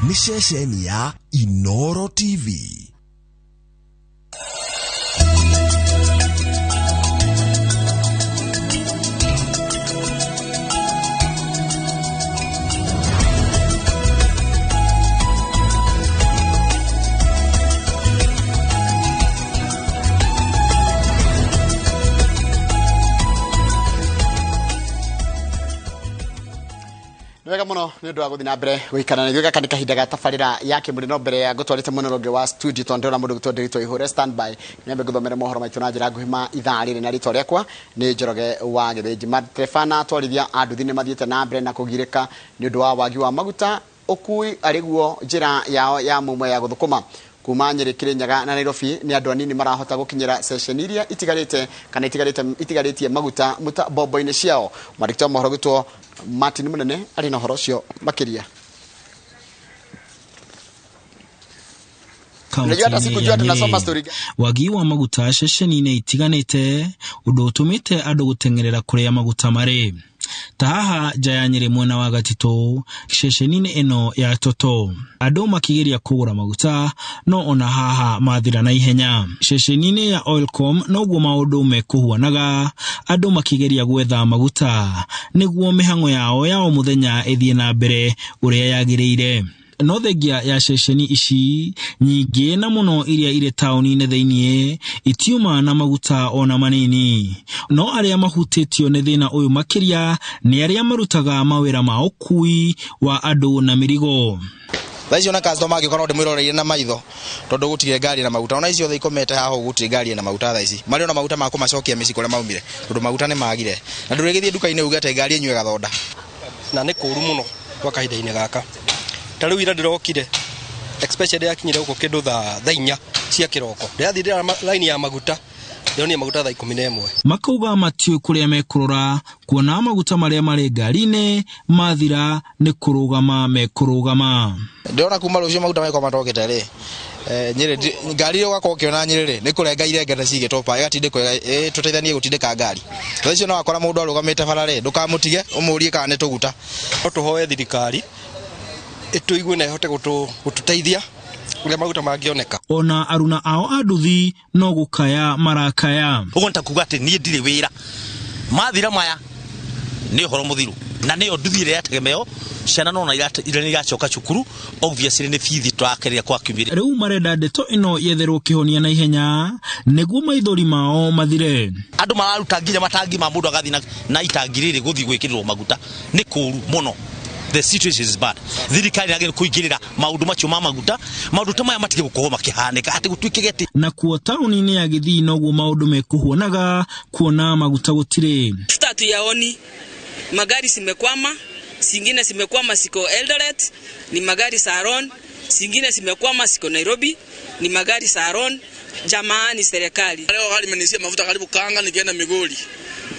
Nĩ ceceni ya Inoro TV. Nĩ wega mũno nĩ ũndũ wa gũthiĩ na mbere gũikara na ithuĩ. Gaka nĩ kahinda ga tabarĩra ya kĩmũrĩ, no mbere ya ngũtwarĩte mwena ũrĩa ũngĩ wa studio, tondũ ndĩrona mũndũ gwĩtwo Ndĩritũ Ihũre standby, nyambe ngũthomere mohoro maitũ na njĩra nguhĩ ma ithaa rĩrĩ, na rĩtwa rĩakwa nĩ Njoroge wa Gĩthĩnji. Matereba na atwarithia a nduthi nĩ mathiĩte na mbere na kũgirĩka nĩ ũndũ wa wagi wa maguta ũkui arĩ guo njĩra yao ya mũmwe ya gũthũkũma. Kuma Nyĩrĩ, Kĩrĩnyaga na Nairobi nĩ andũ anini marahota gũkinyĩra ceceni iria itigarĩte kana itigarĩte itigarĩtie maguta mũta bombo-inĩ ciao. Mwandĩki wa mohoro gwĩtwo Martin Mũnene arĩ na ũhoro ũcio makĩria. Unajua hata Kaunti-inĩ sikujua ya tunasoma Nyĩrĩ, story gani. Wagi wa maguta ceceni-inĩ itiganĩte, ũndũ ũtũmĩte andũ gũteng'erera kũrĩa maguta marĩ, ta haha nja ya Nyĩrĩ mwena wa Gatitũ, ceceni-inĩ ĩno ya Toto, andũ makĩgeria kũgũra maguta, no ona haha mathira na ihenya. Ceceni-inĩ ya Oilcom noguo maũndũ mekũhuanaga, andũ makĩgeria gwetha maguta nĩguo mĩhang'o yao ya o mũthenya ĩthiĩ na mbere ũrĩa yagĩrĩire. No thengia ya ceceni ici nyingĩ, na mũno iria irĩ taũni-inĩ thĩinĩ, itiuma na maguta ona manini. No arĩa mahutĩtio nĩ thĩna ũyũ makĩria nĩ arĩa marutaga mawĩra ma ũkui wa andũ na mĩrigo. Thaa icio na customer angĩkorwo no ndĩmwĩroreire na maitho, tondũ gũtirĩ ngari na maguta. Ona icio othe ikomete haha ũguo, gũtirĩ ngari na maguta. Thaa ici marĩ ona maguta ma kũmacokia mĩciĩ kũrĩa maumire, tondũ maguta nĩ magire, na ndũrĩgĩthiĩ nduka-inĩ uge atĩ ngari ĩnyue gathonda. Na nĩ kũũru mũno gwa kahinda-inĩ gaka. Ta rĩu ira ndĩrokire, especially yakinyire gũkũ kĩndũ thaa 4 cia kĩroko, ndĩrathiĩ ndĩra line ya maguta, ndĩronire maguta thaa 11. Makauga matiũĩ kũrĩa mekũrora, kuona maguta marĩa marĩ ngari-inĩ mathira nĩ kũrũgama mekũrũgama. Ndĩrona kuma rũciũ maguta magĩkorwo matokĩte rĩ, Nyĩrĩ ngari ĩrĩa ũgakorwo ũkĩona Nyĩrĩ rĩ, nĩ kũrenga irenga na cigĩtwo pa ĩgatindĩkwo, tũteithanie gũtindĩka ngari. Thaa icio no wakora mũndũ arũgamĩte bara rĩ, ndũkamũtige, ũmũrie kana nĩ tũguta. No tũhoe thirikari ĩtũigue na ĩhote gũtũteithia ũrĩa maguta mangĩoneka. Ona aruna ao a nduthi no gũkaya marakaya. Ũguo nĩ ta kuga atĩ niĩ ndirĩ wĩra, mathira maya nĩ ũhoro mũthiru, na nĩyo nduthi ĩrĩa yategemeo ciana nona iria iracoka cukuru, obviously nĩ bithi tũrakeria kwa kiumia. Rĩu marenda ndeto ĩno yetherwo kĩhonia na ihenya nĩguo maithori mao mathire. Andũ mararuta nginya matangi ma mũndũ agathiĩ na itangi rĩrĩ gũthiĩ gwĩkĩrĩrwo maguta. Nĩ kũũru mũno, the situation is bad. Thirikari yagĩrĩirwo kũingĩrĩra maũndũ macio ma maguta, maũndũ ta maya matige gũkorwo makĩhanĩka atĩ gũtuĩkĩge atĩ. Nakuo taũni-inĩ ya Gĩthii noguo maũndũ mekũhuanaga, kuona maguta gũtirĩ. Mafuta hatuyaoni, magari zimekwama, zingine zimekwama ziko Eldoret, ni magari za Ron, zingine zimekwama ziko Nairobi, ni magari za Ron. Jamani, serikali. Leo gari imenishia mafuta karibu Kanga, nikienda Migori.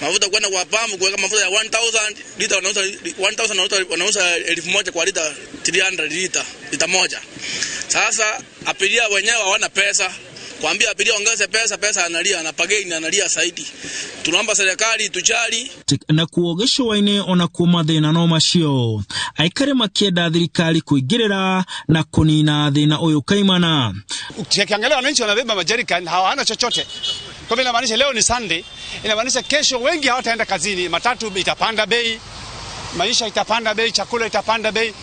Mafuta kwenda kwa pampu kuweka mafuta ya 1000 lita, wanauza 1000, wanauza 1000 kwa lita, 300 lita, lita moja. Sasa abiria wenyewe hawana pesa. Kuambia abiria ongeze pesa, pesa analia, na pageni analia zaidi. Tunaomba serikali tujali. Nakuo gĩcũa-inĩ onakuo mathĩna no macio, aikari makĩenda thirikari kũingĩrĩra na kũnina thĩna ũyũ kaimana. Ukiangalia wananchi wanabeba majerrican, hawana chochote. Kwa hivyo inamaanisha leo ni Sunday, inamaanisha kesho wengi hawataenda kazini, matatu itapanda bei, maisha itapanda bei, chakula itapanda bei.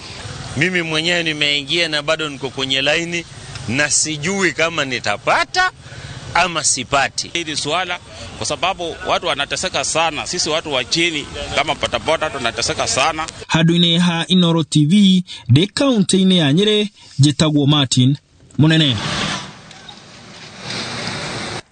Mimi mwenyewe nimeingia na bado niko kwenye laini na sijui kama nitapata ama sipati. Hili swala kwa sababu watu wanateseka sana, sisi watu wa chini kama bodaboda tunateseka sana. Handũ-inĩ ha Inoro TV ndĩ kaunti-inĩ ya Nyĩrĩ, njĩtagwo Martin Mũnene.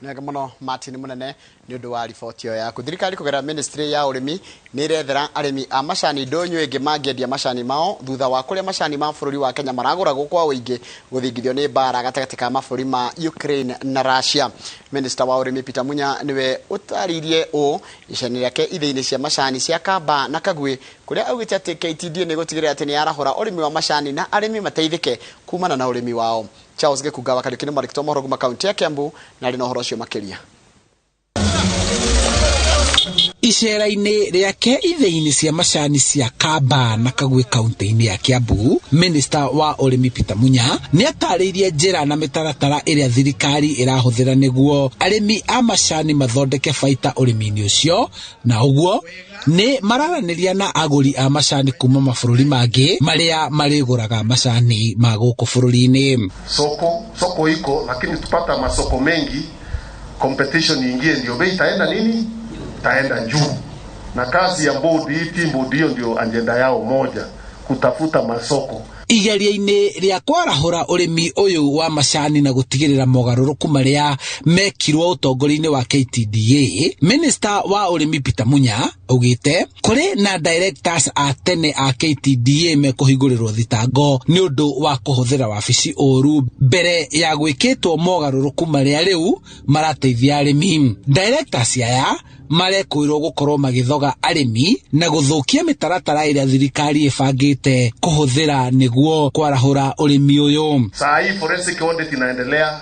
Nĩ mũno Martin Mũnene nĩ ũndũ wa riboti ĩyo yaku. Thirikari kũgerera ministry ya ũrĩmi nĩ ĩrethera arĩmi a macani ndũnyũ ĩngĩ mangĩendia macani mao, thutha wa kũrĩa macani ma bũrũri wa Kenya maragũragwo kwa ũingĩ gũthingithio nĩ mbara gatagatĩ ka mabũrũri ma Ukraine na Russia. Minister wa ũrĩmi Peter Munya nĩwe ũtarĩirie ũũ icani rĩake ithĩinĩ cia macani cia Kamba na Kagwĩ, kũrĩa augĩte atĩ KTDA nĩ gũtigĩrĩra atĩ nĩ yarahũra ũrĩmi wa macani na arĩmi mateithĩke kumana na ũrĩmi wao. Charles Gĩkunga wa Kariũki nĩ mwandĩki wa mohoro kuma kaunti ya Kiambu na arĩ na ũhoro ũcio makĩria. Icera-inĩ rĩake ithĩi-inĩ cia macani cia Kamba na Kagwĩ kaunti-inĩ ya Kiambu, Minista wa ũrĩmi Peter Munya nĩ atarĩirie njĩra na mĩtaratara ĩrĩa thirikari ĩrahũthĩra nĩguo arĩmi a macani mathondeke baita ũrĩmi-inĩ ũcio, na ũguo nĩ mararanĩria na agũri a macani kuma mabũrũri mangĩ marĩa marĩgũraga macani ma gũkũ bũrũri-inĩ. Soko iko, lakini tupata masoko mengi, competition ingie, ndio bei itaenda nini? Itaenda juu. Na kazi ya board hii, team board hiyo ndio agenda yao moja, kutafuta masoko. Igeria-inĩ rĩa kwarahũra ũrĩmi ũyũ wa macani na gũtigĩrĩra mogarũrũku marĩa mekirwo ũtongoria-inĩ wa KTDA, Minister wa ũrĩmi Peter Munya augĩte kũrĩ na directors a tene a KTDA mekũhingũrĩrwo thitango nĩ ũndũ wa kũhũthĩra wabici ũru mbere ya gwĩkĩtwo mogarũrũku marĩa rĩu marateithia arĩmi. Directors aya marekũirwo gũkorwo magĩthoga arĩmi na gũthũkia mĩtaratara ĩrĩa thirikari ĩbangĩte kũhũthĩra nĩguo kwarahũra ũrĩmi ũyũ. Saa hii forensic audit inaendelea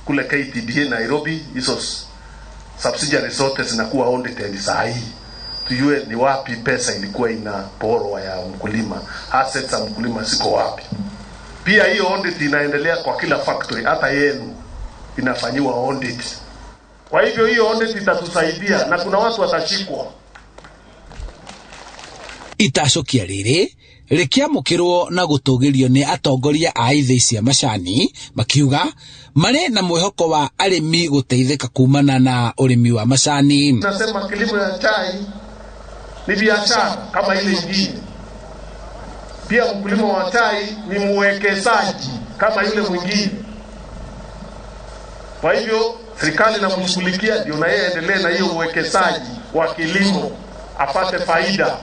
kule KTDA Nairobi, hizo subsidiary zote zinakuwa audited saa hii, tujue ni wapi pesa ilikuwa inaporwa ya mkulima, assets za mkulima ziko wapi. Pia hiyo audit inaendelea kwa kila factory, hata yenu inafanyiwa audit. Kwa hivyo hiyo audit itatusaidia na kuna watu watashikwa. Itacũkia rĩrĩ rĩkĩamũkĩrwo na gũtũgĩrio nĩ atongoria a ithĩi cia macani makiuga marĩ na mwĩhoko wa arĩmi gũteithĩka kumana na ũrĩmi wa macani. Nasema kilimo ya chai ni biashara kama ile ingine. Pia mkulima wa chai ni mwekezaji kama yule mwingine. Kwa hivyo serikali inamshughulikia ndio na yeye aendelee na hiyo uwekezaji wa kilimo apate faida.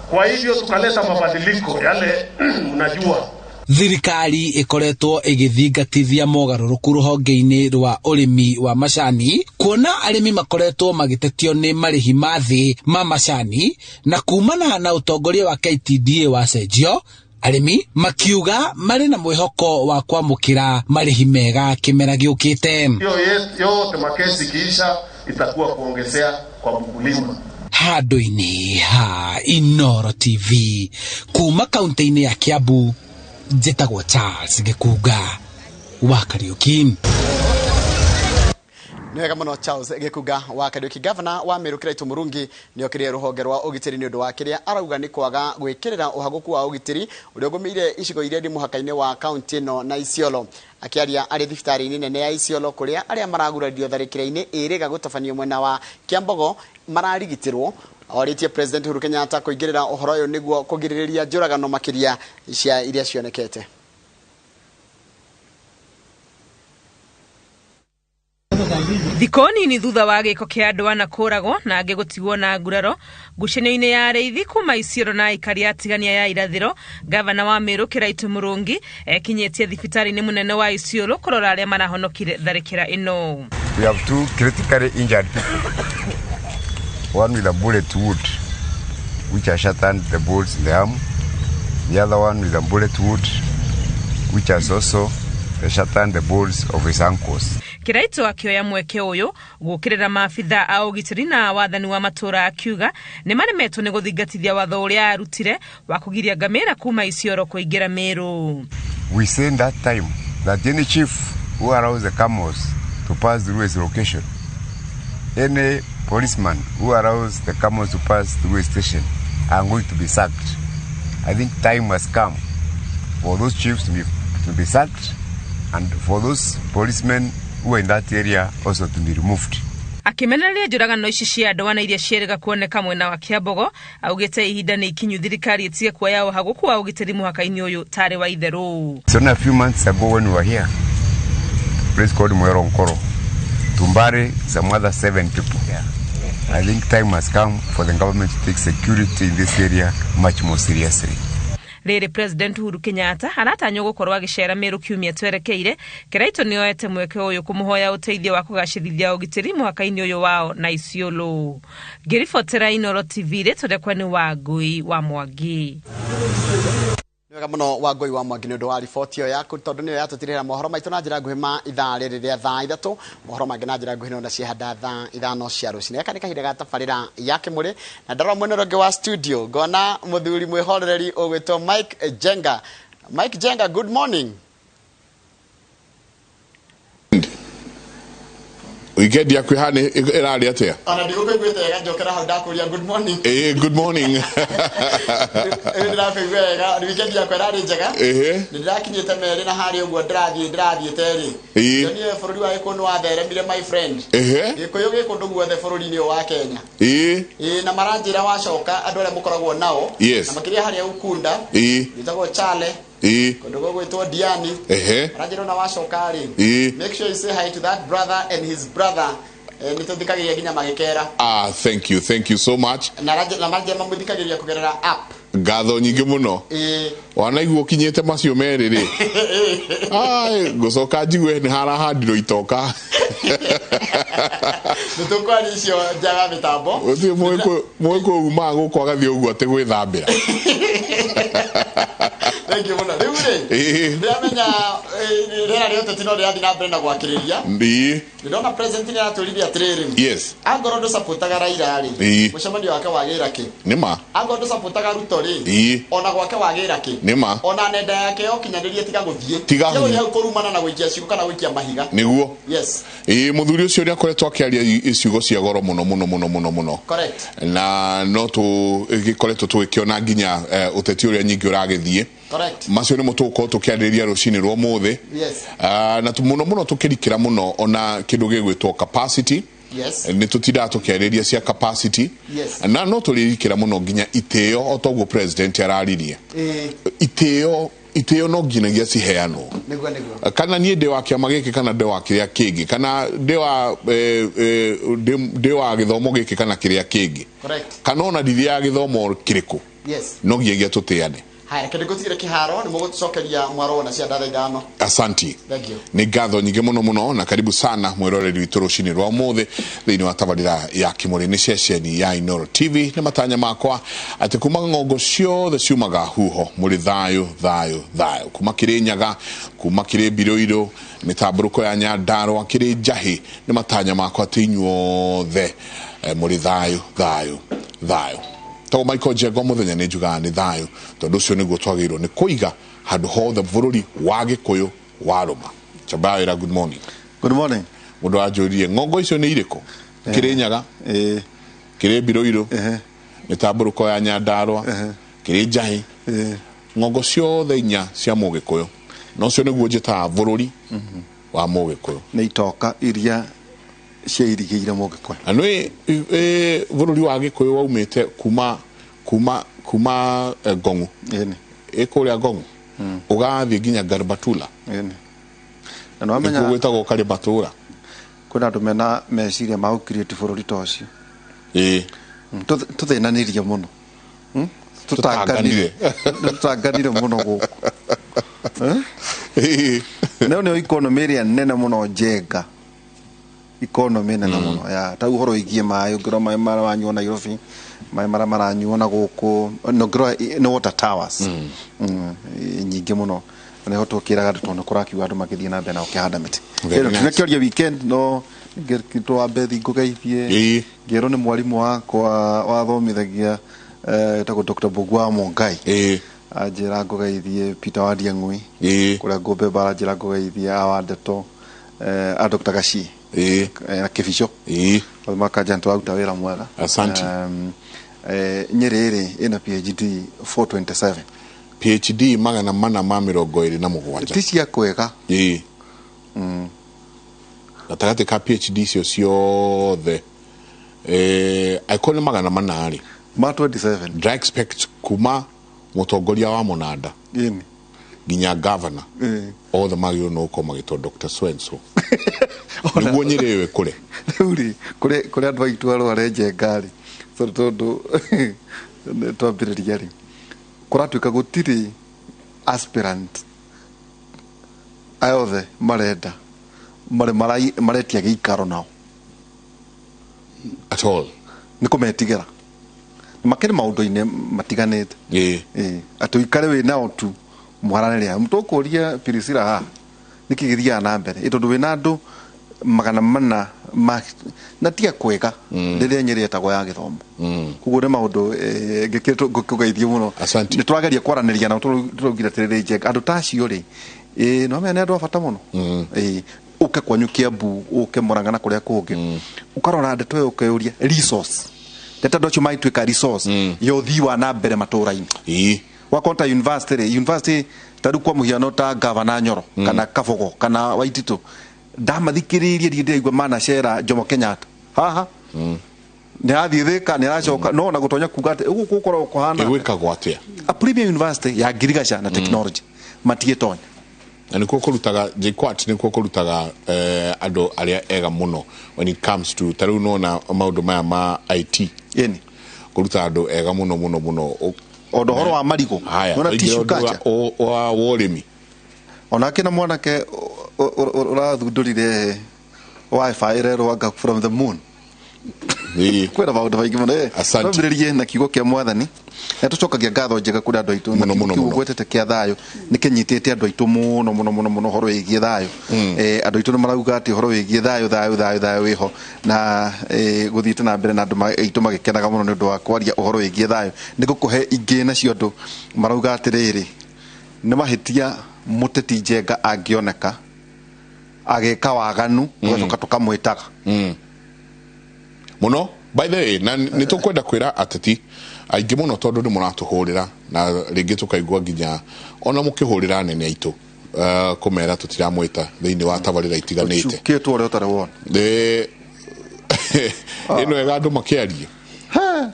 Kwa hivyo tukaleta mabadiliko yale mnajua. Thirikari ikoretwo igithingatithia mogarũrũku rũhonge-inĩ rwa ũrĩmi wa macani kuona arĩmi makoretwo magĩtetio nĩ marĩhi ma thĩ ma macani na kumana na ũtongoria wa KTDA wacenjio arĩmi makiuga marĩ na mwĩhoko wa kwamũkĩra marĩhi mega kĩmera gĩũkĩte. Hiyo yote makesi kiisha itakuwa kuongezea kwa mkulima. Handũ-inĩ ha Inooro TV kuma kaunti-inĩ ya Kiambu, njĩtagwo Charles Gĩkunga wa Kariuki. Nĩ wega mũno Charles Gĩkunga wa Kariuki. Gavana wa Meru Kiraitu Murungi nĩ okĩrĩire rũhonge rwa ũgitĩri nĩ ũndũ wa kĩrĩa arauga nĩ kwaga gwĩkĩrĩra ũhagũku wa ũgitĩri ũrĩa ũgũmĩire icigo iria irĩ mũhaka-inĩ wa kaunti ĩno na Isiolo. Akĩaria arĩ thibitarĩ-inĩ nene ya Isiolo kũrĩa arĩa maragurario tharĩkĩra-inĩ ĩrĩga gũtabanio mwena wa Kĩambogo mararigitĩrwo, orĩtie President Uhuru Kenyatta kũingĩrĩra ũhoro ũyũ nĩguo kũgirĩrĩria njũragano makĩria cia iria cionekete. Thikũ nini thutha wa gĩko kĩa andũ ana kũragwo na angĩ gũtigwo na nguraro ngucanio-inĩ ya arĩithi kuma Isiolo na aikari atigania ya irathĩro, gavana wa Meru Kiraitu Murungi ekinyĩtie thibitarĩ-inĩ mũnene wa Isiolo kũrora arĩa marahonokire tharĩkĩra ĩno. We have two critically injured people. One with a bullet wound which has shattered the bolts in the arm. The other one with a bullet wound which has also shattered the bolts of his ankles. Kiraitu akĩoya mweke ũyũ gũkĩrĩra maabitha a ũgitĩri na wathani wa matũra akiuga nĩ maremetwo nĩ gũthingatithia watho ũrĩa arutire wa kũgiria ngamĩra kuma Isiolo kũingĩra Meru. We say that time that any chief who allows the camels to pass through his location, any policeman who allows the camels to pass through his station are going to be sacked. I think time has come for those chiefs to be sacked and for those policemen who are in that area also to be removed. Akĩmenereria njũragano ici cia andũ ana iria ciĩrĩga kuoneka mwena wa Kĩambogo, augĩte ihinda nĩ ikinyu thirikari ĩtige kuoya ũhagũku wa ũgitĩri mũhaka-inĩ ũyũ tarĩ wa itherũ. It's only a few months ago when we were here, a place called Mwero Nkoro, Tumbare, some other 7 people. Yeah. I think time has come for the government to take security in this area much more seriously. Rĩrĩ President Uhuru Kenyatta aratanywo gũkorwo agĩcera Meru kiumia twerekeire, Kiraitu nĩoete mweke ũyũ kũmũhoya ũteithio wa kũgacĩrithia ũgitĩri mũhaka-inĩ ũyũ wao na Isiolo. Ngĩribotera Inooro TV rĩtwa rĩakwa nĩ Wangui wa Mwangi. Nĩ wega mũno Wangũi wa Mwangi nĩ ũndũ wa riboti ĩyo yaku, tondũ nĩyo yatũtirĩra mohoro maitũ na njĩra nguhĩ ma ithaa rĩrĩ rĩa thaa 3. Mohoro mangĩ na njĩra nguhĩ nona ciehanda thaa 5 cia rũcinĩ. Gaka nĩ kahinda ga tabarĩra ya Kĩmũrĩ, na ndarora mwena ũrĩa ũngĩ wa studio ngona mũthuri mwĩhorereri ũgwĩtwo Mike Jenga. Mike Jenga, good morning. Weekend yaku ihana ĩrarĩ atĩa? Ona ndigũkũiguĩte wega, njokera hau ndakũria good morning. Ĩĩ, good morning. Ĩĩ, ndĩrakũigua wega. Weekend yakwa ĩrarĩ njega. Nĩ ndĩrakinyĩte merĩ na harĩa ũguo ndĩrathiĩte rĩ, ndionire bũrũri wa Gĩkũyũ nĩ watheremire, my friend. Gĩkũyũ gĩ kũndũ guothe bũrũri-inĩ ũyũ wa Kenya. Ĩĩ, na maranjĩra wacoka andũ arĩa mũkoragwo nao, na makĩria harĩa Ukunda, wĩtagwo Chale, kũndũ gũgwĩtwo Diani, maranjĩra ona wacoka rĩ, make sure you say hi to that brother and his brother. Nĩ tũthikagĩrĩria nginya magĩkera. Ah, thank you, thank you so much. Na maranjĩra mamũthikagĩrĩria kũgerera app. Ngatho nyingĩ mũno. Wanaigua ũkinyĩte macio merĩ rĩ, ai, ngũcoka njigue nĩ harahandirwo itoka. Nĩ tũkwaria icio nja ya mĩtambo. Gũtirĩ mũgĩkũyũ umaga gũkũ agathiĩ ũguo atĩ gwĩthambĩra. Thank you mũno. Rĩu rĩ, ndĩramenya rĩera rĩa ũteti no rĩrathiĩ na mbere na gwakĩrĩria. Ndĩrona president nĩ aratũririe atĩrĩrĩ, angorwo ndũcapotaga Raila rĩ, mũcemanio wake wagĩra kĩ? Nĩ ma. Angorwo ndũcapotaga Ruto rĩ, ona gwake wagĩra kĩ? Nĩ ma. Ona nenda yake ya ũkinyanĩria tiga gũthiĩ. Tiga Tiga gũthiĩ gũthiĩ. hau kũrumana na gũikia ciugo kana gũikia mahiga. Nĩguo. Yes. Ĩĩ, mũthuri ũcio nĩ akoretwo akĩaria ciugo cia goro mũno mũno mũno mũno mũno. Correct. Na no tũgĩkoretwo tũgĩkĩona nginya ũteti ũrĩa nyingĩ ũragĩthiĩ. Correct. Macio nĩmo tũgũkorwo tũkĩarĩrĩria rũcinĩ rwa ũmũthĩ. Yes. Na mũno mũno tũkĩrikĩra mũno ona kĩndũ gĩgwĩtwo capacity. Yes. Nĩ tũtindaga tũkĩarĩrĩria cia capacity. Yes. Na no tũrĩrikĩra mũno nginya itĩo o toguo president araririe. Itĩo no nginyagia ciheanwo. Nĩguo nĩguo. Kana niĩ ndĩ wa kĩama gĩkĩ kana ndĩ wa kĩrĩa kĩngĩ, kana ndĩ wa ndĩ wa gĩthomo gĩkĩ kana kĩrĩa kĩngĩ. Correct. Kana ona ndithiaga gĩthomo kĩrĩkũ. Yes. No nginyagia tũtĩane. Haya, kĩndũ ngũtigĩre kĩharo nĩ mũgũtũcokeria mwaro wona cia thaa 5. Asanti. Thank you. Nĩ ngatho nyingĩ mũno mũno na karibu sana mwĩroreri witũ rũcinĩ rwa ũmũthĩ thĩinĩ wa tabarĩra ya Kĩmũrĩ nĩ ceceni ya Inooro TV. Nĩ matanya makwa atĩ kuma ng'ongo ciothe ciumaga huho mũrĩ thayũ thayũ thayũ, kuma Kĩrĩnyaga, kuma kĩrĩ Mbirũirũ, mĩtambũrũko ya Nyandarũa, kĩrĩ Njahĩ, nĩ matanya makwa atĩ inyuothe mũrĩ thayũ thayũ thayũ. Tagwo Michael Njenga mũthenya nĩ njugaga nĩ thayũ, tondũ ũcio nĩguo twagĩrĩirwo nĩ kũiga handũ hothe bũrũri wa Gĩkũyũ warũma. Chabaira, good morning. Good morning. Mũndũ anjũririe ng'ongo icio nĩ irĩkũ? Kĩrĩnyaga, kĩrĩ Mbirũirũ, mĩtambũrũko ya Nyandarũa, kĩrĩ Njahĩ, ng'ongo ciothe inya cia Mũgĩkũyũ. Na ũcio nĩguo njĩtaga bũrũri wa Mũgĩkũyũ. Nĩ itoka iria ciairigĩire Mũgĩkũyũ. Na nĩ bũrũri wa Gĩkũyũ waumĩte kuma kuma kuma Ngong'u. Ĩ kũrĩa Ngong'u. Ũgathiĩ nginya Garbatula. Na nĩ wamenya Nĩkuo gwĩtagwo Karibatũra. Kwĩna andũ mena meciria ma gũcreate bũrũri ta ũcio. Tũthĩnanirie mũno. Tũtanganire. Tũtanganire mũno gũkũ. Nayo nĩyo economy ĩrĩa nene mũno Njenga. Economy nene mũno. Ya, ta ũhoro wĩgiĩ maĩ, ũngĩrora maĩ marĩa maranyuo Nairobi, maĩ marĩa maranyuo na gũkũ, na ũngĩrora nĩ water towers. Nyingĩ mũno. Na nĩho tũkĩraga andũ tondũ nĩ kũrakiuga andũ magĩthiĩ na mbere na gũkĩhanda mĩtĩ. Very Ĩno, nice. tinakĩoria weekend, no ngĩtwo Bethi ngũgeithie. Ngĩrwo nĩ mwarimũ wakwa wathomithagia, etagwo Dr. Mbugua wa Mũngai. Anjĩra ngũgeithie Peter wa Ndiang'ui. Kũrĩa Ngũmbe Bara anjĩra ngũgeithie Awa Ndeto, a Dr. Gaci. Na Kĩbico. Othe makanja nĩ tũraruta wĩra mwega. Asante. Nyĩrĩ ĩrĩ ĩna PhD 427. PhD 427. Ti cia kwega. Gatagatĩ ka PhD icio ciothe, angĩkorwo nĩ 400 rĩ. Ma 27. Ndĩra expect kuma mũtongoria wa Mũnanda nginya governor, othe magĩrĩirwo nĩ gũkorwo magĩtwo Dr. So-and-so. Nĩguo Nyĩrĩ ĩyo ĩkũre. Rĩu rĩ, kũrĩ andũ aitũ arware Njenga rĩ, tondũ twambĩrĩria rĩ, kũratuĩka gũtirĩ aspirant aya othe marenda maretia gĩikaro nao. At all. Nĩ kũmetigĩra. Makĩrĩ maũndũ-inĩ matiganĩte. Atĩ ũikare wĩ nao tu. Mwaranĩria tũkũria Priscilla haha nĩkĩ gĩthiaga na mbere tondũ wĩna andũ 400 na tia kwega rĩrĩa Nyĩrĩ ĩtagwo ya gĩthomo. Koguo nĩ maũndũ ngĩkũgeithie mũno. Nĩ tũrageria kwaranĩria nao tũraugire atĩrĩrĩ Njenga andũ ta acio rĩ no menya nĩ andũ a bata mũno. Ũke kwanyu Kiambu, ũke Murang'a na kũrĩa kũngĩ, ũkarora ndeto ĩyo ũkeyũria resource ndeto andũ acio magĩtuĩka resource ya ũthii wa na mbere matũra-inĩ. Wakorwo ta university rĩ, university ta rĩu kwa mũhiano ta Gavana Nyoro kana Kabogo kana Waititũ, ndamathikĩrĩirie ndirĩ ndĩraigua manacera Jomo Kenyatta haha nĩ arathiĩ Thĩka nĩ aracoka no ona gũtonya kuga atĩ ũguo gũkoragwo kũhana ĩgwĩkagwo atĩa. A premier university ya ngirigaca na technology matigĩtonya. Na nĩkuo kũrutaga JKUAT, nĩkuo kũrutaga andũ arĩa ega mũno when it comes to ta rĩu nona maũndũ maya ma IT ĩni kũruta andũ ega mũno mũno mũno. Ona ũhoro wa marigũ nona tissue culture wa ũrĩmi onake na mwanake ũrathundũrire wifi ĩrerwo from the moon. Kwĩna maũndũ maingĩ mũno. Twambĩrĩrie na kiugo kĩa mwathani na tũcokagia ngatho njega kũrĩ andũ aitũ na kiugo gwetete kĩa thayũ nĩ kĩnyitĩte andũ aitũ mũno mũno mũno mũno ũhoro wĩgiĩ thayũ. Andũ aitũ nĩ marauga atĩ ũhoro wĩgiĩ thayũ thayũ thayũ thayũ wĩho na gũthiĩte na mbere na andũ aitũ magĩkenaga mũno nĩ ũndũ wa kwaria ũhoro wĩgiĩ thayũ. Nĩ ngũkũhe ingĩ nacio andũ marauga atĩrĩrĩ nĩ mahĩtia mũteti Njenga angĩoneka agĩka waganu tũgacoka tũkamwĩtaga muno. By the way, na nĩ tũkwenda kwĩra ateti aingĩ mũno tondũ nĩ mũratũhũrĩra na rĩngĩ tũkaigua nginya ona mũkĩhũrĩra anene aitũ kũmera tũtiramwĩta thĩinĩ wa tabarĩra itiganĩte. Kĩtwo ũrĩa ũtarĩ wona ĩno ega andũ makĩaria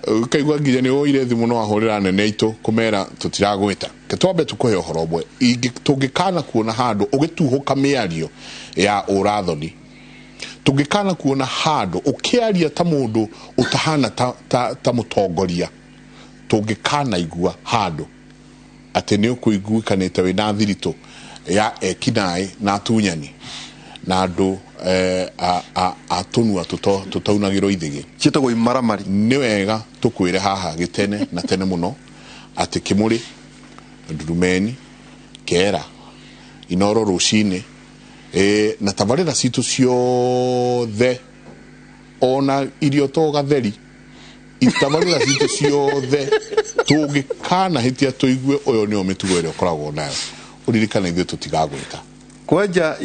ũkaigua nginya nĩ woire thimũ no wahũrĩra anene aitũ kũmera tũtiragwĩta. Twambe tũkũhe ũhoro ũmwe, tũngĩkana kuona handũ ũgĩtuhũka mĩario ya ũrathoni, tũngĩkana kuona handũ ũkĩaria ta mũndũ ũtahana ta mũtongoria, tũngĩkana igua handũ atĩ nĩ ũkũiguĩkanĩte wĩna thiritũ ya ekinaĩ na atunyani na andũ a tũnua tũtaunagĩrwo ithĩgĩ ciĩtagwo imaramari, nĩ wega tũkwĩre haha gĩtene na tene mũno atĩ Kĩmũrĩ, Ndurumeni, Kera, Inoro rũcinĩ na tabarĩra citũ ciothe ona irio to gatheri tabarĩra citũ ciothe tũngĩkana hĩtia tũigue ũyũ nĩo mĩtugo ĩrĩa ũkoragwo nayo ũririkane ithuĩ tũtigagwĩta kwenja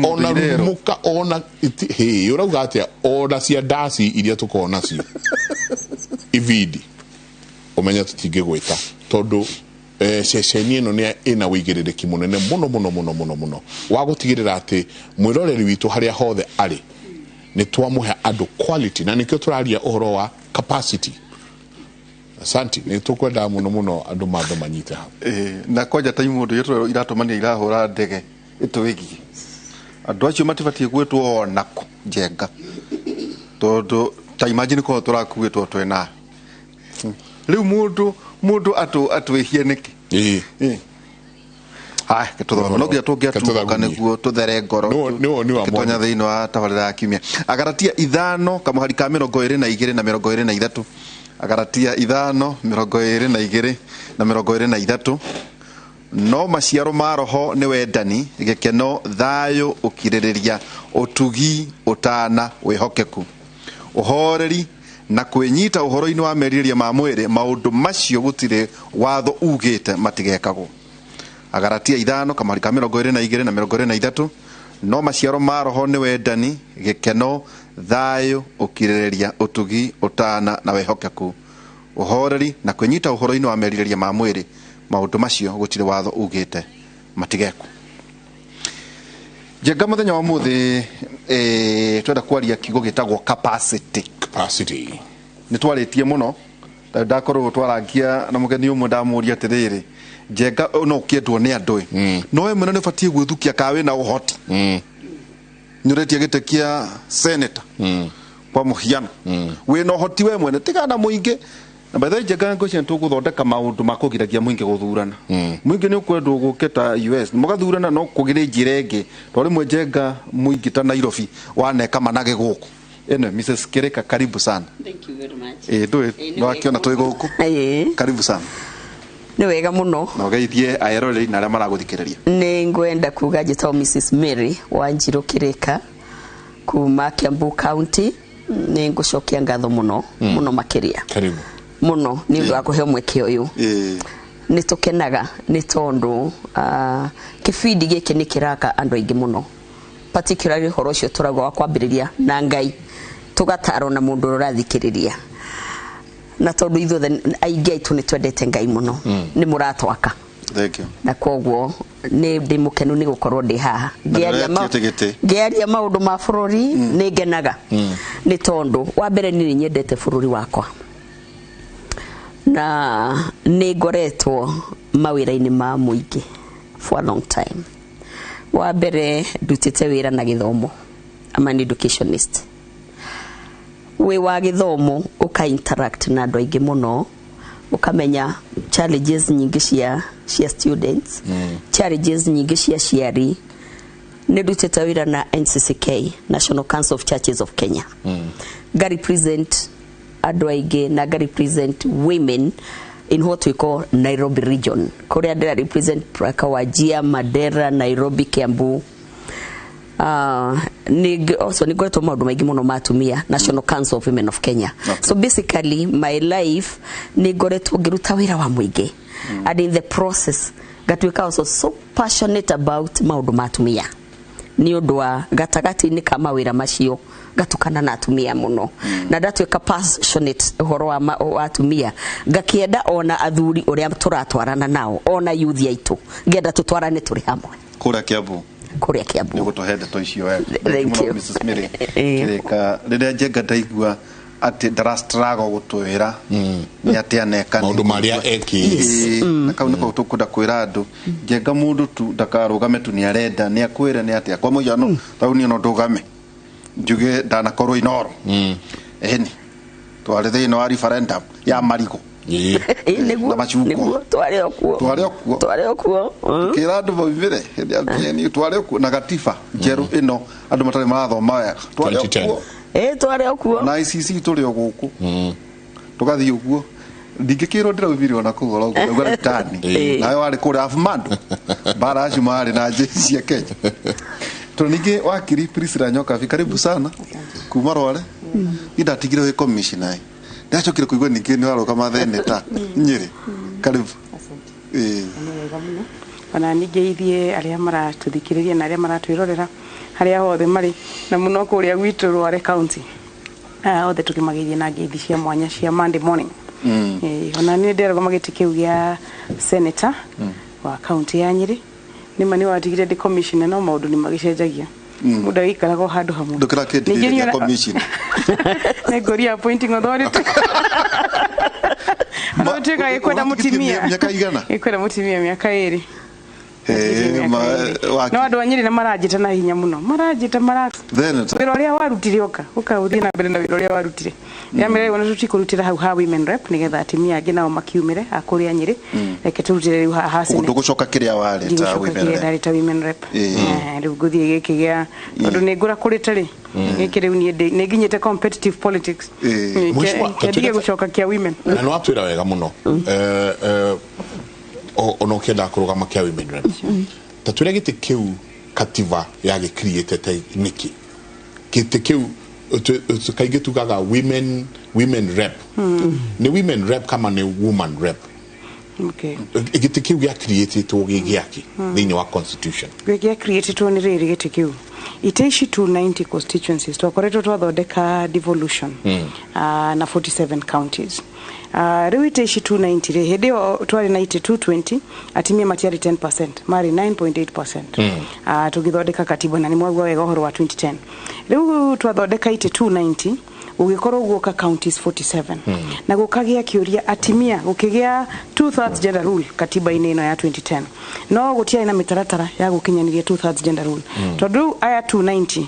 ona muka ona hĩ ũrauga atĩa ona cia ndaci iria tũkoragwo nacio ibindi ũmenye tũtingĩgwĩta tondũ ceceni ĩno nĩ ĩna wĩigĩrĩrĩki mũnene mũno mũno mũno mũno mũno wa gũtigĩrĩra atĩ mwĩroreri witũ harĩa hothe arĩ nĩ twamũhe andũ quality na nĩkĩo tũraria ũhoro wa capacity. Asante, nĩ tũkwenda mũno mũno andũ mambe manyite hau. Na kwanja ta imũndũ yetu iratũmania irahũra ndege ĩtwĩgiĩ andũ acio matibatiĩ gwĩtwo onako Njenga tondũ ta imagine korwo tũrakuĩtwo twĩna rĩu mũndũ atwĩhie nĩkĩ. Haya tũthome no nginya tũngĩatuka nĩguo tũthere ngoro tũtonya thĩinĩ wa tabarĩra ya kiumia. Agaratia 5 kamũhari ka 22 na 23. Agaratia 5 22 na 23. No maciaro ma roho nĩ wendani, gĩkeno, thayũ, ũkirĩrĩria, ũtugi, ũtana, wĩhokeku, ũhoreri na kwĩnyita ũhoro-inĩ wa merirĩria ma mwĩrĩ. Maũndũ macio gũtirĩ watho ugĩte matigekagwo. Agaratia 5 kamũhari ka 22 na 23. No maciaro ma roho nĩ wendani, gĩkeno, thayũ, ũkirĩrĩria, ũtugi, ũtana na wĩhokeku, ũhoreri na kwĩnyita ũhoro-inĩ wa merirĩria ma mwĩrĩ. Maũndũ macio gũtirĩ watho ugĩte matigekwo. Njenga mũthenya wa mũthĩ twenda kwaria kiugo gĩtagwo capacity. Capacity nĩ twarĩtie mũno ndakorwo twarangia na mũgeni ũmwe ndamũria atĩrĩrĩ Njenga no ũkĩendwo nĩ andũ no we mwene nĩ ũbatiĩ gwĩthukia ka wĩna ũhoti. Nĩ ũretia gĩtĩ kĩa senator kwa mũhiano wĩna ũhoti we mwene tigana mũingĩ. Na by the way Njenga ngwĩciria nĩ tũgũthondeka maũndũ ma kũgiragia mũingĩ gũthurana. Mũingĩ nĩ ũkwendwo gũke ta US mũgathurana no kũgĩrĩ njĩra ĩngĩ to rĩmwe Njenga mũingĩ ta Nairobi waneka manage gũkũ. Eno Mrs. Kireka, karibu sana. Thank you very much. Ndũĩ no akiona twĩ gũkũ. Karibu sana. Nĩ wega mũno. Na ũgeithie aeroreri na arĩa maragũthikĩrĩria. Nĩ ngwenda kuga njĩtagwo Mrs Mary Wanjirũ Kĩrĩka kuma Kiambu County. Nĩ ngũcokia ngatho mũno mũno makĩria. Karibu. Mũno nĩ ũndũ wa kũheo mweke ũyũ. Nĩ tũkenaga nĩ tondũ kĩbindi gĩkĩ nĩ kĩraka andũ aingĩ mũno, particularly ũhoro ũcio tũrauga wa kwambĩrĩria na Ngai, tũgatarwo na mũndũ ũrĩa ũrathikĩrĩria, na tondũ ithuothe aingĩ aitũ nĩ twendete Ngai mũno, nĩ mũratwaka. Thank you. Na koguo nĩ ndĩ mũkenu nĩ gũkorwo ndĩ haha. Na ndũretĩte gĩtĩ. Ngĩaria maũndũ ma bũrũri nĩ ngenaga, nĩ tondũ wa mbere niĩ nĩ nyendete bũrũri wakwa, na nĩ ngoretwo mawĩra-inĩ ma mũingĩ for a long time. Wa mbere ndutĩte wĩra na gĩthomo, I'm an educationist. Wĩ wa gĩthomo ũka interact na andũ aingĩ mũno, ũkamenya challenges nyingĩ cia students, challenges nyingĩ cia aciari. Nĩ ndutĩte wĩra na NCCK, National Council of Churches of Kenya, nga represent andũ aingĩ na nga represent women in what we call Nairobi region, kũrĩa ndĩra represent Wajir, Mandera, Nairobi, Kiambu. Also nĩ ngoretwo maũndũ maingĩ mũno ma atumia, National Council of Women of Kenya. So basically my life nĩ ngoretwo ngĩruta wĩra wa mũingĩ, and in the process ngatuĩka also so passionate about maũndũ ma atumia, nĩ ũndũ wa gatagatĩ-inĩ ka mawĩra macio ngatukana na atumia mũno, na ndatuĩka passionate ũhoro wa atumia, ngakĩenda ona athuri ũrĩa tũratwarana nao, ona youth aitũ ngenda tũtwarane tũrĩ hamwe. Kũrĩa Kiambu. Kũrĩa Kiambu. Nĩ gũtũhe ndeto icio wega. Thank you. Mrs Mary Kĩrĩka, rĩrĩa Njenga ndaigua atĩ ndarastruggle gũtwĩra nĩ atĩ aneka maũndũ marĩa ekĩte. Na kau nĩko tũkwenda kwĩra andũ, Njenga mũndũ tu ndakarũgame tu nĩ arenda nĩ akwĩre nĩ atĩa. Kwa mũhiano tau niĩ no ndũgame njuge ndanakorwo Inoro, ĩni twarĩ thĩinĩ wa referendum ya marigũ na macungwa. Twarĩ o kuo. Twarĩ o kuo. Twarĩ o kuo. Tukĩra andũ maumĩre hĩndĩ ya PNU, twarĩ o kuo na gatiba njerũ ĩno andũ matarĩ marathoma wega, twarĩ o kuo. Twarĩ o kuo. Na ICC tũrĩ o gũkũ, tũgathiĩ ũguo, ndingĩkĩrwo ndĩraumire ona kũu oro ũguo ndauga ritani nawe warĩ kũrĩa Afmando mbara acio marĩ na jeshi cia Kenya. Tondũ ningĩ wakiri Priscilla Nyokabi, karibu sana kuma Rware. Niĩ ndatigire wĩ commissioner, ndacokire kũigua ningĩ nĩ warũgama theneta Nyĩrĩ, karibu. Nĩ wega mũno. Ona ningĩ ithiĩ arĩa maratũthikĩrĩria na arĩa maratwĩrorera harĩa hothe marĩ, na mũno kũrĩa gwitũ Rware County, othe tũkĩmageithia na ngeithi cia mwanya cia Monday morning. Ona niĩ ndĩrarũgama gĩtĩ kĩu gĩa senator wa county ya Nyĩrĩ. Nĩma nĩ watigire ndĩ commissioner, no maũndũ nĩ magĩcenjagia, mũndũ agĩikaraga o handũ hamwe. Ndũkĩra kĩndĩ gĩa commissioner. Nĩ ngũria appointing authority. Ona gĩtuĩka gĩkwenda mũtumia. Mĩaka igana? Gĩkwenda mũtumia mĩaka 2. No andũ a Nyĩrĩ nĩ maranjĩta na hinya mũno, maranjĩta mara wĩra ũrĩa warutire, ũka ũka ũthiĩ na mbere na wĩra ũrĩa warutire. Ndĩramera rĩu ona tũtikũrutĩra hau ha women rep nĩgetha atumia angĩ nao makiumĩre a kũrĩa Nyĩrĩ, reke tũrutĩre rĩu haha Senate. Ndũgũcoka kĩrĩa warĩ ta women rep? Ndarĩ ta women rep. Rĩu ngũthiĩ gĩkĩ gĩa tondũ nĩ ngũra kũrĩte rĩ, gĩkĩ rĩu niĩ nĩ nginyĩte competitive politics, ndige gũcoka kĩa women. Na nĩ watwĩra wega mũno, ona ũkĩenda kũrũgama kĩa women rep, ta twĩre gĩtĩ kĩu katiba yagĩcreatete nĩkĩ? Gĩtĩ kĩu kaingĩ tugaga women rep, nĩ women rep kama nĩ woman rep? Gĩtĩ kĩu gĩa createtwo gĩ gĩakĩ thĩinĩ wa constitution? Gĩa createtwo nĩ rĩrĩ, gĩtĩ kĩu ite ici 290 constituencies twakoretwo twathondeka devolution na 47 counties. Rĩu ite ici 290 rĩ, hĩndĩ ĩyo twarĩ na ite 220, atumia matiarĩ 10%, marĩ 9.8%. Tũgĩthondeka katiba, na nĩ mwaigua wega ũhoro wa 2010. Rĩu twathondeka ite 290, gũgĩkorwo guoka counties 47, na gũkagĩa kĩũria atimia, gũkĩgĩa 2/3 gender rule katiba-inĩ ĩno ya 2010, no gũtiarĩ na mĩtaratara ya gũkinyanĩria 2/3 gender rule, tondũ rĩu aya 290,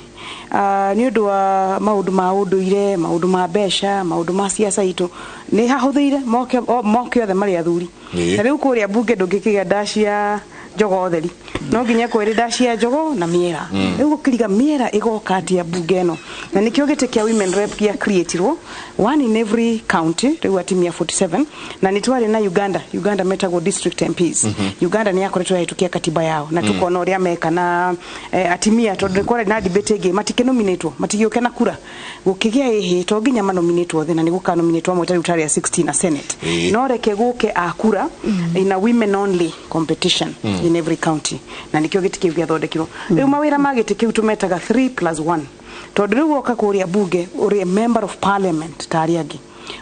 nĩ ũndũ wa maũndũ ma ũndũire, maũndũ ma mbeca, maũndũ ma siasa itũ, nĩ hahũthĩire moke othe marĩ athuri. Na rĩu kũrĩa mbunge ndũngĩkĩgĩa ndaci ya jogoo theri. No nginya kwĩrĩ ndacia njogo na mĩera. Rĩu gũkĩriga mĩera ĩgoka atĩa bunge ĩno, na nĩkĩo gĩtĩ kĩa women rep gĩa creatirwo one in every county, rĩu atimia 47. Na nĩ twarĩ na Uganda. Uganda metagwo district MPs. Uganda nĩ yakoretwo yahĩtũkia katiba yao na tukona ũrĩa meka na atimia, tondũ kwarĩ na debate ĩngĩ matikĩnominatwo, matigĩũke na kura gũkĩgĩa ĩhĩ to nginya manominatwo othe, na nĩ gũkanominatwo amwe tarĩu tarĩa 16 na Senate. No reke gũke a kura in a women only competition in every county, na nĩkĩo gĩtĩ kĩu gĩathondekirwo. Rĩu mawĩra ma gĩtĩ kĩu tũmetaga 3 plus 1, tondũ rĩu woka kũrĩa bunge ũrĩ member of parliament ta arĩa angĩ.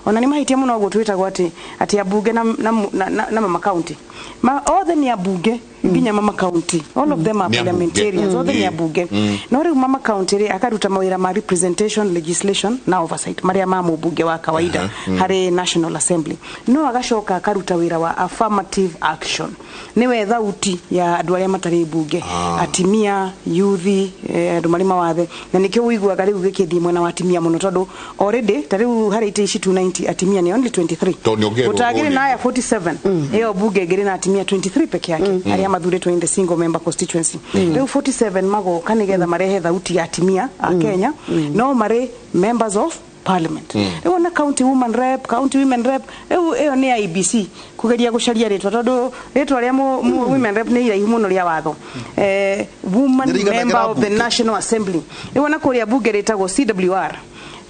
Ona nĩ mahĩtia mũno ũguo twĩtagwo atĩ ambunge na mama county ma othe nĩ ambunge, nginya mama county, all of them are Nĩ ambunge. parliamentarians, othe nĩ ambunge. No rĩu mama county rĩ akaruta mawĩra ma representation, legislation na oversight marĩa ma mũmbunge wa kawaida harĩ National Assembly, no agacoka akaruta wĩra wa affirmative action, nĩwe thauti ya andũ arĩa matarĩ mbunge, atimia, yuthi, andũ marĩ mawathe. Na nĩkĩo ũiguaga rĩu gĩkĩthiĩ mwena wa atimia mũno, tondũ already ta rĩu harĩ itĩ ici 290 atimia nĩ only 23. Tondũ nĩongererwo Gũtagĩrĩ rĩ. Na aya 47 ĩyo bunge ĩngĩrĩ na atimia 23 peke yake arĩa mathurĩtwo in the single member constituency. Rĩu 47 magoka nĩgetha marehe thauti ya atimia a Kenya, no marĩ members of parliament. Rĩu ona county woman rep, county women rep, rĩu ĩyo nĩ IEBC kugeria gũcaria rĩtwa, tondũ rĩtwa rĩa women rep nĩ iraihu mũno rĩa watho, woman Nĩrĩiganagĩra member of the mbunge. National Assembly. Rĩu ona kũrĩa bunge rĩtagwo CWR,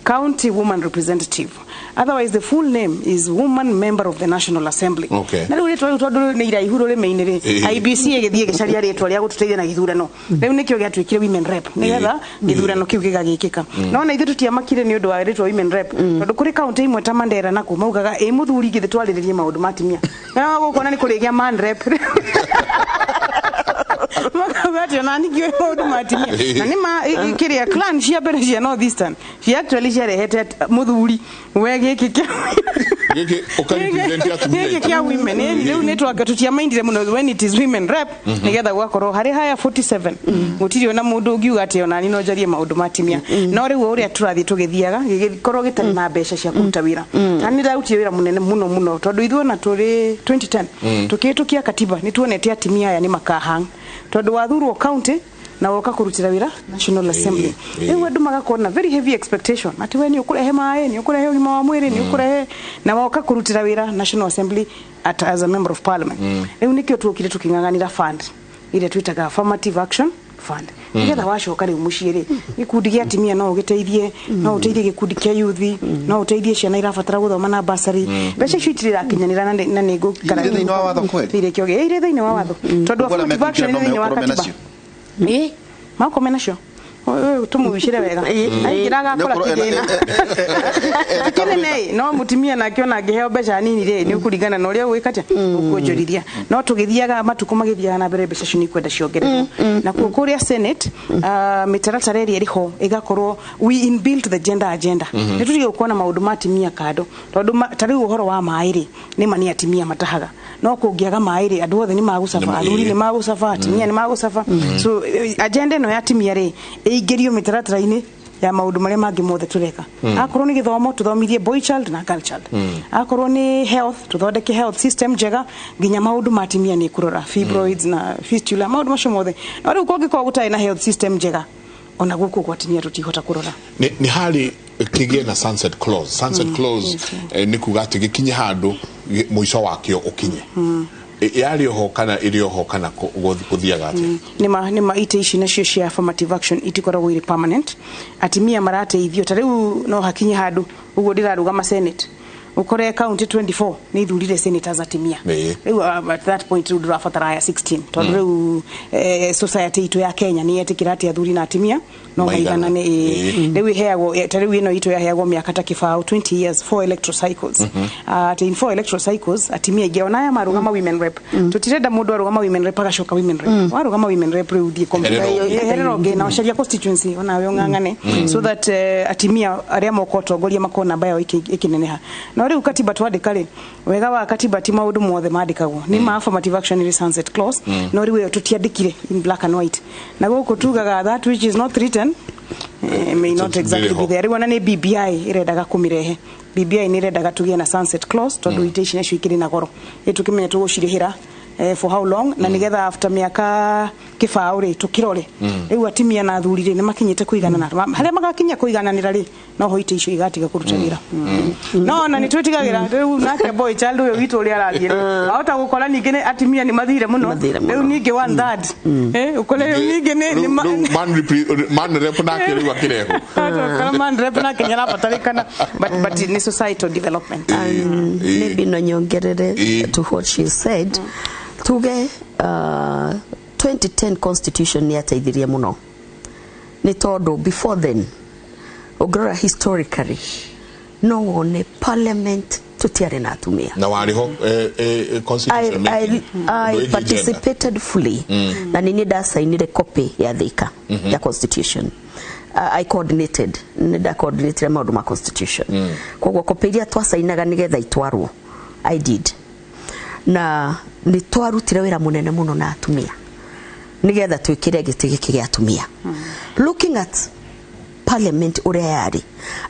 county woman representative, otherwise the full name is woman member of the National Assembly. Na rĩu rĩtwa rĩu tondũ nĩ iraihu rũrĩmĩ-inĩ rĩ, IEBC ĩgĩthiĩ ĩgĩcaria rĩtwa rĩa gũtũteithia na gĩthurano. Rĩu nĩkĩo gĩatuĩkire women rep, nĩgetha gĩthurano kĩu gĩgagĩkĩka. No ona ithuĩ tũtiamakire nĩ ũndũ wa rĩtwa women rep, tondũ kũrĩ kaunti imwe ta Mandera nakuo maugaga ĩ mũthuri githĩ twarĩrĩrie maũndũ ma atimia, na gũkũ nĩ kũrĩgĩa man rep, makauga atĩ ona ningĩ maũndũ ma atimia na nĩ ma kĩrĩa clan cia mbere cia North Eastern cia actually ciarehete mũthuri we gĩkĩ kĩa Gĩkĩ ũkarepresent atumia gĩkĩ aitũ. Kĩa women, rĩu nĩ twaka tũtiamaindire mũno when it is women rep, nĩgetha gũgakorwo harĩ haya 47 gũtirĩ ona mũndũ ũngiuga atĩ ona niĩ no njarie maũndũ ma atimia. No rĩu o ũrĩa tũrathiĩ tũgĩthiaga gĩgĩkorwo gĩtarĩ na mbeca cia kũruta wĩra, na nĩ ndarutire wĩra mũnene mũno mũno, tondũ ithuĩ ona tũrĩ 2010 tũkĩhĩtũkia katiba nĩ tuonete atimia aya nĩ makahang, tondũ wathurwo county na woka kũrutĩra wĩra National Assembly, rĩu andũ magakorwo na very heavy expectation atĩ we nĩ ũkũrehe maĩ, nĩ ũkũrehe ũgima wa mwĩrĩ, nĩ ũkũrehe, na woka kũrutĩra wĩra National Assembly as a member of parliament. Rĩu nĩkĩo tuokire tũkĩng'ang'anĩra fund ĩrĩa twĩtaga affirmative action fund, nĩgetha wacoka rĩu mũciĩ rĩ, gĩkundi gĩa atimia no ũgĩteithie, no ũteithie gĩkundi kĩa yuthi, no ũteithie ciana irabatara gũthoma na basarĩ. Mbeca icio itirĩ irakinyanĩra na nĩ ngũikara. Irĩ thĩinĩ wa watho kweli? Irĩ kĩo ĩrĩ thĩinĩ wa watho, tondũ Ũguo arĩa affirmative action mekũingĩra ĩrĩ no thĩinĩ wa megũkorwo mena katiba. Ĩ makome nacio tũmũgicĩre wega aingĩra agakora Nĩũkorwo kĩgĩna kĩnene, no mũtumia nake ona angĩheo mbeca nini rĩ, nĩ ũkũringana na ũrĩa ũgwĩka atĩa ũkuonjorithia. No tũgĩthiaga matukũ magĩthiaga na mbere, mbeca icio nĩ ikwenda ciongererwo. Nakuo kũrĩa Senate, mĩtaratara ĩrĩa ĩrĩ ho ĩgakorwo we inbuilt the gender agenda. Nĩ tũtige gũkorwo na maũndũ ma atimia kando, tondũ ta rĩu ũhoro wa maĩ rĩ, nĩ ma nĩ atimia matahaga, no kũngĩaga maĩ rĩ, andũ othe nĩ magũcaba, athuri nĩ magũcaba, atimia nĩ magũcaba. So agenda ĩno ya atimia rĩ, ĩingĩrio mĩtaratara-inĩ ya maũndũ marĩa mangĩ mothe tũreka. Akorwo nĩ gĩthomo, tũthomithie boy child na girl child. Akorwo nĩ health, tũthondeke health system njega, nginya maũndũ ma atimia nĩ kũrora fibroids na fistula, maũndũ macio mothe. No rĩu kũngĩkorwo gũtarĩ na health system njega, ona gũkũ gwa atimia tũtihota kũrora. Nĩ harĩ kĩgĩe na sunset clause. Sunset clause nĩ kuga atĩ gĩkinye handũ mũico wakĩo ũkinye. Yarĩ oho kana ĩrĩ oho kana gũthiaga atĩa? Nĩma itĩ ici nacio cia affirmative action itikoragwo irĩ permanent. Atimia marateithio, ta rĩu no hakinye handũ ũguo ndĩrarũgama Senate, ukore county 24 nĩ ithurire senators atimia. Rĩu at that point rĩu ndũrabatara aya 16, tondũ rĩu society itũ ya Kenya nĩ yetĩkĩra atĩ athuri na atimia no Maigana. maiganane. Rĩu iheagwo, ta rĩu ĩno itũ yaheagwo mĩaka ta kĩbaũ, 20 years, four electoral cycles. Atĩ in four electoral cycles atimia aingĩ ona aya marũgama women rep, tũtirenda mũndũ arũgama women rep agacoka women rep. Warũgama women rep, rĩu thiĩ Herera ũngĩ. Herera ũngĩ na ũcaria constituency onawe ũng'ang'ane, so that atimia arĩa moka ũtongoria makorwo namba yao ĩkĩneneha. No rĩu katiba twandĩka rĩ, wega wa katiba ti maũndũ mothe mandĩkagwo nĩ ma affirmative action ĩrĩ sunset clause. No rĩu ĩyo tũtiandĩkire in black and white, na gũkũ tugaga that which is not written may not exactly be there. Rĩu ona nĩ BBI ĩrendaga kũmĩrehe. BBI nĩ ĩrendaga tũgĩe na sunset clause, tondũ itĩ ici nacio ikĩrĩ na goro, ĩ tũkĩmenya tũgũcirĩhĩra For how long na nigetha after miaka kibao ri tukirore riu atimia na athuri ri ni makinyite kuiganana haria magakinya kuigananira ri no ho ite icio igatiga kuruta wira. No na ni twitigagira riu nake boy child uyu witu uria arathie ahota gukora ningi ni atimia ni mathire muno riu ningi one third ukore riu ningi ni man rep nake riu akireho kana man rep nake nyarabatarikana, but ni societal development. Maybe no nyongerere to what she said. Tuge 2010 constitution ni yateithirie muno ni tondu before then ũngĩrora historically no wone parliament tutiarĩ na atumia na wariho constitution. I participated fully na nini ndasainire copy ya Thika ya constitution. I coordinated, nda coordinated maũndũ ma constitution. Koguo copy iria twasainaga nigetha itwarwo I did, na nĩ twarutire wĩra mũnene mũno na atumia nigetha twikire gĩtĩ gĩkĩ gĩa atumia. Looking at parliament ũrĩa yarĩ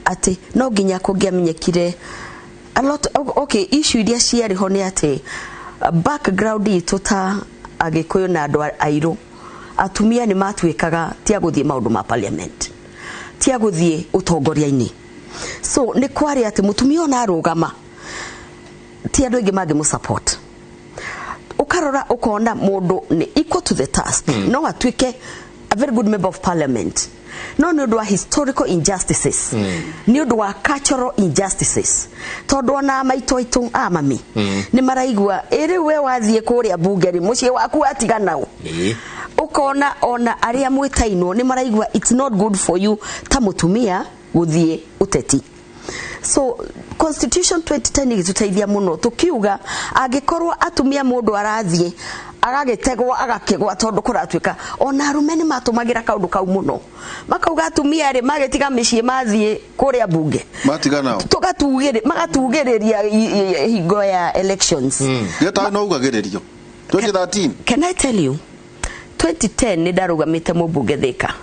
atĩ no nginya kũngĩamenyekire a lot. Okay, issue iria ciarĩ ho nĩ atĩ background itũ ta Agĩkũyũ na andũ airũ, atumia nĩ matuĩkaga ti a gũthiĩ maũndũ ma parliament, ti a gũthiĩ ũtongoria-inĩ. So nĩ kwarĩ atĩ mũtumia ona arũgama ti andũ aingĩ mangĩmũ support. Ukarora ukona mundu ni equal to the task. No atuike a very good member of parliament, no ni undu wa historical injustices, ni undu wa cultural injustices, tondu ona maito aitu a mami ni maraigua iri we wathie kuria bunge ri mucii waku atiga nao. Ukona ona aria mwitainwo ni maraigua it's not good for you ta mutumia guthie uteti. So constitution 2010 igituteithia muno tukiuga angikorwo atumia mundu arathie agagitegwo agakigwa tondu kuratuika ona arume ni matumagira kaundu kau muno makauga atumia ri magitiga micii mathie kuria bunge matiga nao tugatugire magatugiriria hingo ya elections. Geta no ugagiririo 2013. Can I tell you 2010 ni ndarugamite mubunge Thika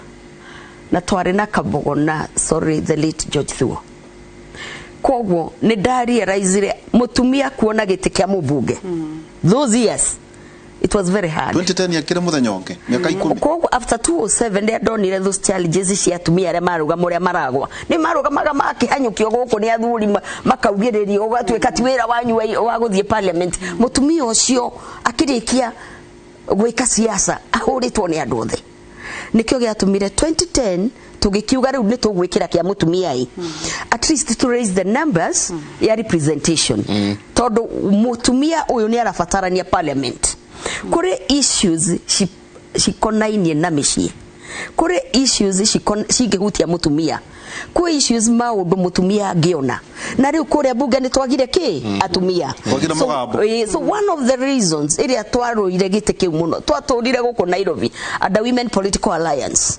na twari na Kabogo na sorry the late George Thuo. Koguo ni ndarealizire mutumia kuona giti kia mubunge. Those years it was very hard. 2010 yakire muthenya ungi miaka 10. Koguo after 2007 ndia ndonire those challenges cia atumia aria marugama uria maragwa ni marugamaga makihanyukio guku ni athuri makaugiririo ugatuika ti wira wanyu wa guthie parliament. Mutumia ucio akirikia gwika siasa ahuritwo ni andu othe. Nikio giatumire 2010 tugikiuga riu ni tugwikira kia mutumia i at least to raise the numbers ya representation. Tondu mutumia uyu ni arabatarania parliament. Kuri issues cikonainie na micii, kuri issues cingihutia mutumia, kuri issues maundu mutumia angiona na riu kuria bunge ni twagire ki atumia. So one of the reasons iria twaruire giti kiu muno twaturire guku Nairobi under Women Political Alliance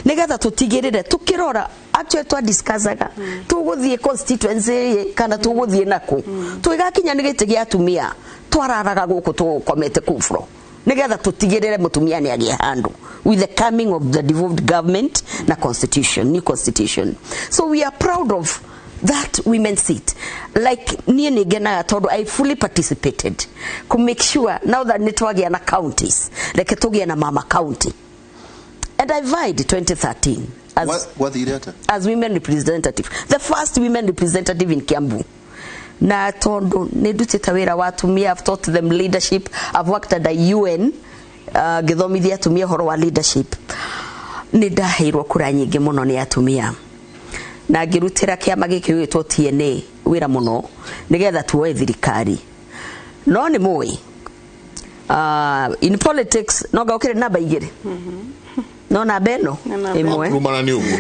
nigetha tutigirire tukirora actually twa discussaga tuguthie constituency kana tuguthie naku twigakinya ni giti gia atumia twararaga guku tukomete kufro nigetha tutigirire mutumia ni agie handu with the coming of the devolved government na constitution, new constitution. So we are proud of that women's seat. Like nie nigenaga tondu I fully participated to make sure now that nitwagia na counties like tugie na mama county. And I vied 2013 as, as women representative, the first women representative in Kiambu. Na tondu nindutite wira wa atumia, I've taught them leadership, I've worked at the UN githomithia atumia horo wa leadership. Ni ndaheirwo kura nyingi muno ni atumia na ngirutira kiama giki gitwo TNA wira muno nigetha tuoe thirikari. No ni mui in politics no ngaukire namba igiri no namba eno imwe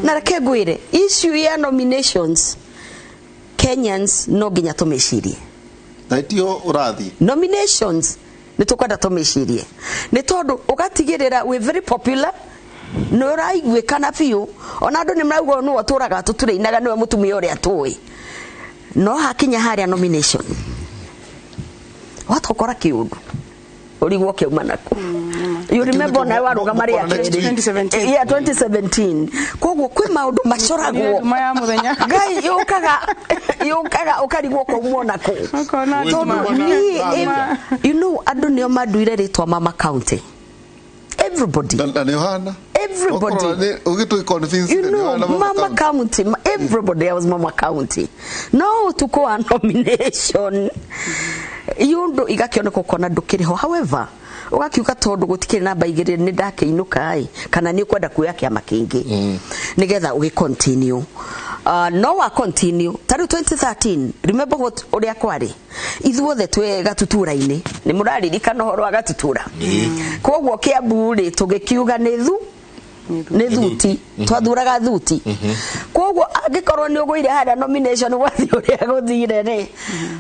na reke ngwire issue ya nominations Kenyans no nginya tumicirie na itio urathi nominations ni tukwenda tumicirie ni tondu ugatigirira we very popular ni uraiguikana biu ona andu ni marauga no aturaga tutureinaga niwe mutumia uria tui no hakinya haria nomination watokora kiundu Ũrigwo kĩauma naku. You remember nawe warũgama rĩa kerĩ? 2017. Yeah, 2017. Koguo kwĩ maũndũ macoragwo. Nduma ya mũthenya. Ngai yũkaga ũkarigwo kwaumwo nakũ. Ũkona Tondũ nduma. niĩ, you know, andũ nĩo manduire rĩtwa Mama County. Everybody. Na nĩ ũhana. Everybody. Ũgĩtũ convince. You know, Mama County, everybody was Mama County. No ũtukũ wa nomination yundu igakĩoneka ũkona ndũkĩrĩ ho. However, ũgakiuga tondũ gũtikĩrĩ namba igĩrĩ nĩ ndakĩinũka ĩ, kana nĩ ũkwenda kuoya kĩama kĩngĩ nĩgetha ũgĩ continue. No wa continue ta rĩu 2013, remember what ũrĩa kwarĩ, ithuothe twĩ gatutura-inĩ, nĩ mũraririkana ũhoro wa gatutura. Koguo Kiambu rĩ, tũgĩkiuga nĩ thu nĩ thuti, twathuraga thuti. Koguo angĩkorwo nĩ ũgũire harĩa nomination gwathiĩ ũrĩa gũthire rĩ,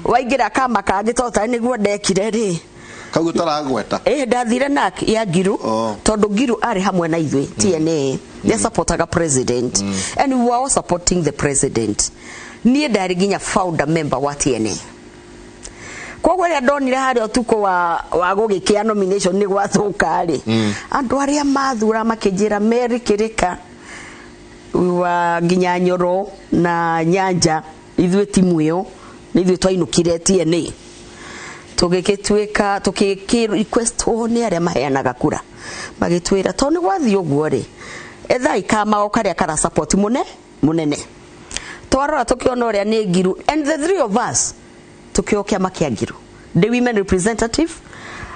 waingĩra kama kangĩ to tarĩ nĩguo ndekire rĩ. Kau ũtaragweta. Ĩ, ndathire na ya Ngiru, tondũ Ngiru arĩ hamwe na ithuĩ TNA, nĩ supportaga president and we were all supporting the president. Niĩ ndarĩ nginya founder member wa TNA. Koguo rĩrĩa ndonire harĩa ũtukũ wa gũgĩkĩa nomination nĩ gwathũka rĩ, andũ arĩa mathura makĩnjĩra Mary Kĩrĩka wa nginya Nyoro na Nyanja, ithuĩ timu ĩyo nĩ ithuĩ twainũkire TNA, tũgĩgĩtuĩka tũkĩ request nĩ arĩa maheanaga kura, magĩtwĩra tondũ nĩ gwathiĩ ũguo rĩ, ethai kama o karĩa kara support mũnene. Twarora tũkĩona ũrĩa nĩ Ngiru, and the three of us tũkĩoya kĩama kĩa Ngiru, the women representative,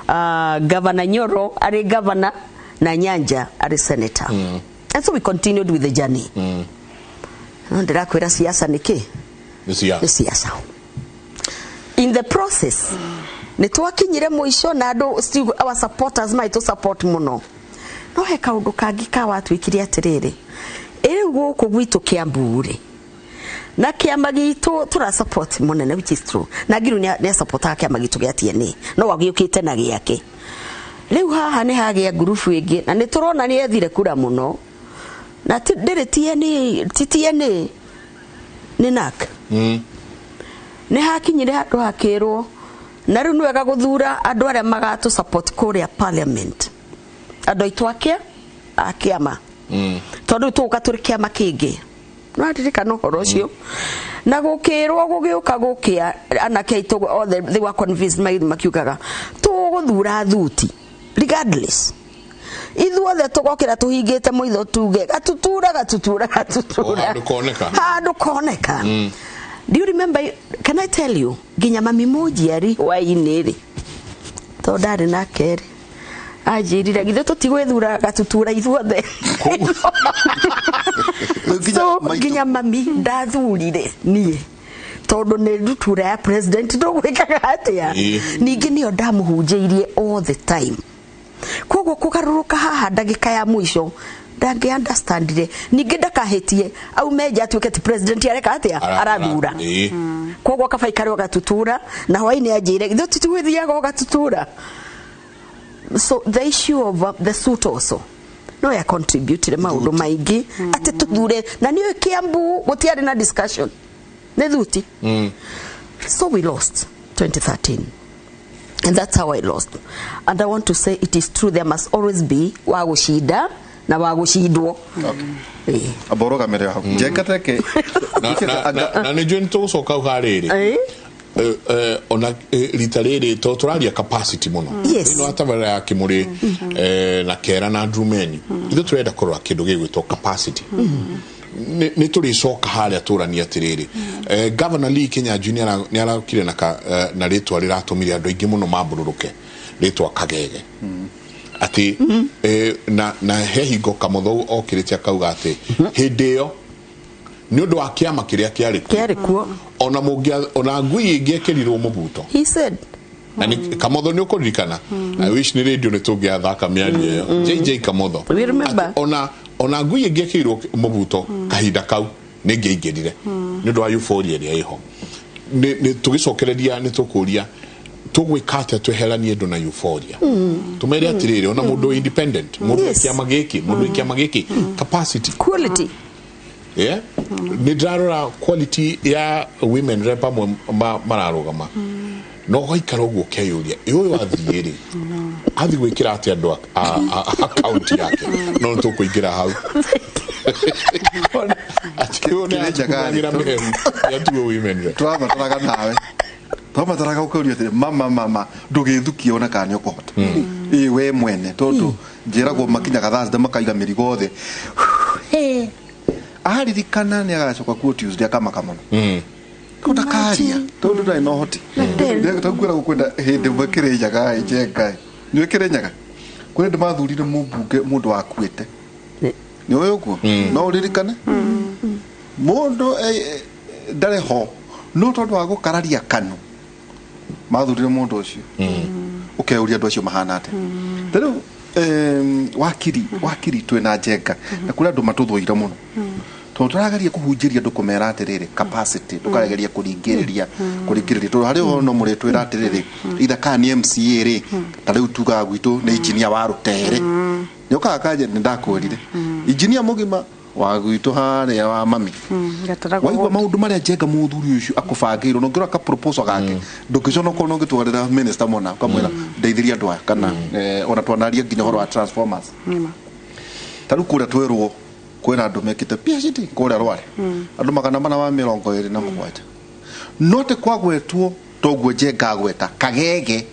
Governor Nyoro arĩ governor na Nyanja arĩ senator. And so we continued with the journey. No ndĩrakwĩra siasa nĩ kĩ? Nĩ siasa. Nĩ siasa. In the process nĩ twakinyire mũico na andũ still our supporters maitũ support mũno. No he kaũndũ kangĩ kawatuĩkire atĩrĩrĩ, ĩrĩu gũkũ gwitũ Kiambu rĩ, na kĩama gitũ tũra support mũnene, which is true, na Ngiru nĩ supportaga kĩama gitũ gĩa TNA, no agĩũkĩte na gĩake. Rĩu haha nĩ hagĩa ngurubu ĩngĩ na nĩ tũrona nĩ ethire kura mũno, na ndĩrĩ TNA, ti TNA, nĩ NAC. Nĩ hakinyire handũ hakĩrwo na rĩu nĩ wega gũthura andũ arĩa magatũ support kũrĩa parliament, andũ aitũ a kĩama, tondũ rĩu tũgũka tũrĩ kĩama kĩngĩ. Nĩwaririkana ũhoro ũcio? Na gũkĩrwo gũgĩũka gũkĩa anake aitũ othe, they were convinced, makiugaga tũgũthura thuti regardless, ithuothe tũgokĩra tũhingĩte mũitho tuge gatutura gatutura gatutura. Handũ koneka. Handũ koneka. Do you remember, can I tell you, nginya mami mũnjiari hwainĩ rĩ, tondũ ndarĩ nake rĩ, anjĩrire githĩ tũtigwĩthura gatutura ithuothe. So nginya mami ndathurire niĩ tondũ nĩ ndutura ya president, ndũgwĩkaga atĩa? Ningĩ nĩyo ndamũhunjĩirie all the time. Koguo kũgarũrũka haha ndagĩka ya mũico ndangĩ understandire, ningĩ ndakahĩtie aume nja atuĩke ti president areka atĩa, arathura. Koguo kaba ikare gatutura na hwainĩ anjĩre githĩ tũtigwĩthiaga gatutura. So the issue of the suit also no ya contribute maũndũ maingĩ atĩ tũthure, na nĩ Kiambu gũtiarĩ na discussion, nĩ thuti. So we lost 2013, and that's how I lost. And I want to say it is true, there must always be wa gũcinda na wa gũcindwo. Amba ũrũgamĩre hau njengete. Na nĩ njũĩ nĩ tũgũcoka hau harĩrĩ ona rita rĩrĩ to tũraria capacity mũno thĩinĩ wa tabarĩra ya Kĩmũrĩ na Kera na Ndrumeni, ithuĩ tũrenda kũrora kĩndũ gĩgwĩtwo capacity. Nĩ tũrĩcoka harĩa tũranie atĩrĩrĩ, Governor Lee Kinyanjui nĩ araukire na rĩtwa rĩratũmire andũ aingĩ mũno mambũrũrũke, rĩtwa Kagege, atĩ na he hingo Kamũthou okĩrĩte akauga atĩ hĩndĩ ĩyo nĩ ũndũ wa kĩama kĩrĩa kĩarĩ kuo, ona mũngĩa ona ngui ĩngĩekĩrirwo mũbuto. He said na Kamotho nĩ ũkũririkana, I wish nĩ radio nĩ tũngĩathaka mĩario ĩyo, JJ Kamotho. We remember. Ona ngui ĩngĩekĩrirwo mũbuto kahinda kau nĩ ĩngĩaingĩrire nĩ ũndũ wa euphoria ĩrĩa ĩho. Nĩ tũgĩcokereria nĩ tũkũria tũgwĩka atĩa tweheranie andũ na euphoria, tũmere atĩrĩrĩ ona mũndũ independent, mũndũ kĩama gĩkĩ, mũndũ kĩama gĩkĩ, capacity, quality. Yeah, nĩ ndĩrarora quality ya women rep amwe mararũgama. No ũgaikara ũguo ũkeyũria, ĩ ũyũ athiĩ rĩ, athiĩ gwĩkĩra atĩa andũ a kaunti yake? No nĩ tũkũingĩra hau. Atĩ ũyũ nĩ atũhũragĩra mĩhehu nĩatuo women rep. Tũrabataraga nawe, twabataraga ũkauria atĩrĩ, mama mama, ndũgĩthukie ona kana nĩ ũkũhota ĩ we mwene, tondũ njĩragwo makinyaga Thursday makaiga mĩrigo othe, aririkana nĩ agacoka kuo Tuesday akamaka mũno ko ndakaria tondũ ndarĩ na ũhoti. Takwĩra gũkwenda hĩndĩ ĩmwe Kĩrĩnyaga ĩ Njenga nĩ Kĩrĩnyaga kũrĩ ndĩ mathurire mũmbunge mũndũ wakuĩte, nĩ ũĩ ũguo, no ũririkane mũndũ ndarĩ ho, no tondũ wa gũkararia kanu mathurire mũndũ ũcio. Ũkeuria andũ acio mahana atĩa. Ta rĩu wakiri twĩna Njenga na kũrĩ andũ matũthũire mũno tondũ tũrageria kũhunjĩria andũ kũmera atĩrĩrĩ capacity, ndũkageria kũringĩrĩria tondũ harĩ ũhoro no mũrĩtwĩra atĩrĩrĩ either kana nĩ MCA rĩ, ta rĩu tugaga gwitũ nĩ engineer wa rũtere, nĩ ũkaga kanje nĩ ndakwĩrire engineer mũgima wa gwitũ harĩa wa mami, waigua maũndũ marĩa Njenga mũthuri ũcio akũbangĩirwo, na ũngĩrora ka proposal gake ndũngĩconoka ona ũngĩtwarĩra minister mona ũkamwĩra ndeithĩria andũ aya, kana ona twanaria nginya ũhoro wa transformers. Ta rĩu kũrĩa twerwo kwĩna andũ mekĩte PhD kũrĩa Rware, andũ 427, no te kwagwetwo toguo Njenga agweta kagege,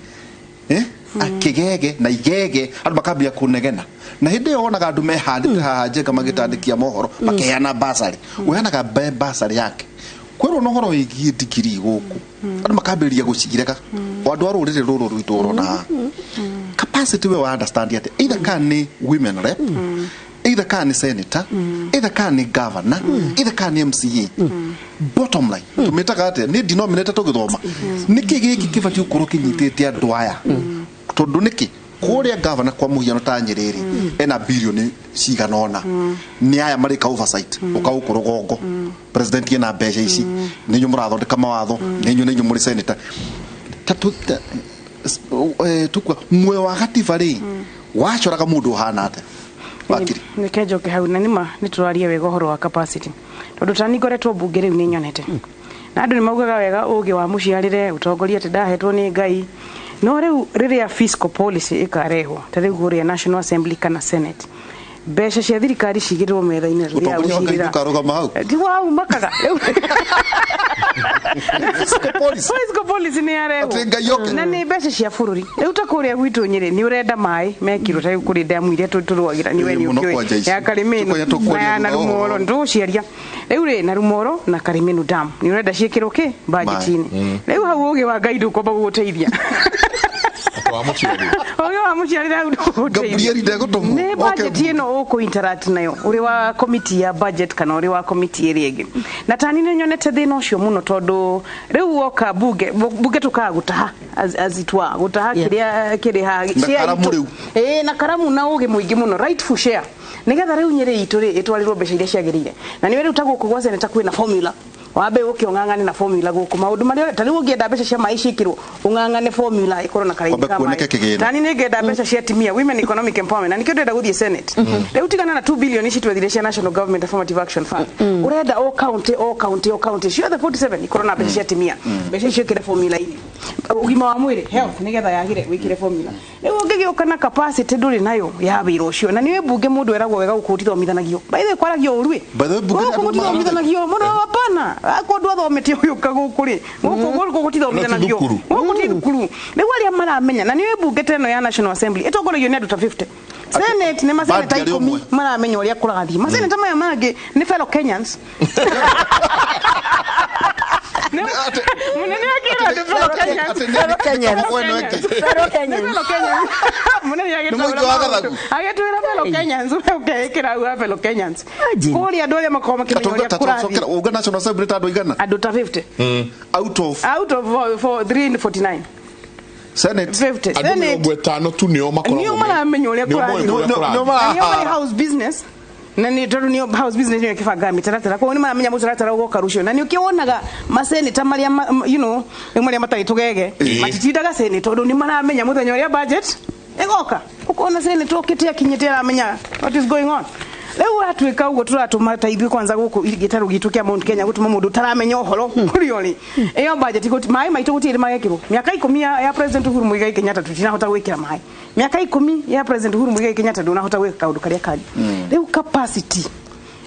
akĩgege na igege, andũ makambia kũnegena, na hĩndĩ ĩyo wonaga andũ mehandĩte haha Njenga magĩtandĩkia mohoro makeheana basarĩ, ũheanaga basarĩ yake kwĩrwo na ũhoro wĩgiĩ ndigiri gũkũ, andũ makambĩrĩria gũcirega, o andũ a rũrĩrĩ rũrũ rwitũ ũrona haha capacity we wa understand atĩ either kana nĩ women rep, either kana nĩ senator, either kana nĩ governor, either kana nĩ MCA. Bottom line tũmĩtaga atĩa nĩ denominator tũgĩthoma, nĩkĩ gĩkĩ kĩbatiĩ gũkorwo kĩnyitĩte andũ aya, tondũ nĩkĩ kũrĩa governor kwa mũhiano ta Nyĩrĩ rĩ ena bilioni cigana ũna, nĩ aya marĩka oversight ũka gũkũ rũgongo, president ena mbeca ici, nĩ inyuĩ mũrathondeka mawatho, nĩ inyuĩ mũrĩ senator, tukua muoyo wa gatiba rĩ wacoraga mũndũ ũhana atĩa? Wakiri nĩke njoke hau, na nĩma nĩ tũraria wega ũhoro wa capacity, tondũ tani ngoretwo mbunge rĩu nĩ nyonete na andũ nĩ maugaga wega ũgĩ wa mũciarĩre ũtongoria atĩ ndahetwo nĩ Ngai, no rĩu rĩrĩa fiscal policy ĩkarehwo ta rĩu kũrĩa National Assembly kana Senate, mbeca cia thirikari cigĩrĩrwo metha-inĩ rĩrĩa ũtongoria wa Ngai ndũkarũgama hau, ti wau makaga fiscal policy nĩ yarehwo na nĩ mbeca cia bũrũri. Rĩu ta kũrĩa gwitũ Nyĩrĩ nĩ ũrenda maĩ mekirwo ta rĩu kũrĩ ndemu iria tũrũagĩra nĩ we nĩ ũkĩũĩ ya Karimĩnu na ya Narumoro, nĩ tũgũciaria rĩu rĩ Narumoro na Karimĩnu dam nĩ ũrenda ciĩkĩrwo kĩ budget-inĩ. Rĩu hau ũgĩ wa Ngai ndũkwamba gũgũteithia, ũgĩ wa mũciarĩre hau ndũgũgũteithia, nĩ budget ĩno ũkũ interact nayo ũrĩ wa committee ya budget kana ũrĩ wa committee ĩrĩa ĩngĩ. Na tani nĩ nyonete thĩna ũcio mũno, tondũ rĩu woka bunge tũkaga gũtaha as it were, gũtaha kĩrĩa kĩrĩ haha na karamu na ũgĩ mũingĩ mũno, rightful share, nĩgetha rĩu Nyĩrĩ itũ rĩ ĩtwarĩrwo mbeca iria ciagĩrĩire. Na nĩwe rĩu ta gũkũ gwa seneta kwĩna formula, wambe ũke ũng'ang'ane na formula gũkũ maũndũ marĩa ta rĩu ũngĩenda mbeca cia maĩ ciĩkĩrwo ũng'ang'ane formula ĩkorwo na karaini ka maĩ. Tani nĩngenda mbeca cia atumia, women economic empowerment, na nĩkĩo ndĩrenda gũthiĩ Senate. Rĩu tigana na 2 billion ici twethire cia National Government Affirmative Action Fund, ũrenda o county o county o county ciothe 47 ikorwo na mbeca cia atumia, mbeca icio ĩkĩre formula-inĩ. Ũgima wa mwĩrĩ health nĩgetha yagĩre wĩkĩre formula. Rĩu ũngĩgĩũka na capacity ndũrĩ nayo ya wĩra ũcio, na nĩwe mbunge mũndũ eragwo wega gũkũ gũtithomithanagio, by the way kwaragio ũru ĩ gũkũ gũtithomithanagio mũno, hapana kũndũ athomete ũyũka gũkũ rĩ gũkũ gũtithomithanagio, gũkũ ti thukuru. Rĩu arĩa maramenya, na nĩwe mbunge ta ĩno ya National Assembly ĩtongoragio nĩ andũ ta 50, Senate nĩ maseneta 10 maramenya ũrĩa kũrathiĩ, maseneta maya mangĩ nĩ fellow Kenyans. Munene akĩra andũ fellow Kenyans, munene agĩtwĩra fellow Kenyans, we ũkeĩkĩra hau fellow Kenyans kũrĩa andũ arĩa makoragwo makĩmenya ũrĩa kũrathiĩ. Uga National Assembly ta andũ aigana? Andũ ta 50 out of 349 Senate 50. Andũ 50 tu nĩo makoragwo nĩo maramenya ũrĩa kũrathiĩ, nĩo marĩ house business, na nĩ tondũ nĩo house business nĩyo ĩkĩbangaga mĩtaratara, koguo nĩ maramenya mũtaratara ũgoka rũciũ, na nĩ ũkĩwonaga maseneta marĩa you know marĩa matarĩ tũgege matitindaga senate, tondũ nĩ maramenya mũthenya ũrĩa budget ĩgoka, ũkona senate okĩte akinyĩte aramenya what is going on. Rĩu watuĩka ũguo tũratũma ta ithuĩ kwanza gũkũ gĩtarũ gitũ kĩa Mount Kenya gũtũma mũndũ ũtaramenya ũhoro kũrĩa ũrĩ. Ĩyo budget maĩ maitũ gũtirĩ magekĩrwo. Mĩaka 10 ya President Uhuru Muigai Kenyatta tũtinahota gwĩkĩra maĩ. Mĩaka 10 ya President Uhuru Muigai Kenyatta ndũnahota gwĩka kaũndũ karĩa kangĩ. Rĩu capacity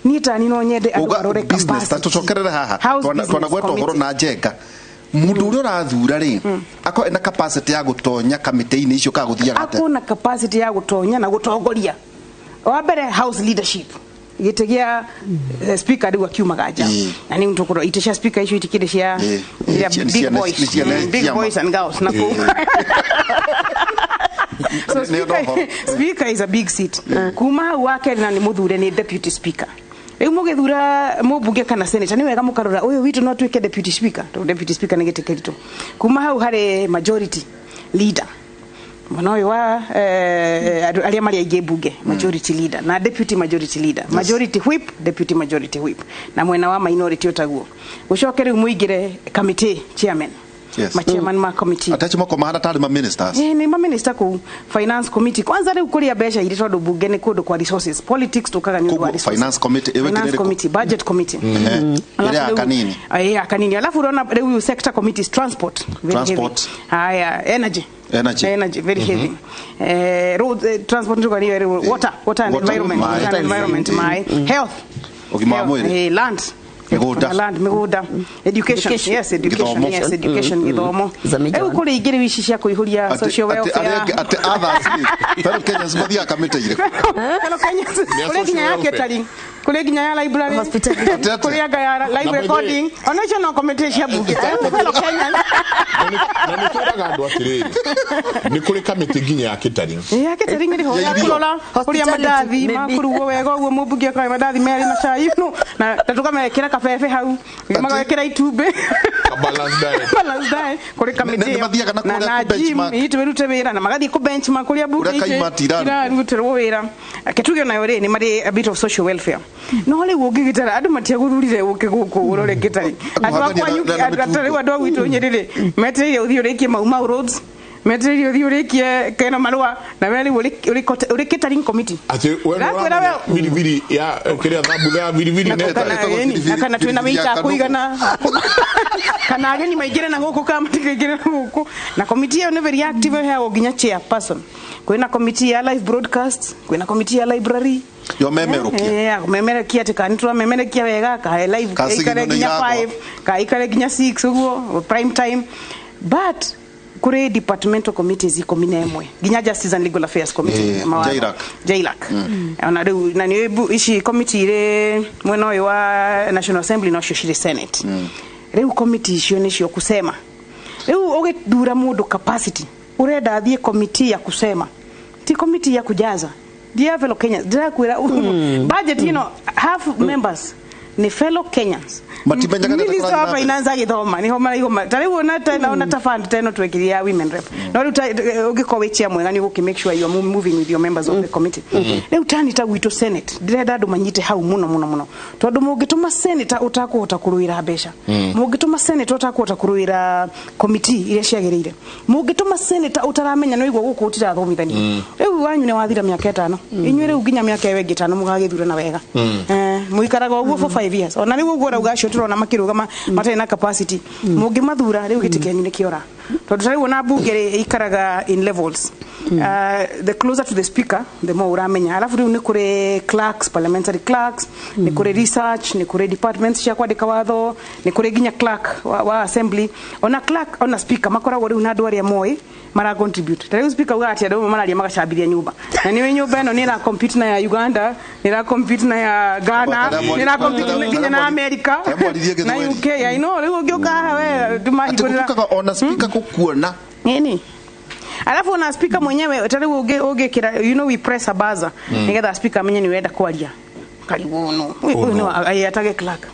niĩ tani no nyende andũ Uga marore business ta capacity. tucokerere haha. House business Twanagweta ũhoro committee. na njenga mundu uria urathura ri akorwo ena capacity ya gutonya kamĩtĩ-inĩ icio ka guthiaga atĩa? Akona capacity ya gutonya na gutongoria. Wa mbere, house leadership, gĩtĩ gĩa speaker rĩu akiumaga nja na nĩ tũkũrora itĩ cia speaker icio itikĩrĩ cia cia big boys. Big boys and girls na kũu. So Nĩ ũndũ ũhoro. speaker is a big seat. Kuma hau, wa kerĩ na nĩ mũthure nĩ deputy speaker. Rĩu mũgĩthura mũmbunge kana senator, nĩ wega mũkarora ũyũ witũ no atuĩke deputy speaker, tondũ deputy speaker nĩ gĩtĩ kĩritũ. Kuma hau harĩ majority leader, mwena ũyũ wa andũ arĩa marĩ aingĩ mbunge, majority leader na deputy majority leader, majority whip, deputy majority whip, na mwena wa minority ũtaguo. Gũcoke rĩu mũingĩre committee chairman, machairman ma committee. Atacio mako mahana tarĩ ma ministers. Nĩ maminista kũu. Finance committee kwanza, rĩu kũrĩa mbeca irĩ, tondũ bunge nĩ kũndũ kwa resources, politics tũkaga nĩ ũndũ wa Koguo resources. finance committee ĩwĩkĩre Finance ĩrĩkũ? committee, budget committee. Ĩrĩa ya Alafu rĩu- kanini. Ya kanini. Alafu unaona rĩu sector committees, transport, very Transport. heavy. Haya, energy. Energy. Energy, very heavy. Road, transport ndio ni water, water and Water, environment, maĩ. water and environment, maĩ, health, Ũgima wa mwĩrĩ. Land, Mĩgũnda. Land, mĩgũnda, education, yes, education. Gĩthomo. Yes, education, gĩthomo. Rĩu kũrĩ ingĩ rĩu ici cia kũihũria social Atĩ welfare. arĩa angĩ, atĩ others rĩ, fellow Kenyans mathiaga kamĩtĩ irĩkũ? Fellow Kenyans, kũrĩ nginya ya catering, kũrĩ nginya ya library, kũrĩ anga ya live Na by the way- recording, ona icio no committee cia bunge. Fellow Kenyans. Na nä twä raga andå atä rä rä nä kå rä kamä nginya ya catering. Ya catering ĩrĩ ho ya kũrora kũrĩa mandathi makũrugwo wega ũguo, mũmbunge akahe mandathi merĩ na cai no na tũkamekĩra kabebe hau, magekĩra itumbĩ. Balance diet. Balance diet kũrĩ kamĩtĩ Nĩ mathiaga na kũrĩa na kũ benchmark. gym itwĩrute wĩra na magathiĩ kũ benchmark kũrĩa bunge Kũrĩa kaimati irarutĩrwo wĩra. Ketuge nayo rĩ, nĩ marĩ a bit of social welfare, no rĩu ũngĩgĩtara andũ matiagũthurire ũke gũkũ ũrore gĩtari andũ Kũhangania akwa na mĩtungo. rĩu andũ a gwitũ Nyĩrĩ rĩ, metereire ũthiĩ ũrĩkie Mau Mau roads, metereire ũthiĩ ũrĩkie kena marũa, na we rĩu ũrĩ catering committee. Atä we Ndĩrakwĩra we- biribiri ya kä rä a thambutha ya biribiri na kana twina wĩita kũigana kana ageni maingĩre na gũkũ kana matikaingĩre na gũkũ. Na committee ĩyo nĩ very active, ĩheagwo nginya chairperson. Kwĩna committee ya live broadcast, kwĩna committee ya library. Yo memerokia. Kũmemerekia atĩ kana nĩtũramemerekia wega ka live Ka signal ĩikare nĩ nginya iragwa. 5 ka ikare nginya 6 ũguo prime time. But kũrĩ departmental committees 11, nginya justice and legal affairs committee, mawatho. JLAC. JLAC. Ona rĩu na nĩ ici committee irĩ mwena ũyũ wa National Assembly nocio cirĩ Senate. Rĩu committee icio nĩcio kusema. Rĩu ũgĩthura mũndũ capacity, ũrenda athiĩ committee ya kusema, ti committee ya kujaza. Dear fellow Kenyans, ndĩrakwĩra budget ĩno, half members ni fellow Kenyans. Matimenyaga nĩ Minister kũrathiĩ wa na mbere. finance agĩthoma niho maraigoma. Ta rĩu ona ta ona ta fund ta ĩno twekire ya women rep, no rĩu ũngĩkorwo wĩ chair mwega nĩ ũgũkĩ make sure you are moving with your members of the committee. Rĩu tani ta gwitũ Senate, ndĩrenda andũ manyite hau mũno mũno mũno, tondũ mũngĩtũma senator ũtakũhota kũrũĩra mbeca, mũngĩtũma senator ũtakũhota kũrũĩra committee iria ciagĩrĩire, mũngĩtũma senator ũtaramenya no igua gũkũ ũtirathomithania, rĩu wanyu nĩ wathira mĩaka 5, inyuĩ rĩu nginya mĩaka ĩyo ĩngĩ 5 mũgagĩthurana wega. Mũikaraga ũguo for 5 years. Ona rĩu ũguo ũrauga acio tũrona makĩrũgama matarĩ na capacity, mũngĩmathura rĩu gĩtĩ kĩanyu nĩ kĩora, tondũ ta rĩu ona mbunge rĩ ikaraga in levels. The closer to the speaker, the more ũramenya. Alafu rĩu nĩ kũrĩ clerks, parliamentary clerks, nĩ kũrĩ research, nĩ kũrĩ departments cia kwandĩka watho, nĩ kũrĩ nginya clerk wa assembly. Ona clerk ona speaker makoragwo rĩu na andũ arĩa moĩ mara contribute. Ta rĩu speaker ugaga atĩ andũ amwe mararia magacambithia nyũmba, na nĩwe nyũmba ĩno nĩ ĩra compete na ya Uganda, nĩ ĩra compete na ya Ghana, nĩ ĩra compete nginya na America Mwaririe na Gĩthweri. UK. I know rĩu ũngĩũka haha we Atĩ ndũmahingũrĩra. gũtuĩkaga ona speaker gũkuona. Nini, alafu na speaker mwenyewe ta rĩu ũngĩkĩra, you know, we press a buzzer nĩgetha speaker amenye nĩ ũrenda kwaria. Karibu no ũyũ no atage clerk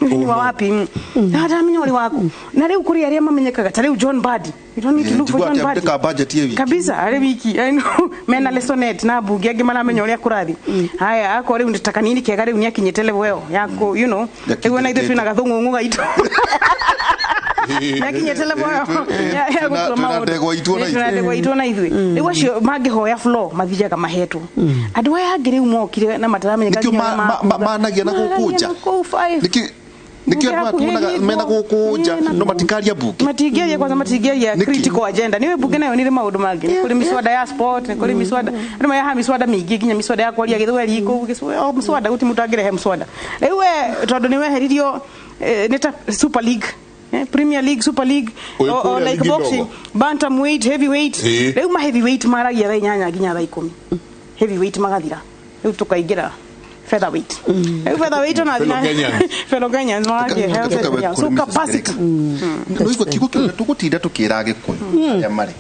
ni wa wapi, na ndamenya ũrĩ waku. Na rĩu kũrĩ arĩa mamenyekaga ta rĩu John Mbadi. You don't need to look for Njigua John atĩ Mbadi andĩka budget ĩ wiki. Kabisa, arĩ wiki. I know mena lesonet na mbunge angĩ maramenya ũrĩa kũrathi. Haya, akorwo rĩu nĩ ta kanini kega, rĩu nĩ akinyĩte level ĩyo yaku, you know, rĩu ona ithuĩ twĩna gathũng'ũng'ũ gaitũ. Nĩakinyĩte level ya gũtua maũndũ. Ndegwa itũ ona Twĩna ndegwa itũ ona ithuĩ. Rĩu acio mangĩhoya floor mathiaga mahetwo. Andũ aya angĩ rĩu mokire na mataramenyeka Nĩkĩo nginya ũrĩa managia na gũkũ nja. Maragia na kũu five. Nĩkĩo andũ aya tuonaga mena gũkũ nja no matikaria bunge. Matingĩaria kwanza, matingĩaria critical agenda. Nĩwe bunge nayo nĩ ĩrĩ maũndũ mangĩ. Nĩ kũrĩ mĩswada ya sport, nĩ kũrĩ mĩswada, andũ marehaga mĩswada mĩingĩ, nginya mĩswada ya kwaria gĩthweri kũu o mswada gũtirĩ mũndũ angĩrehe mswada. Rĩu we tondũ nĩ weheririo, nĩ ta Super League, Premier League, Super League, Ũyũ or kũrĩa like ligi boxing, ndogo. bantamweight, heavyweight. Ĩĩ. Rĩu ma heavyweight maragia thaa 8 nginya thaa 10, heavyweight magathira, rĩu tũkaingĩra featherweight. Rĩu featherweight ona Fellow Kenyans. Fellow Kenyans maragia. So capacity. Nĩigua kiugo kĩu tũgũtinda tũkĩra Agĩkũyũ arĩa marĩ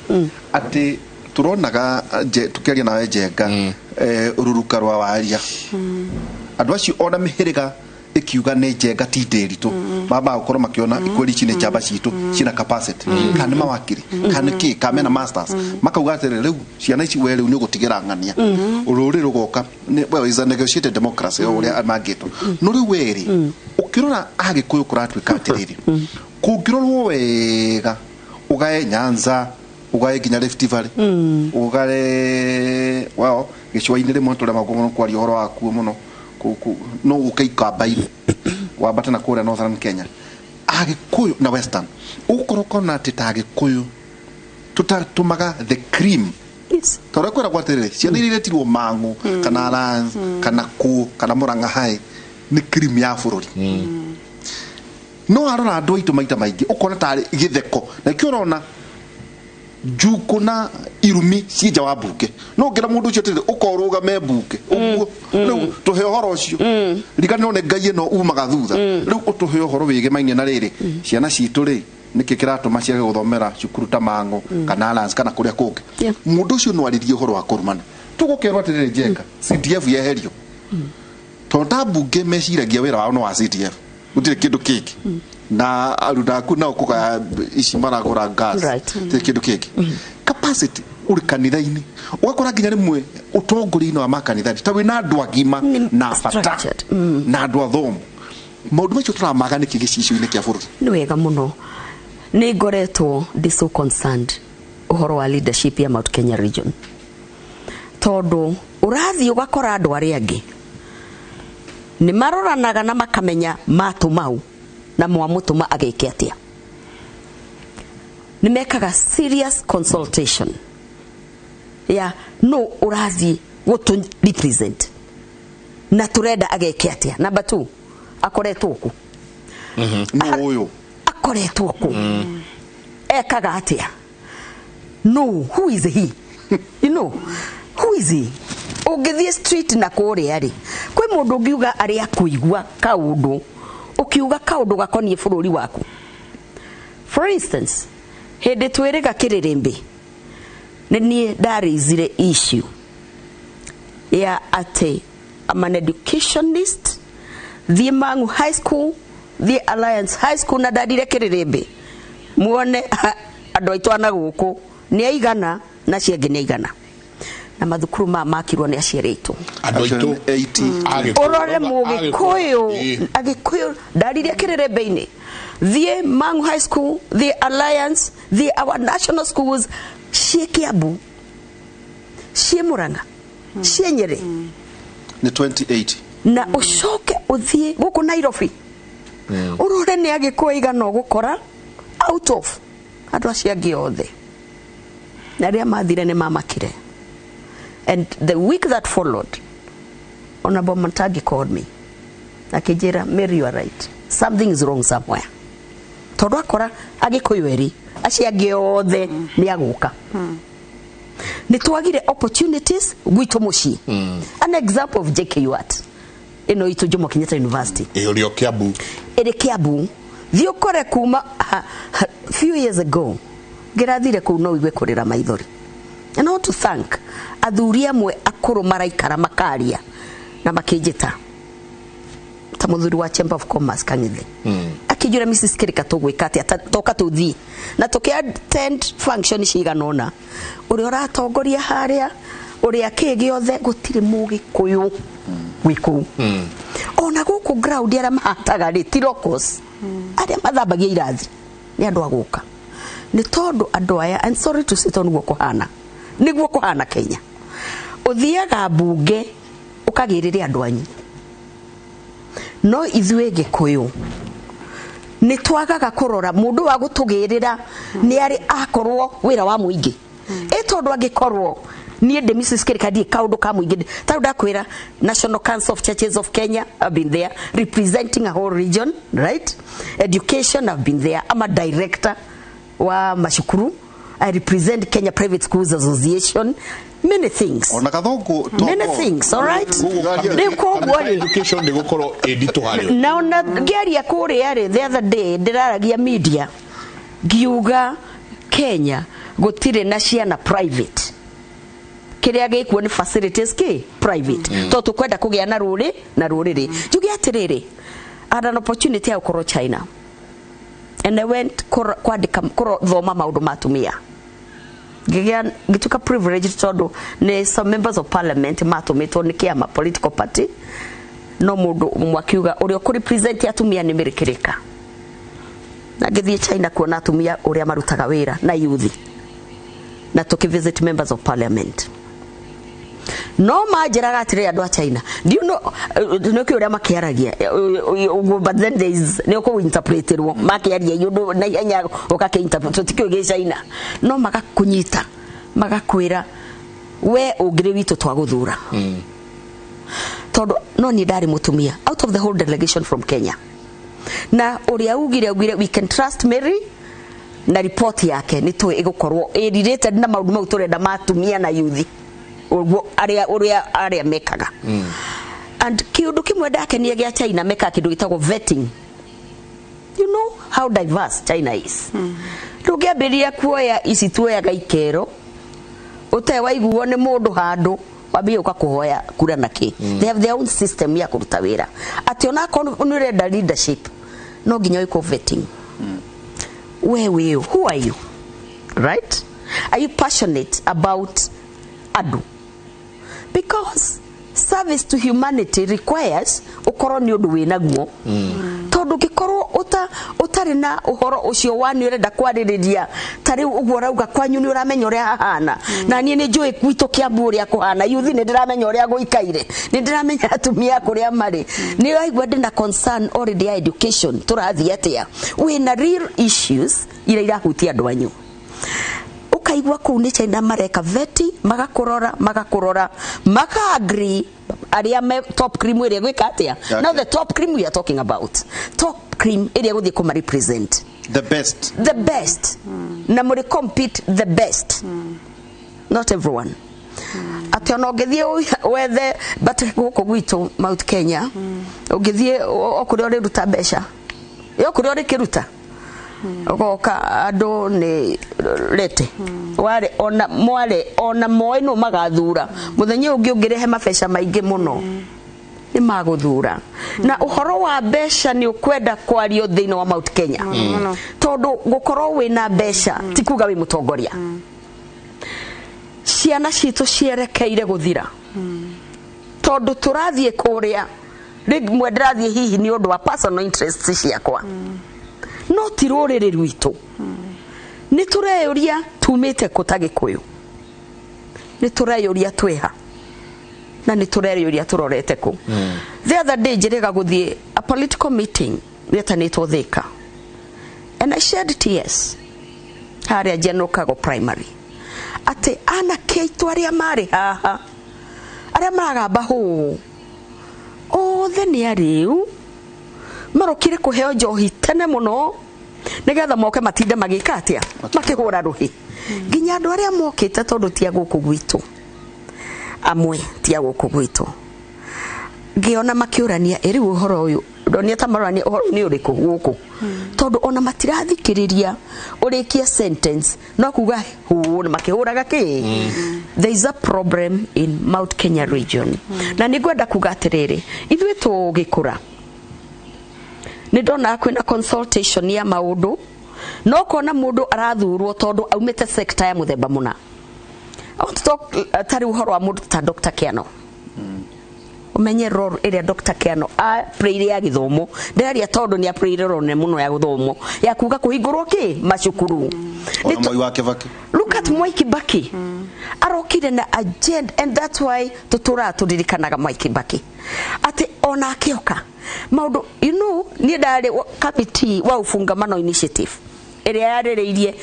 atĩ tũronaga tũkĩaria nawe Njenga, rũruka rwa waria andũ acio ona mĩhĩrĩga ĩkiuga nĩ Njenga ti Ndĩritũ, mambaga gũkorwo makĩona ikweri ici nĩ njamba citũ ciĩna capacity, kana nĩ mawakiri, kana nĩ kĩ, kana mena masters, makauga atĩrĩ, rĩu ciana ici we rĩu nĩ ũgũtigĩra ng'ania rũrĩrĩ rũgoka. Well, is a negotiated democracy o ũrĩa mangĩtwo. No rĩu werĩ ũkĩrora Agĩkũyũ kũratuĩka atĩrĩrĩ, kũngĩrorwo wega ũgae Nyanza, ũgae nginya Rift Valley, ũgae well gĩcũa-inĩ rĩmwe tũremagwo mũno kwaria ũhoro wakuo mũno. No ũke Ikamba-inĩ, wambate na kũrĩa Northern Kenya, Agĩkũyũ na Western, ũgũkorwo ũkona atĩ ta Agĩkũyũ tũtatũmaga the cream. Ta ũrĩa kwĩragwo atĩrĩrĩ, ciana iria iretirwo Mang'u kana Alliance kana kũ kana Mũrang'a High nĩ cream ya bũrũri. No arora andũ aitũ maita maingĩ ũkona tarĩ gĩtheko, na kĩo ũrona njukũ na irumi ciĩ nja wa mbunge. No ngĩra mũndũ ũcio atĩrĩrĩ, ũkorũgame mbunge ũguo rĩu tũhe ũhoro ũcio, riganĩrwo nĩ ngai ĩno umaga thutha. Rĩu ũtũhe ũhoro wĩgemaine na rĩrĩ, ciana citũ rĩ, nĩkĩ kĩratũma ciage gũthomera cukuru ta Mang'u kana Alliance kana kũrĩa kũngĩ? Mũndũ ũcio no arĩrie ũhoro wa kũrumana. Tũgũkerwo atĩrĩrĩ, Njenga, CDF yeherio tondũ ta mbunge meciragia wĩra wao no wa CDF, gũtirĩ kĩndũ kĩngĩ, na aruta aku nao kũgaya ici maragũra gas, gũtirĩ kĩndũ kĩngĩ. Capacity ũrĩ kanitha-inĩ, ũgakora nginya rĩmwe ũtongoria-inĩ wa makanitha ta wĩna andũ agima na bata na andũ athomu. Maũndũ macio tũramaga nĩkĩ gĩcicio-inĩ kĩa bũrũri? Nĩ wega mũno. Nĩ ngoretwo ndĩ so concerned ũhoro wa leadership ya Mount Kenya region, tondũ ũrathiĩ ũgakora andũ arĩa angĩ nĩ maroranaga na makamenya matũmau na mwamũtũma ageke atĩa. Nĩ mekaga serious consultation ya no ũrathiĩ gũtũ represent na tũrenda ageke atĩa. Number 2, akoretwo kũ? Nũ ũyũ akoretwo kũ? Ekaga atĩa? No, who is he? You know who is he? Ũngĩthiĩ street na kũrĩa rĩ, kwĩ mũndũ ũngiuga arĩa kũigua kaũndũ, ũkiuga kaũndũ gakoniĩ bũrũri waku. For instance, hĩndĩ twĩrĩga kĩrĩrĩmbĩ, nĩ niĩ ndarĩizire issue ya atĩ I'm an educationist, thiĩ Mang'u High School, thiĩ Alliance High School, na ndarire kĩrĩrĩmbĩ muone andũ aitũ ana gũkũ nĩ aigana na acio angĩ nĩ aigana, na mathukuru maya makirwo nĩ aciari aitũ. Andũ aitũ 80. Ũrore mũgĩkũyũ, Agĩkũyũ, ndaririe kĩrĩrĩmbĩ-inĩ, thiĩ Mang'u High School, thiĩ Alliance, thiĩ our national schools ciĩ Kiambu, ciĩ Murang'a, ciĩ Nyĩrĩ, nĩ 2080. Na ũcoke ũthiĩ gũkũ Nairobi ũrore nĩ Agĩkũyũ aigana ũgũkora out of andũ acio angĩ othe. Na arĩa mathire nĩ mamakire. And the week that followed, Honorable Montague called me akĩnjĩra, "Mary, you are right, something is wrong somewhere," tondũ akora Agĩkũyũ erĩ, acio angĩ othe nĩ agũka. Nĩ twagire opportunities gwitũ mũciĩ. An example of JKUAT ĩno itũ, Jomo Kenyatta University, Ĩũrĩ o Kiambu. Ĩrĩ Kiambu. Thiĩ ũkore kuma few years ago ngĩrathire kũu, no igue kũrĩra maithori. And I want to thank athuri amwe akũrũ maraikara makaria na makĩnjĩta, ta mũthuri wa Chamber of Commerce Kang'ethe, akĩnjũra, "Mrs Kirika, tũgwĩka atĩa? Toka tũthiĩ na tũkĩ attend function cigana ũna, ũrĩa ũratongoria harĩa, ũrĩa kĩ gĩothe, gũtirĩ mũgĩkũyũ wĩ kũu." Ona gũkũ ground arĩa mahataga rĩ ti locals, arĩa mathambagia irathi nĩ Nĩ andũ a gũka nĩ tondũ andũ aya, and sorry to say, tondũ nĩguo kũhana, nĩguo kũhana Kenya, ũthiaga mbunge ũkagĩrĩre andũ anyu. No ithuĩ Gĩkũyũ nĩ twagaga kũrora mũndũ wa gũtũgĩrĩra nĩ arĩ akorwo wĩra wa mũingĩ, ĩ tondũ angĩkorwo niĩ ndĩ Mrs. Kirika, ndiĩ kaũndũ ka mũingĩ. Tarĩu ndakwĩra, National Council of Churches of Kenya, I've been there representing a whole region, right? Education, I've been there. I'm a director wa macukuru. I represent Kenya Private Schools Association, many things. Ona kathongo. Many things. All right, rĩu koguo rĩ, Education ndĩ gũkorwo ĩ nditũ harĩ we. Na ona ngĩaria kũrĩa rĩ, the other day ndĩraragia media ngiuga Kenya gũtirĩ na ciana private, kĩrĩa gĩkuo nĩ facilities kĩ private, tondũ tũkwenda kũgĩa na rũrĩ na rũrĩrĩ. Njuge atĩrĩrĩ, I had an opportunity ya gũkorwo China and I went kwandĩka, kũthoma maũndũ ma atumia. Ngĩgĩa, ngĩtuĩka privilege tondũ nĩ some members of parliament matũmĩtwo nĩ kĩama, political party, no mũndũ ũmwe akiuga ũrĩa ũkũrepresent atumia nĩ mĩrĩkĩrĩka. Na ngĩthiĩ China kuona atumia ũrĩa marutaga wĩra na youth, na tũkĩvisit members of parliament, no manjĩraga atĩrĩrĩ, andũ a China, do you know, nĩkĩ ũrĩa makĩaragia ũguo, but then there is nĩ ũkũ-interpreterwo makĩaria ũndũ na ihenya ũgakĩ-interpret, tũtikĩũĩ gĩ China, no magakũnyita magakwĩra we ũngĩrĩ witũ twagũthura, tondũ no niĩ ndarĩ mũtumia out of the whole delegation from Kenya. Na ũrĩa ugire ugire we can trust Mary na report yake nĩ tũĩ ĩgũkorwo ĩ related na maũndũ mau tũrenda ma atumia na youth, ũguo arĩa ũrĩa arĩa mekaga. And kĩũndũ kĩmwe ndakenia gĩa China, mekaga kĩndũ gĩtagwo vetting. You know how diverse China is. Ndũngĩambĩrĩria kuoya ici tuoyaga ikero ũtarĩ waiguo nĩ mũndũ handũ wambie ũka kũhoya kura na kĩ. They have their own system ya kũruta wĩra, atĩ onakorwo nĩ ũrenda leadership no nginya wĩkwo vetting. We wĩũ, who are you, right? Are you passionate about andũ? Because service to humanity requires ũkorwo nĩ ũndũ wĩ naguo, tondũ ũngĩkorwo ũtarĩ na ũhoro ũcio wa nĩ ũrenda kwarĩrĩria, ta rĩu ũguo ũrauga kwanyu nĩ ũramenya ũrĩa hahana, na niĩ nĩ njũĩ gwitũ Kĩambu ũrĩa kũhana, yuthi nĩ ndĩramenya ũrĩa gũikaire, nĩ ndĩramenya atumia kũrĩa marĩ, nĩ ũraigua ndĩna concern already ya education, tũrathiĩ atĩa, wĩna real issues iria irahutia andũ anyu. Ũkaigua kũu nĩ China mareka veti, magakũrora magakũrora, maka agree arĩa me top cream ĩrĩa gwĩka atĩa. Now the top cream we are talking about, top cream ĩrĩa gũthiĩ kũma represent. The best. The best, na mũrĩ compete the best, not everyone. Atĩ ona ũngĩthiĩ wethe, but gũkũ gwitũ Mount Kenya ũngĩthiĩ o kũrĩa ũrĩruta mbeca, yo kũrĩa ũrĩkĩruta ũgoka andũ nĩ rete ware ona mware ona moĩ nũ magathura. Mũthenya ũngĩ ũngĩrehe mabeca maingĩ mũno nĩ magũthura. Na ũhoro wa mbeca nĩ ũkwenda kwario thĩinĩ wa Mount Kenya, tondũ gũkorwo wĩna mbeca ti kuga wĩ mũtongoria. Ciana citũ cierekeire gũthira tondũ tũrathiĩ kũrĩa rĩmwe ndĩrathiĩ hihi nĩ ũndũ wa personal interests ciakwa, no ti rũrĩrĩ rwitũ. Nĩ tũreyũria tumĩte kũ ta Gĩkũyũ, nĩ tũreyũria twĩha, na nĩ tũreyũria tũrorete kũ. The other day njĩrĩga gũthiĩ a political meeting yetanĩtwo Thika, and I shed tears harĩa General Kago Primary, atĩ anake aitũ arĩa marĩ haha, arĩa maragamba hũũ othe nĩ arĩu, marokire kũheo njohi tene mũno nĩgetha moke matinde magĩka atĩa, makĩhũra rũhĩ nginya andũ arĩa mokĩte, tondũ ti a gũkũ gwitũ, amwe ti a gũkũ gwitũ. Ngĩona makĩũrania, ĩ rĩu ũhoro ũyũ ndonio ta marorania ũhoro nĩ ũrĩkũ gũkũ, tondũ ona matirathikĩrĩria ũrĩkie sentence, no kuga hũ makĩhũraga kĩ. There is a problem in Mount Kenya region. Na nĩ ngwenda kuga atĩrĩrĩ, ithuĩ tũgĩkũra nĩ ndonaga kwĩna consultation ya maũndũ, no kona mũndũ arathurwo tondũ aumĩte sector ya mũthemba mũna. I want to talk, tarĩ ũhoro wa mũndũ ta Dr. Kiano. Umenye role ĩrĩa Dr. Kiano a playire ya gĩthomo. Ndĩraria tondũ nĩ aplayire role nene mũno ya gũthomo, ya kuga kũhingũrwo kĩ macukuru. Ona Mwai wa Kibaki. Look at Mwai Kibaki. Arokire na agenda, and that's why tuturaga turirikanaga Mwai Kibaki ati ona akĩoka maũndũ, niĩ ndarĩ committee wa Ufungamano Initiative ĩrĩa yarĩrĩirie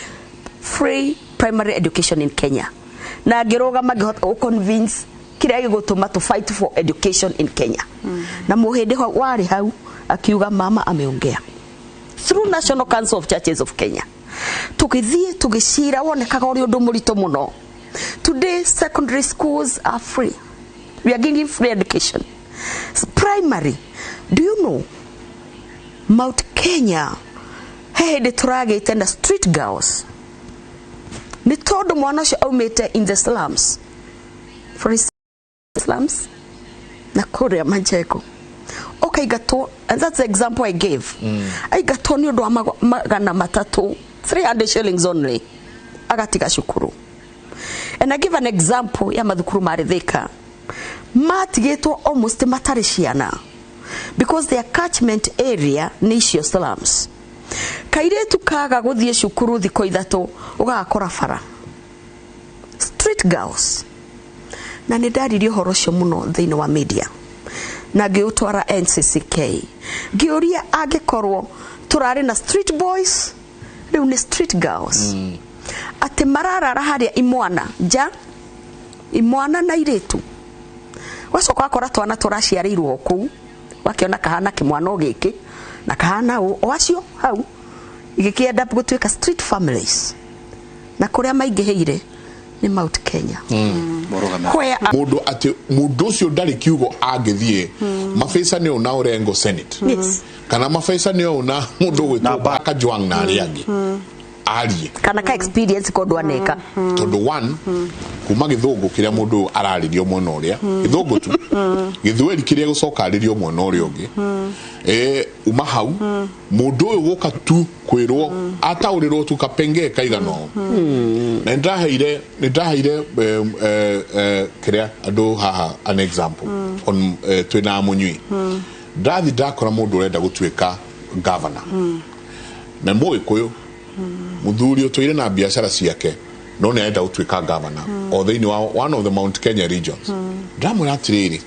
free primary education in Kenya, na ngĩrũgama ngĩhota gũ convince kĩrĩa gĩgũtũma to fight for education in Kenya. Na mũhĩndĩ warĩ hau akiuga, "Mama ameongea." Through National Council of Churches of Kenya tũgĩthiĩ tũgĩcira, wonekaga ũrĩ ũndũ mũritũ mũno. Today secondary schools are free. We are giving free education. Primary, do you know Mount Kenya he hĩndĩ tũragĩte na street girls nĩ tondũ mwana ũcio aumĩte in the slums, for instance, slums na kũrĩa Manjeko, ũkaingatwo, and that's the example I gave. Aingatwo nĩ ũndũ wa 300, 300 shillings only, agatiga cukuru. And I give an example ya mathukuru marĩ Thika matigĩtwo almost matarĩ ciana because their catchment area nĩ icio slums. Kairĩtu kaga gũthiĩ cukuru thikũ 3, ũgagakora bara, street girls. Na nĩ ndaririe ũhoro ũcio mũno thĩinĩ wa media na ngĩũtwara NCCK, ngĩũria angĩkorwo tũrarĩ na street boys, rĩu nĩ street girls, atĩ mararara harĩa imwana nja, imwana na irĩtu. Wacoka wakora twana tũraciarĩirwo kũu, wakĩona kahana kĩmwana o gĩkĩ na kahana ũ o acio hau, igĩkĩenda gũtuĩka street families, na kũrĩa maingĩhĩire nĩ Mount Kenya. Where Mundu ati mundu ucio ndari kiugo angithie mabesa nĩ ũna Orengo Senate kana mabesa nĩ ũna mundu gwĩtwo Kajwang na arĩa angĩ arie. Kana ka experience kondu aneka. Tondu one kuma gĩthũngũ kĩrĩa mũndũ ararĩrio mwena ũrĩa, gĩthũngũ tu, gĩthweri kĩrĩa gũcoka arĩrio mwena ũrĩa ũngĩ, uma hau mũndũ ũyũ gũka tu kwĩrwo ataũrĩrwo tu kapenge kaigana ũũ. Na nĩndaheire kĩrĩa andũ haha an example on twĩna mũnyui ndathi ndakora mũndũ ũrenda gũtuĩka governor na mũgĩkũyũ, muthuri ũtũire na biacara ciake, no nĩ arenda gũtuĩka governor o thĩinĩ wa one of the Mount Kenya regions. Ndamwĩra atĩrĩrĩ,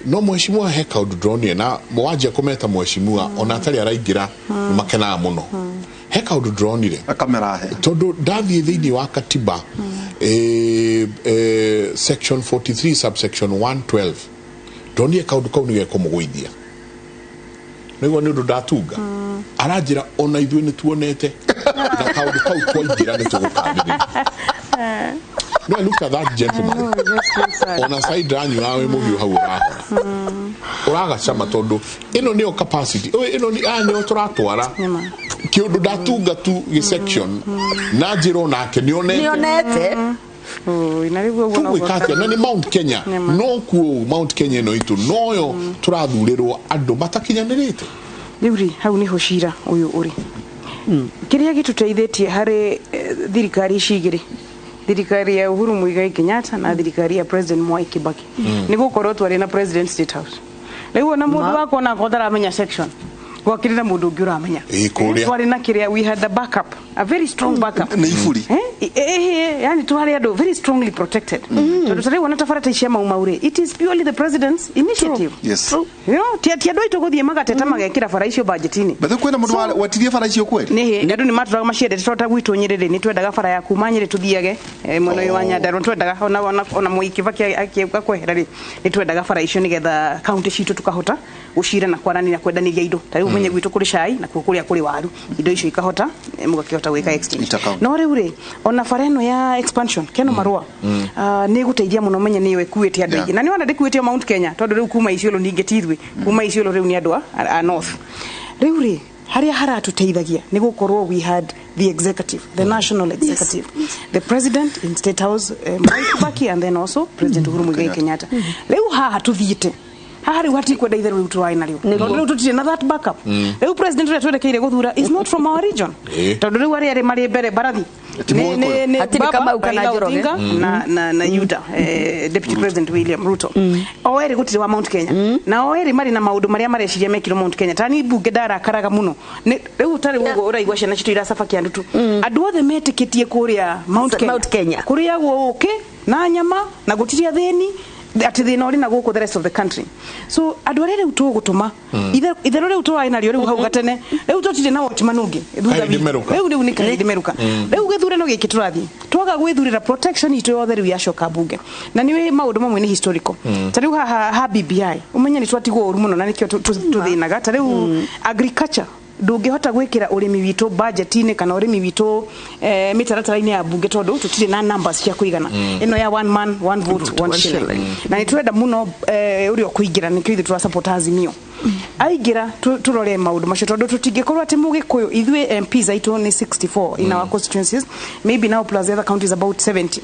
no mheshimiwa, he kaũndũ ndĩronire, na wanjia kũmeta mheshimiwa ona atarĩ araingĩra nĩ makenaga mũno. He kaũndũ ndĩronire akamerahe tondũ ndathiĩ thĩinĩ wa katiba, section 43 subsection 112, ndonire kaũndũ kau nĩ gekũmũgũithia. Nĩguo nĩ ũndũ ndatunga aranjĩra ona ithuĩ nĩ tuonete na kaũndũ kau twaingĩra nĩ tũgũkanĩrĩria. No, I looked at that gentleman, ona side ndanyua wĩ mũhiũ hau ũrahora ũragacama tondũ ĩno nĩyo capacity. Ĩno ĩno nĩ aya nĩo tũratwara kĩũndũ ndatunga tu gĩ section na njĩra onake nĩonete. Nĩonete. Tũgwĩka atĩa na nĩ Mount Kenya, no kuo Mount Kenya ĩno itũ noyo tũrathurĩrwo andũ matakinyanĩrĩte. Rĩu rĩ, hau nĩho cira ũyũ ũrĩ. Kĩrĩa gĩtũteithĩtie harĩ thirikari ici igĩrĩ, thirikari ya Uhuru Muigai Kenyatta na thirikari ya President Mwai Kibaki, nĩ gũkorwo twarĩ na President State House. Rĩu ona mũndũ wakwa onakorwo ndaramenya section, gwakĩrĩ na mũndũ ũngĩ ũramenya. Ĩ, kũrĩa. Twarĩ na kĩrĩa, we had a backup, a very strong backup. Nĩ iburi. Yani twarĩ andũ very strongly protected, tondũ ta rĩu ona ta bara ta ici cia Mau Mau rĩ, it is purely the president's initiative. Ti andũ aitũ gũthiĩ magateta magekĩra bara icio budget-inĩ. Bethe kwĩna mũndũ wetirie bara icio kweri? Nĩhĩ andũ nĩ matũraga maciendete, tondũ ta gwitũ Nyĩrĩ rĩ, nĩ twendaga bara ya kuma Nyĩrĩ tũthiage mwena ũyũ wa Nyandarua. Nĩ twendaga ona Mwai Kibaki akĩũka kwehera rĩ, nĩ twendaga bara icio nĩgetha kaunti citũ tukahota gũcira na kwaranĩria na kwendanĩria indo. Ta rĩu ũmenye gwitũ kũrĩ cai na kuo kũrĩa kũrĩ waru, indo icio ikahota mũgakĩhota gwĩka exchange. Intercounty. No rĩu rĩ, ona bara ĩno ya expansion Keno Marũa, nĩ ĩgũteithia mũno. Menye nĩyo ĩkuĩte andũ aingĩ, na nĩ wona ndĩkuĩte o Mount Kenya, tondũ rĩu kuma Isiolo ningĩ ti ithuĩ, kuma Isiolo rĩu nĩ andũ a north. Rĩu rĩ, harĩa haratũteithagia nĩ gũkorwo we had the executive, the national executive, the president in State House, Mwai Kibaki, and then also President Uhuru Muigai Kenyatta. Rĩu haha tũthiĩte Haha rĩu hatikwenda itherũ rĩu tũrarĩ narĩo, tondũ rĩu tũtirĩ na that backup. Rĩu president ũrĩa twerekeire gũthura is not from our region, tondũ rĩu arĩa erĩ marĩ mbere barathi Ti Mũgĩkũyũ. nĩ Hatirĩ Baba Kamau kana Raila Njoroge. Odinga na Yuda, Deputy President William Ruto, o erĩ gũtirĩ wa Mount Kenya, na o erĩ marĩ na maũndũ marĩa mareciria mekirwo Mount Kenya. Tani mbunge ndarakaraga mũno. Rĩu tarĩ ũguo ũraigua ciana citũ iracaba kĩandutu, andũ othe metĩkĩtie kũrĩa Mount Kenya, Mount Kenya. kũrĩagwo ũkĩ na nyama na gũtirĩ athĩni, atĩ thĩna ũrĩ na gũkũ the rest of the country. So andũ arĩa rĩu tũgũtũma, itherũ rĩu tũrarĩ narĩo rĩu hau gatene, rĩu tũtirĩ na watchman ũngĩ thutha Kahĩndĩ witũ. merũka. Rĩu nĩ kahĩndĩ merũka. Rĩu gĩthurano gĩkĩ tũrathiĩ twaga gwĩthurĩra protection itũ yothe rĩu yacoka mbunge, na nĩ maũndũ mamwe nĩ historical. Ta rĩu haha ha BBI, ũmenye nĩ twatigwo ũru mũno, na nĩkĩo tũthĩnaga. Ta rĩu agriculture, ndũngĩhota gwĩkĩra ũrĩmi witũ budget-inĩ kana ũrĩmi witũ mĩtaratara-inĩ ya bunge, tondũ tũtirĩ na numbers cia kũigana, ĩno ya one man, one vote, one shilling. Na nĩ tũrenda mũno ũrĩa ũkũingĩra, nĩkĩo ithuĩ tũra support Azimio aingĩra, tũrore maũndũ macio, tondũ tũtingĩkorwo atĩ mũgĩkũyũ, ithuĩ MPs aitũ nĩ 64 in our constituencies, maybe now plus the other counties about 70,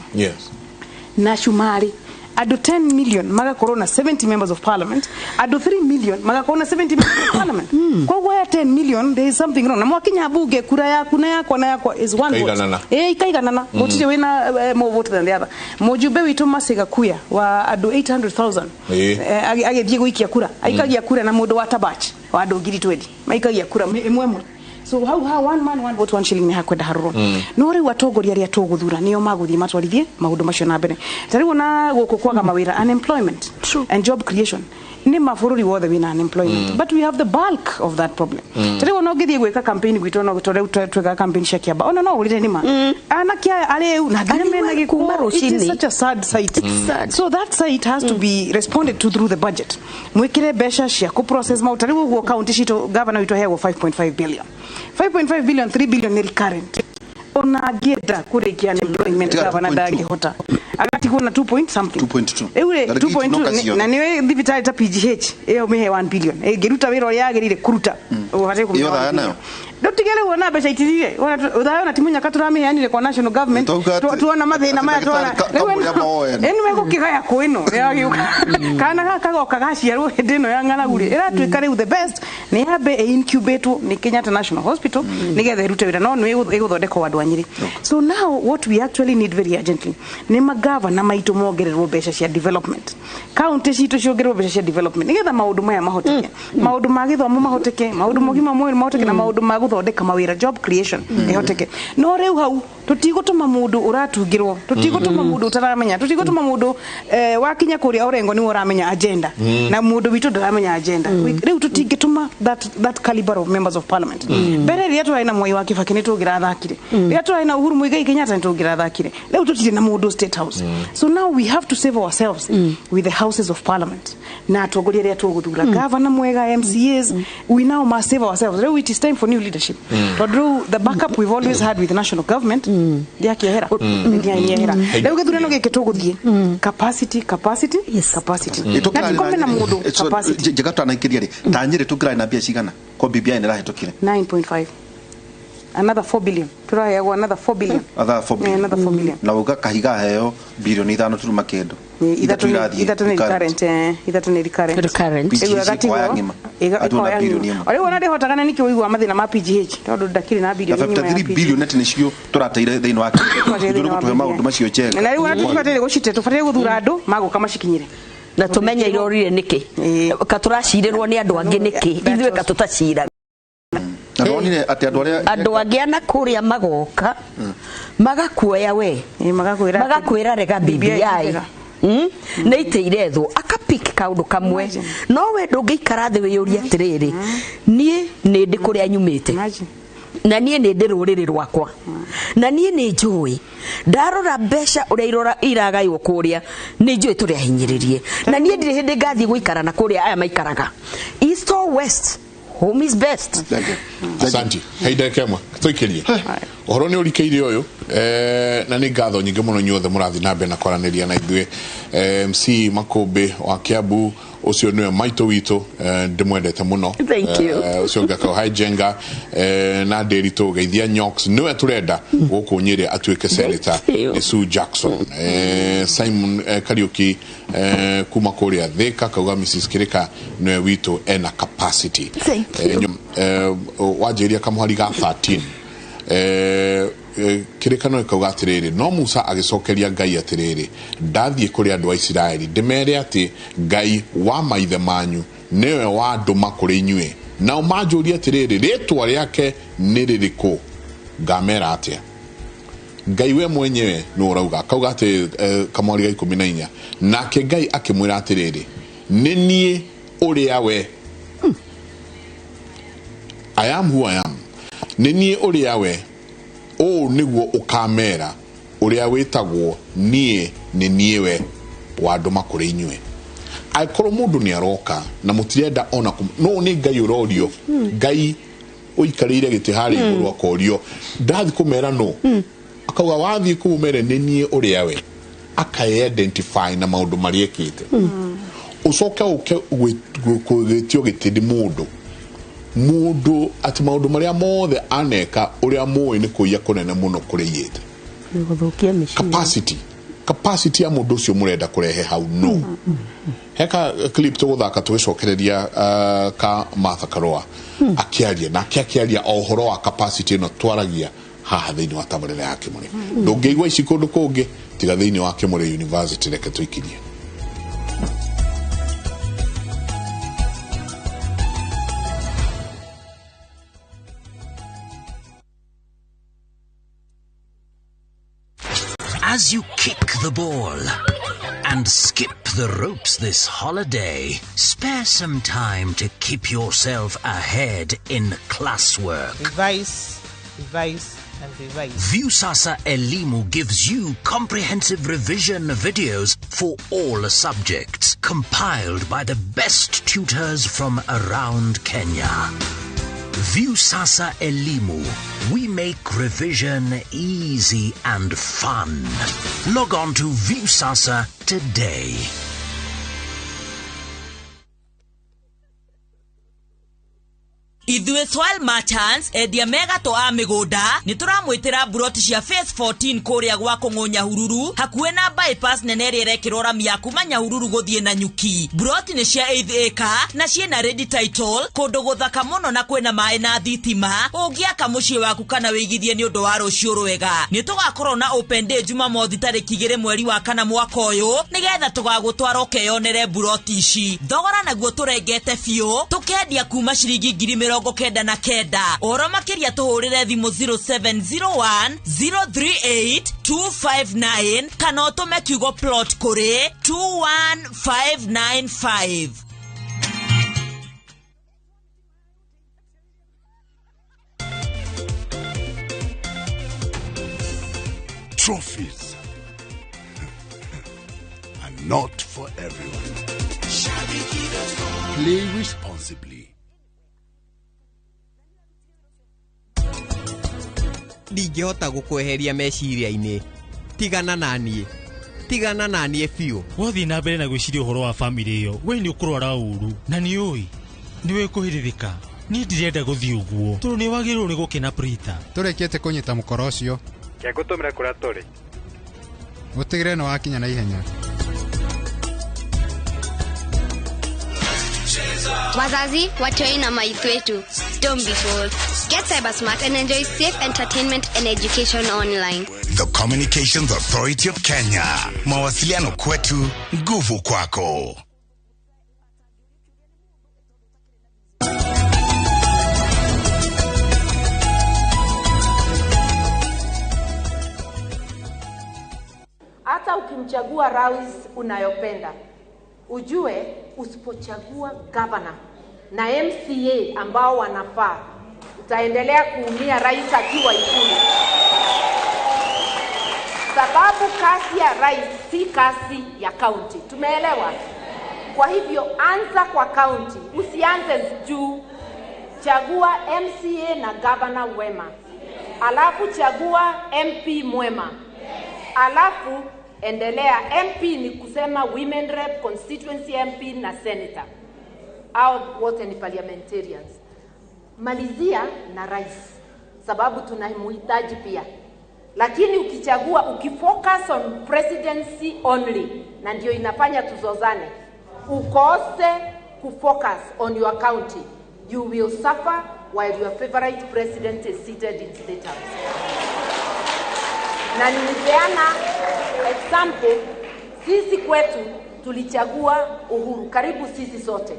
na cumarĩ andũ 10 million magakorwo na 70 members of parliament, andũ 3 million magakorwo na 70 members of parliament. Koguo ya 10 million, there is something wrong. Na mwakinya bunge, kura yaku na yakwa na yakwa is one vote. Ikaiganana. Ikaiganana. Gũtirĩ wĩna more vote than the other. Mũjumbe witũ Masiga Kuya wa andũ 800,000 agĩthiĩ gũikia kura, aikagia kura na mũndũ wa Tabach wa andũ 20,000, maikagia kura ĩmwe ĩmwe. So hau ha one man, one vote, one shilling nĩ hakwenda harũrwo. No rĩu atongoria arĩa tũgũthura nĩo magũthiĩ matwarithie maũndũ macio na mbere. Ta rĩu ona gũkũ kwaga mawĩra, unemployment and job creation, nĩ mabũrũri wothe wĩna unemployment, but we have the bulk of that problem. Ta rĩu ona ũngĩthiĩ gwĩka campaign gwitũ, no tondũ rĩu twĩkaga campaign cia Kĩamba, ona no ũrire nĩma anake aya arĩu na nginya mena Arĩu kuma gĩko. It is rũcinĩ. such a sad sight. So that sight has to be responded to through the budget. Mwĩkĩre mbeca cia kũ process mau. Ta rĩu ũguo county citũ, governor witũ aheagwo 5.5 billion, 5.5 billion, 3 billion nĩ recurrent. Ona angĩenda kũrĩkia unemployment, Tiga governor 2.2. ndangĩhota, agatigwo na 2 point something. 2.2. Rĩu rĩ, Tarĩki 2.2 itinoka ciothe. Na nĩwe thibitarĩ ta PGH ĩyo mĩhe 1 billion ĩngĩruta wĩra ũrĩa yagĩrĩire kũruta, ũbatiĩ kũmĩhe Ĩyo 1 thaya billion. nayo? Ndũtige rĩu ona mbeca itirire ũthaya, ona ti mũnyaka tũramĩheanire kwa national government. Tauga Tuona mathĩna atĩ maya tuona ndagĩtarĩ kamũrĩa moe. Ĩno megũkĩgaya kũ ĩno yagĩũka, kana gaka kagoka gaciarwo hĩndĩ ĩno ya ng'aragu rĩ, ĩratuĩka rĩu the best nĩ yambe ĩincubatwo nĩ Kenyatta National Hospital nĩgetha ĩrute wĩra, no nĩ ĩgũthondekwo andũ a Nyĩrĩ. So now what we actually need very urgently nĩ magavana maitũ mongererwo mbeca cia development, county citũ ciongererwo mbeca cia development, nĩgetha maũndũ maya mahoteke, maũndũ ma gĩthomo mahoteke, maũndũ ma ũgima wa mwĩrĩ mahoteke, na maũndũ ma gũthondeka mawĩra, job creation, ĩhoteke. No rĩu hau tũtigũtũma mũndũ ũratungĩrwo, tũtigũtũma mũndũ ũtaramenya, tũtigũtũma mũndũ wakinya kũrĩa Orengo nĩwe ũramenya agenda, na mũndũ witũ ndaramenya agenda. Rĩu tũtingĩtũma that caliber of members of parliament. Mbere rĩrĩa tũrarĩ na Mwai wa Kibaki nĩ tũngĩrathakire, rĩrĩa tũrarĩ na Uhuru Muigai Kenyatta nĩ tũngĩrathakire. Rĩu tũtirĩ na mũndũ State House. So now we have to save ourselves with the houses of parliament na atongoria arĩa tũgũthura, governor mwega, MCAs. We now must save ourselves. Rĩu it is time for new leadership, tondũ rĩu the backup we've always had with the national government ndĩakĩehera, ndĩaniehera. Rĩu gĩthurano gĩkĩ tũgũthiĩ capacity, capacity, capacity, na tikome na mũndũ capacity. Njega twanaingĩria rĩ, ta Nyĩrĩ tũngĩrarĩ na mbia cigana ko BBI nĩ ĩrahĩtũkire? 9.5, another 4 billion tũraheagwo, another 4 billion. Other 4 Yeah, another 4 billion. Na uga kahiga heo bilioni 5 turuma kĩndũ. Ithatũ irathiĩ ithatũ nĩ recurrent. recurrent, ithatũ nĩ recurrent. Recurrent. Rĩu PGH agatigwo ikoya ng'ima. Atwo na ikoya bilioni ng'ima. 1. Rĩu ona ndĩhotaga na nĩkĩo ũiguaga mathĩna ma PGH, tondũ ndakĩrĩ na Na bilioni ng'ima ya 53 PGH. billion net nĩcio tũrateire thĩinĩ wa Tũrateire thĩinĩ wa gũtũhe maũndũ BBI. macio njega. Na rĩu ona tũtibataire gũcite, tũbataire gũthura andũ magũka macikinyire. Na tũmenye irorire nĩkĩ, katũracirĩrwo nĩ andũ angĩ nĩkĩ, ithuĩ katũtaciraga. Na ndonire atĩ andũ arĩa andũ angĩ ana kũrĩa magoka magakuoya we, magakwĩra magakwĩra rega BBI BBI njega. Nĩ itĩ irethwo, akapik kaũndũ kamwe, no we ndũngĩikara thĩ wĩyũrie atĩrĩrĩ, niĩ nĩ ndĩ kũrĩa nyumĩte, na niĩ nĩ ndĩ rũrĩrĩ rwakwa, na niĩ nĩ njũĩ ndarora mbeca ũrĩa irora iragaywo kũrĩa, nĩ njũĩ tũrĩ ahinyĩrĩrie, na niĩ ndirĩ hĩndĩ ngathiĩ gũikara na kũrĩa aya maikaraga. East or west, home is best. Asante. Hei, ndagĩka ĩmwe tũikĩrie ũhoro nĩ ũrikĩire ũyũ, na nĩ ngatho nyingĩ mũno inyuothe mũrathiĩ na mbere na kwaranĩria na ithuĩ. MC Makũmbĩ wa Kiambu. Ucio niwe maitũ witũ, ndĩmwendete mũno. Thank you. Ucio ũngĩ akauga hi Jenga, na Ndĩritũ geithia Nyox, niwe tũrenda gũkũ Nyĩrĩ atuĩke senator nĩ Sue Jackson. Simon Kariuki kuma kũrĩa Thika kauga Mrs Kirika niwe witũ ena capacity. Thank you. Wanjĩrĩria kamũhari ga 13 Kirika no ĩkauga atĩrĩrĩ, no Musa agĩcokeria Ngai atĩrĩrĩ, ndathiĩ kũrĩ andũ a Isiraeli ndĩmere atĩ Ngai wa maithe manyu nĩwe wandũma kũrĩ inyuĩ, nao manjũrie atĩrĩrĩ, rĩtwa rĩake nĩ rĩrĩkũ, ngamera atĩa? Ngai we mwenyewe nĩ ũrauga akauga atĩ kamwari ga 14, nake Ngai akĩmwĩra atĩrĩrĩ, nĩ niĩ ũrĩa we, I am who I am, nĩ niĩ ũrĩa we, ũũ nĩguo ũkamera ũrĩa wĩtagwo niĩ nĩ niĩ we wandũma kũrĩ inyuĩ. Angĩkorwo mũndũ nĩ aroka na mũtirenda ona no nĩ Ngai ũrorio, Ngai ũikarĩire gĩtĩ harĩa igũrũ akorio ndathiĩ kũmera no akauga wathiĩ kũu ũmere nĩ niĩ ũrĩa we, aka-identify na maũndũ marĩa ekĩte. Ũcoke ũke gwĩtio gĩtĩ nĩ mũndũ mũndũ atĩ maũndũ marĩa mothe aneka ũrĩa mũĩ nĩ kũiya kũnene mũno kũrĩa iyĩte. Gũthũkia mĩciĩ. Capacity ya mũndũ ũcio mũrenda kũrehe hau no heka clip tũgũthaka tũgĩcokereria ka Martha Karua akĩaria nake akĩaria o ũhoro wa capacity ĩno twaragia haha thĩinĩ wa tabarĩra ya Kĩmũrĩ. Ndũngĩigua ici kũndũ kũngĩ tiga thĩinĩ wa Kĩmũrĩ University. Reke tũikirie. As you kick the ball and skip the ropes this holiday, spare some time to keep yourself ahead in classwork. Revise, revise, and revise. Viusasa Elimu gives you comprehensive revision videos for all subjects, compiled by the best tutors from around Kenya. Viusasa Elimu. We make revision easy and fun. Log on to Viusasa today. Ithuĩ Soil Merchants, endia megatũ a mĩgũnda, nĩ tũramwĩtĩra mburoti cia Phase 14 kũrĩa gwa Kũng'ũ Nyahururu, hakuhĩ na bypass nene ĩrĩa ĩrekĩrwo rami ya kuma Nyahururu gũthiĩ na Nyuki. Mburoti nĩ cia 8 acre na ciĩna ready title, kũndũ gũthaka mũno na kwĩna maĩ na thitima. Ũngĩaka mũciĩ waku kana wĩigithie nĩ ũndũ wa rũciũ rwega. Nĩ tũgakorwo na open day Jumamothi tarĩki 2 mweri wa 4 mwaka ũyũ, nĩgetha tũgagũtwara ũkeyonere mburoti ici. Thogora naguo tũrengete biũ, tũkendia kuma ciringi 99,000. Ũhoro makĩria tũhũrĩre thimũ 0701 038 259 kana ũtũme kiugo plot kũrĩ 21595. Trophies are not for everyone. Play responsibly. Ndingĩhota gũkweheria meciria-inĩ, tigana na niĩ, tigana na niĩ biũ. Wathiĩ na mbere na gwĩciria ũhoro wa bamĩrĩ ĩyo, we nĩ ũkũrwara ũru na nĩ ũĩ nĩ wĩkũhĩrĩrĩka. Niĩ ndirenda gũthiĩ ũguo tondũ nĩ wagĩrĩirwo nĩ gũkena Prita. Tũrĩkĩtie kũnyita mũkoro ũcio. Ngũtũmĩra kũrĩa tũrĩ. Ũtigĩrĩre nĩ wakinya na ihenya. Wazazi, watoi na maithu wetu, don't be fooled. Get cyber smart and enjoy safe entertainment and education online. The Communications Authority of Kenya. Mawasiliano kwetu, nguvu kwako. Hata ukimchagua rais unayopenda, ujue usipochagua governor na MCA ambao wanafaa, utaendelea kuumia rais akiwa Ikulu. Sababu kasi ya rais si kasi ya county. Tumeelewa? Kwa hivyo anza kwa county, usianze juu. Chagua MCA na governor wema, alafu chagua MP mwema, alafu Endelea. MP ni kusema women rep, constituency MP na senator, au wote ni parliamentarians. Malizia na rais, sababu tunamhitaji pia. Lakini ukichagua, ukifocus on presidency only, na ndio inafanya tuzozane, ukose kufocus on your county, you will suffer while your favorite president is seated in State House. Na nilipeana example, sisi kwetu tulichagua Uhuru, karibu sisi sote.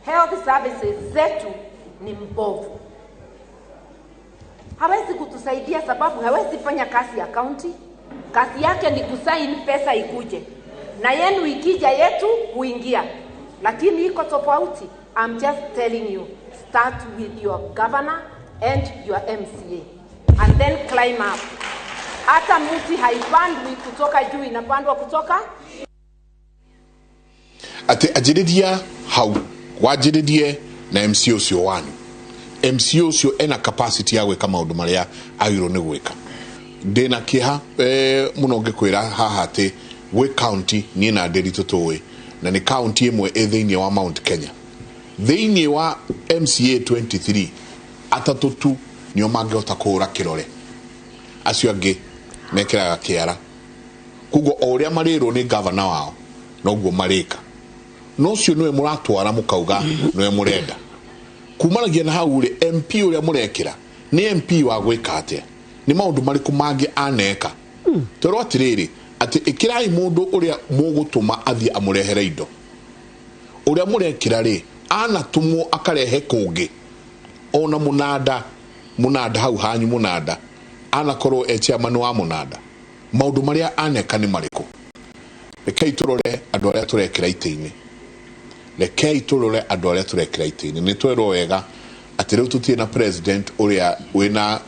Health services zetu ni mbovu. Hawezi kutusaidia sababu hawezi fanya kazi ya county. Kazi yake ni kusaini pesa ikuje. Na yenu ikija yetu huingia. Lakini iko tofauti. I'm just telling you, start with your governor and your MCA. And then climb up. Hata mti haipandwi kutoka juu, inapandwa kutoka Atĩ anjĩrĩria hau, wanjĩrĩrie na MC ũcio wanyu. MC ũcio ena capacity ya gwĩka maũndũ marĩa agĩrĩirwo nĩ gwĩka. Ndĩna kĩeha mũno ngĩkwĩra haha atĩ gwĩ county niĩ na Ndĩritũ tũĩ, na nĩ county ĩmwe ĩ thĩinĩ wa Mount Kenya. Thĩinĩ wa MCA 23, atatũ tu nĩo mangĩhota kũhũra kĩrore, acio angĩ mekĩraga kĩara. Koguo o ũrĩa marĩrwo nĩ gavana wao noguo marĩka. No ũcio nĩwe mũratwara mũkauga nĩwe mũrenda. Kumanagia na hau rĩ, MP ũrĩa mũrekĩra nĩ MP wa gwĩka atĩa? Nĩ maũndũ marĩkũ mangĩ aneka? Twerwo atĩrĩrĩ, atĩ ĩkĩrai mũndũ ũrĩa mũgũtũma athiĩ amũrehere indo. Ũrĩa mũrekĩra rĩ, anatũmwo akarehe kũngĩ. Ona mũnanda, mũnanda hau hanyu mũnanda, anakorwo e chairman wa mũnanda. Maũndũ marĩa aneka nĩ marĩkũ? Rekei tũrore andũ arĩa tũrekĩra itĩ-inĩ. Rekei tũrore andũ arĩa tũrekĩra itĩ-inĩ. Nĩ twerwo wega atĩ rĩu tũtirĩ na president ũrĩa wĩna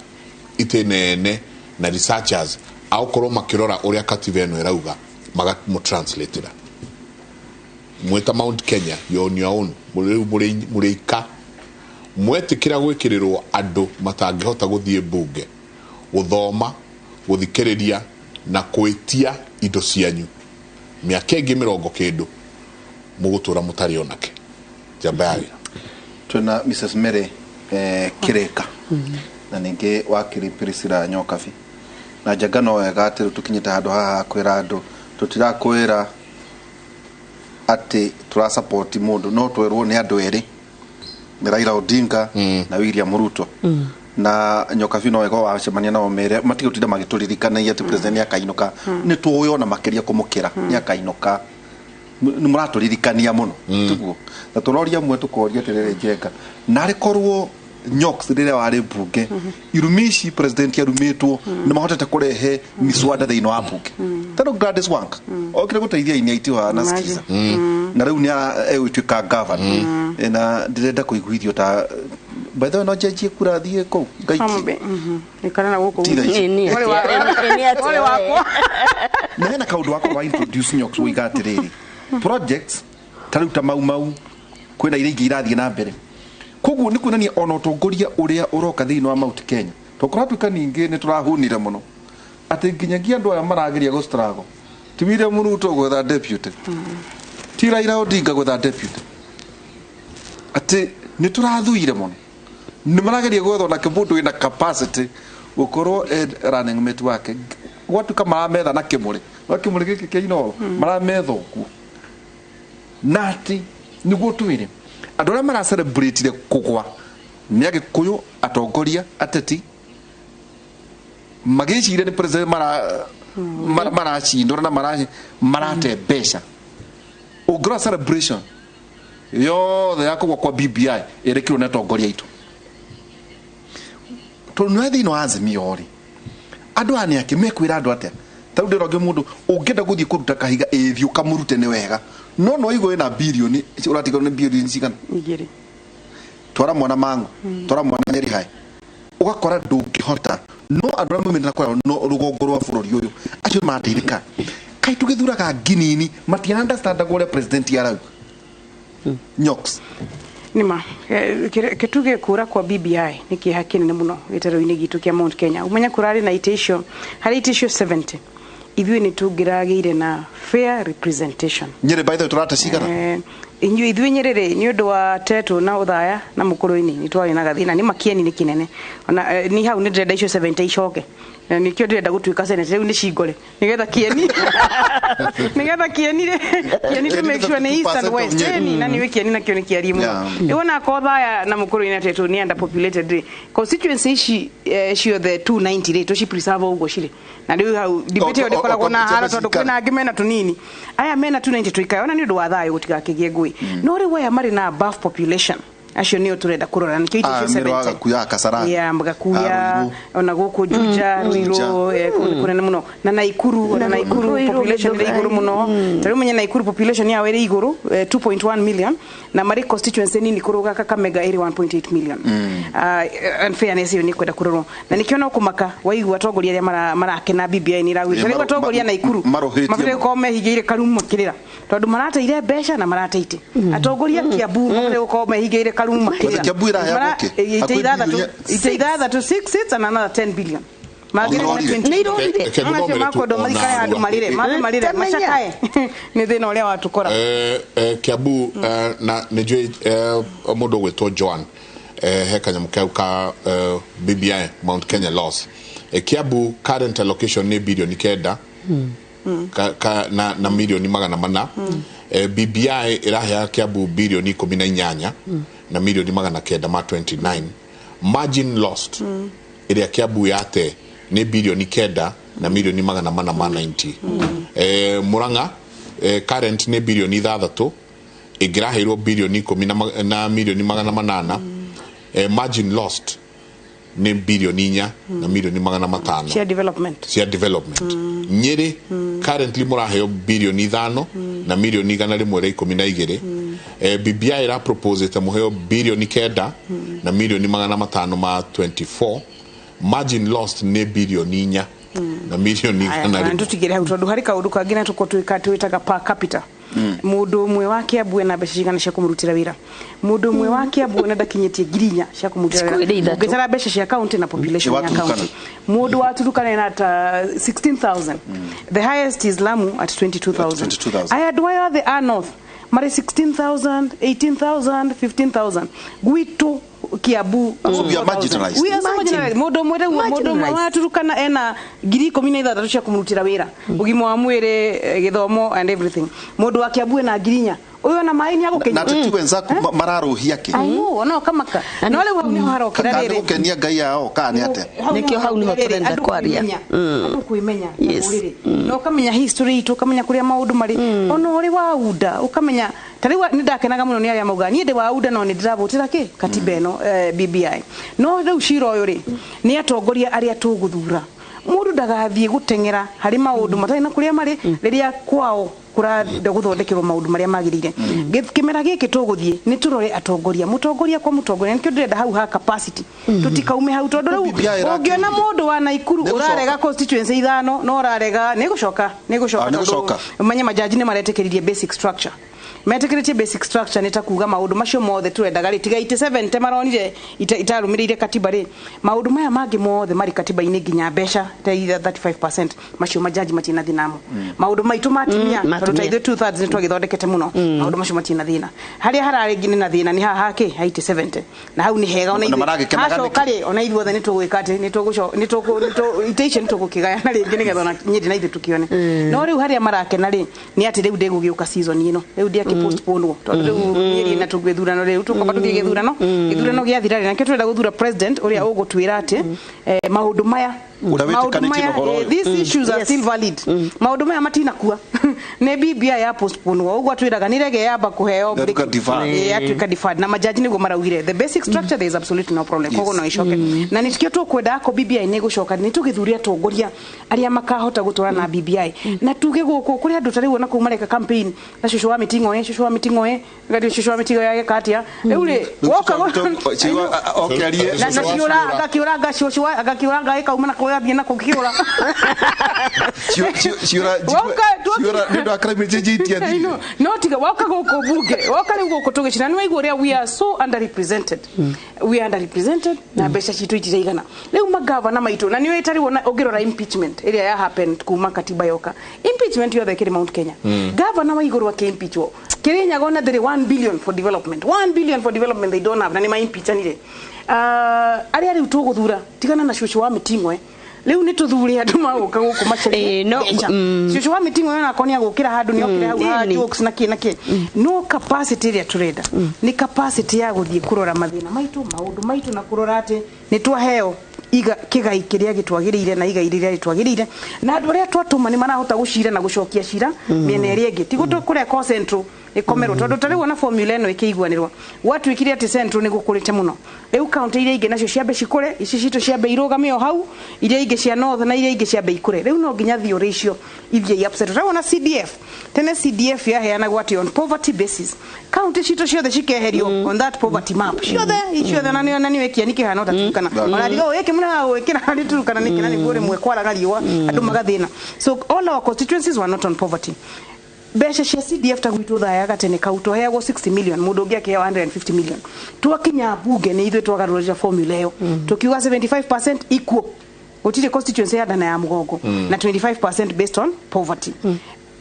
itĩ nene na researchers agũkorwo makĩrora ũrĩa katiba ĩno ĩrauga, magamũtranslateĩra. Mwĩta Mount Kenya, you're on your own. Rĩu mũrĩ ika. Mwetĩkĩra gwĩkĩrĩrwo andũ matangĩhota gũthiĩ mbunge, gũthoma, gũthikĩrĩria na gwĩtia indo cianyu. Mĩaka ĩngĩ mĩrongo kĩndũ mũgũtũra mũtarĩ onake. Njamba ya wĩra. Twĩna Mrs Mary Kireka na ningĩ wakiri Priscilla Nyokabi. Na njenga no wega atĩ rĩu tũkinyĩte handũ haha kwĩra andũ, tũtirakwĩra atĩ tũrasupport mũndũ, no twerwo nĩ andũ erĩ, nĩ Raila Odinga na William Ruto. Na Nyokabi no wega wacemania nao mere matige gũtinda magĩtũririkanagia atĩ president nĩ akainũka. Nĩ tũĩ ona makĩria kũmũkĩra nĩ akainũka. Nĩ mũratũririkania mũno tiguo? Na tũroria mwe tũkoria atĩrĩrĩ, Njenga, narĩ korwo Nyox rĩrĩa warĩ mbunge, irumi ici president arumĩtwo nĩ mahotete kũrehe miswada thĩinĩ wa mbunge, tondũ Gladys Wanga okire gũteithia ini aitiwa na skiza na rĩu nĩ egũtuĩka governor. Na ndĩrenda kũiguithio ta, by the way, no njenjie kura thiĩ kũu ngaikie. Ikara na gũkũ. Ti thaa ici. Ũrĩ wakwa. Na hena kaũndũ wakwa wa introduce Nyox woiga atĩrĩrĩ, projects ta rĩu ta Mau Mau, kwĩna iria ingĩ irathiĩ na mbere. Koguo nĩ kuonania ona ũtongoria ũrĩa ũroka thĩinĩ wa Mount Kenya, to kũratuĩka ningĩ nĩ tũrahunire mũno atĩ nginyagia andũ aya marageria gũ struggle, ti William Ruto gwetha deputy, ti Raila Odinga gwetha deputy, atĩ nĩ tũrathuire mũno. Nĩ marageria gwetha onake mũndũ wĩna capacity gũkorwo e running mate wake. Gwatuĩka marametha na kĩmũrĩ, no kĩmũrĩ gĩkĩ kĩa Inooro marametha ũguo. Na atĩ nĩguo twĩre andũ arĩa maracelebrate kũgwa nĩ Agĩkũyũ, atongoria ateti magĩciria nĩ president maracindũra na marate mbeca. Ũngĩrora celebration yothe ya kũgwa kwa BBI ĩrekirwo nĩ atongoria aitũ, tondũ nĩ thĩinĩ wa Azimio rĩ, andũ aya nĩ akĩ mekwĩra andũ atĩa? Ta rĩu ndĩrona mũndũ ũngĩenda gũthiĩ kũruta kahiga, ĩthiĩ ũkamũrute nĩ wega, no igũ ĩna birioni ũratigwo nĩ birioni cigana? 2. Twara mwana Mangu, twara mwana Nyeri High, ũgakora ndũngĩhota. No andũ arĩa maumĩte na kũraya no rũgongo rwa bũrũri ũyũ, acio marateithĩka. Kaĩ tũgĩthuraga nginini matia understand ũrĩa president arauga? Nyox. Nĩma kĩtuge kũra kwa BBI nĩ kĩeha kĩnene mũno gĩtarũ-inĩ gitũ kĩa Mount Kenya. Ũmenye kũrarĩ na itĩ icio, harĩ itĩ icio 70 Ithuĩ nĩ tũngĩragĩire na fair representation. Nyĩrĩ by the way tũrate cigana? Inyuĩ ithuĩ Nyĩrĩ rĩ, nĩ ũndũ wa Tetũ na Othaya na Mũkũrũ-inĩ nĩ twarĩ na gathĩna, nĩ makieni nĩ kĩnene. Ona ni hau nĩ ndĩrenda icio 70 icoke. Na nĩkĩo ndĩrenda gũtuĩka senate, rĩu nĩ cingore nĩgetha kieni nĩgetha kieni rĩ, kieni to make sure nĩ east and west. Ĩni na nĩwe kieni nakĩo nĩ kĩarie mũno. Rĩu ona akorwo Othaya na Mũkũrũ-inĩ na Tetũ nĩ underpopulated rĩ, constituency ici ciothe 290 rĩ, tũci preserve ũguo cirĩ. Na rĩu hau debate ĩyo ndĩkoragwo na haro tondũ kwĩna angĩ mena tũnini. Aya mena 290 tũikare ona nĩ ũndũ wa thayũ gũtigakĩgĩe ngũĩ. No rĩu aya marĩ na above population acio nĩo tũrenda kũrora, nĩkĩo itĩ icio 70. Gakuya, Kasarani. Ya, Gakuya, ona gũkũ Juja, Ruiru, kũnene mũno. Na Naikuru, ona Naikuru population ĩrĩ igũrũ mũno. Ta rĩu menye Naikuru population yao ĩrĩ igũrũ, 2.1 million, na marĩ constituency nini kũrũga Kakamega ĩrĩ 1.8 million. Unfairness ĩyo nĩ kwenda kũrorwo. Na nĩkĩo no kũmaka waigua atongoria arĩa marakena BBI nĩ ĩragwĩra. Rĩu atongoria Naikuru mabatiĩ gũkorwo mehingĩire karumu makĩrĩra tondũ marateire mbeca na marateite. Atongoria Kiambu mabatiĩ gũkorwo mehingĩire karumu makĩrĩra. Kiambu ĩraheagwo kĩ? Ite ithathatũ, 6 seats and another 10 billion. Nĩ irorire. Makwendwo maikare handũ marĩre, marĩre, macakae. Nĩ thĩna ũrĩa watũkora. Kiambu na nĩ njũĩ mũndũ ũgwĩtwo Joan, he kanyamũ kau ka BBI Mount Kenya loss. Kiambu current allocation nĩ bilioni 9 na milioni 400. BBI ĩrahea Kiambu bilioni 18 na milioni 929. Margin lost ĩrĩa Kiambu yate nĩ bilioni 9 na milioni 490. Murang'a current nĩ bilioni 6, ĩngĩraheirwo bilioni 10 na milioni 800. Margin lost nĩ bilioni 4 na milioni 500. Cia development. Cia development. Nyĩrĩ currently mũraheo bilioni 5 na milioni 112. BBI ĩra propose ta mũheo bilioni 9 na milioni 524. Margin lost nĩ bilioni 4 na milioni 100. Tũtigĩre hau tondũ harĩ kaũndũ kangĩ na tũko twĩtaga per capita. Mũndũ ũmwe wa Kiambu ena mbeca cigana cia kũmũrutĩra wĩra? Mũndũ ũmwe wa Kiambu ona ndakinyĩtie 4,000 cia kũmũrutĩra wĩra. Ũngĩtara mbeca cia county na population ya county. Mũndũ wa Turukana ena ta 16,000. The highest is Lamu at 22,000. Aya andũ aya othe a north marĩ 16,000, 18,000, 15,000. Gwitũ Kiambu we are marginalized. We are so marginalized. Mũndũ ũmwe rĩu, mũndũ ũmwe wa Turukana ena 16,000 cia kũmũrutĩra wĩra. Ũgima wa mwĩrĩ, gĩthomo and everything. Mũndũ wa Kiambu ena 4,000. Ũyũ ona maĩ nĩ agũkenia. Na teti wenzaku mararũhia kĩ? Aiyo, no kamaka. No rĩu hau nĩho harokĩra rĩrĩ. Kana gũkenia Ngai yao kana nĩ atĩa? Nĩkĩo hau nĩho tũrenda kwaria. Andũ kwĩmenya rũrĩrĩ. Na ũkamenya history itũ, ũkamenya kũrĩa maũndũ marĩ. Ona ũrĩ wa UNDA, ũkamenya ta rĩu nĩ ndakenaga mũno nĩ arĩa maugaga niĩ ndĩ wa UNDA no nĩ ndĩravotera kĩ katiba ĩno BBI. No rĩu cira ũyũ rĩ, nĩ atongoria arĩa tũgũthura. Mũndũ ndagathiĩ gũteng'era harĩ maũndũ matarĩ na kũrĩa marĩ rĩrĩa kwao kũrenda gũthondekerwo maũndũ marĩa magĩrĩire. Kĩmera gĩkĩ tũgũthiĩ nĩ tũrore atongoria, mũtongoria kwa mũtongoria. Nĩkĩo ndĩrenda hau ha capacity tũtikaume hau tondũ rĩu ũngĩona mũndũ wa Naikuru ũrarega constituency 5 no ũrarega nĩ gũcoka, nĩ gũcoka tondũ ũmenye majaji nĩ maretĩkĩririe basic structure. Metĩkĩrĩtie basic structure nĩ ta kuga maũndũ macio mothe tũrendaga rĩ, tiga 87 maronire itarũmĩrĩire katiba rĩ, maũndũ maya mangĩ mothe marĩ katiba-inĩ nginya mbeca ta 35% macio majaji matina thĩna namo. Maũndũ maitũ ma atumia tondũ ta ithuĩ 2/3 nĩ twagĩthondekete mũno, maũndũ macio matina thĩna. Harĩa hararĩ na thĩna nĩ haha kĩ ha 87 na hau nĩ hega ona ithuĩ hacoka rĩ, ona ithuĩ othe nĩ tũgwĩka atĩ nĩ tũgũcoka ite icio nĩ tũgũkĩgayana rĩngĩ nĩgetha ona Nyĩrĩ na ithuĩ tũkĩone. No rĩu harĩa marakena rĩ nĩ atĩ rĩu ndĩgũgĩũka season ĩno, rĩu ndĩakĩ postpone tondũ rĩu Nyĩrĩ na tũgĩthurano rĩu tũkwamba tũthiĩ gĩthurano, gĩthurano gĩathira rĩ, nakĩo tũrenda gũthura president ũrĩa ũgũtwĩra atĩ maũndũ maya these issues are still valid. Maũndũ maya matinakua. Nĩ BBI ya postpone ũguo twĩraga nĩ rege yamba kũheo yatuĩka deferred na majaji nĩguo maraugire the basic structure there is absolutely no problem. Koguo no icoke na nĩkĩo tũkwenda ako BBI nĩ gũcoka nĩ tũgĩthuria atongoria arĩa makahota gũtwara na BBI na tuge gũkũ kũrĩ andũ ta rĩu ona kũu mareka campaign na cũcũ wa mĩting'oe, cũcũ wa mĩting'oe, ngati cũcũ wa mĩting'oe yagĩka atĩa rĩu rĩ woka na ciũra agakĩũranga cũcũ agakĩũranga ĩkauma na tũgathiĩ nako kĩũra. Ciũra ciũra nĩ ũndũ wa climate change itiathire. No tiga woka gũkũ bunge, woka rĩu gũkũ tũgĩcina, nĩ waigua ũrĩa we are so underrepresented. We are underrepresented na mbeca citũ itiraigana. Rĩu magavana maitũ, na nĩ ũĩ wona ũngĩrora impeachment ĩrĩa ya happened kuma katiba yoka, impeachment yothe ĩkĩrĩ Mount Kenya. Gavana wa igũrũ akĩimpeachwo Kirinyaga ona thĩrĩ 1 billion for development, 1 billion for development they don't have, na nĩ maimpeachanire. Arĩa rĩu tũgũthura, tigana na cũcũ wa mĩting'oe, rĩu nĩ tũthure andũ magũka gũkũ macarie mbeca. Cũcũ wa mĩting'oe ona akorwo nĩ agũkĩra handũ nĩ okĩra hau ha jokes na kĩ na kĩ, no capacity ĩrĩa tũrenda nĩ capacity ya gũthiĩ kũrora mathĩna maitũ, maũndũ maitũ, na kũrora atĩ nĩ twaheo iga kĩgai kĩrĩa gĩtwagĩrĩire na igai rĩrĩa rĩtwagĩrĩire, na andũ arĩa twatũma nĩ marahota gũcira na gũcokia cira mĩena ĩrĩa ĩngĩ, ti kũreka central ĩkomerwo, tondũ ta rĩu ona formula ĩno ĩkĩiguanĩrwo gwatuĩkire atĩ central nĩ gũkũrĩte mũno. Rĩu county iria ingĩ nacio ciambe cikũre, ici citũ ciambe irũgame o hau, iria ingĩ cia north na iria ingĩ ciambe ikũre. Rĩu no nginya theory icio ithiĩ upset. Rĩu ona CDF, tene CDF yaheanagwo atĩ on poverty basis, county citũ ciothe cikeherio on that poverty map ciothe ciothe, na nĩ na nĩ kĩani kĩhana ta Turkana, ona ndiga ũyũ kĩmũna gwĩkĩra harĩ Turkana nĩkĩ, na nĩguo rĩmwe kwaraga riũa andũ magathĩna. So all our constituencies were not on poverty. Mbeca cia CDF ta gwitũ thayaga tene kau twaheagwo 60 million, mũndũ ũngĩ akĩheo 150 million. Twakinya bunge nĩ ithuĩ twagarũrĩra formula ĩyo, tukiuga 75% equal, gũtirĩ constituency ya ndana ya mũgongo, na 25% based on poverty.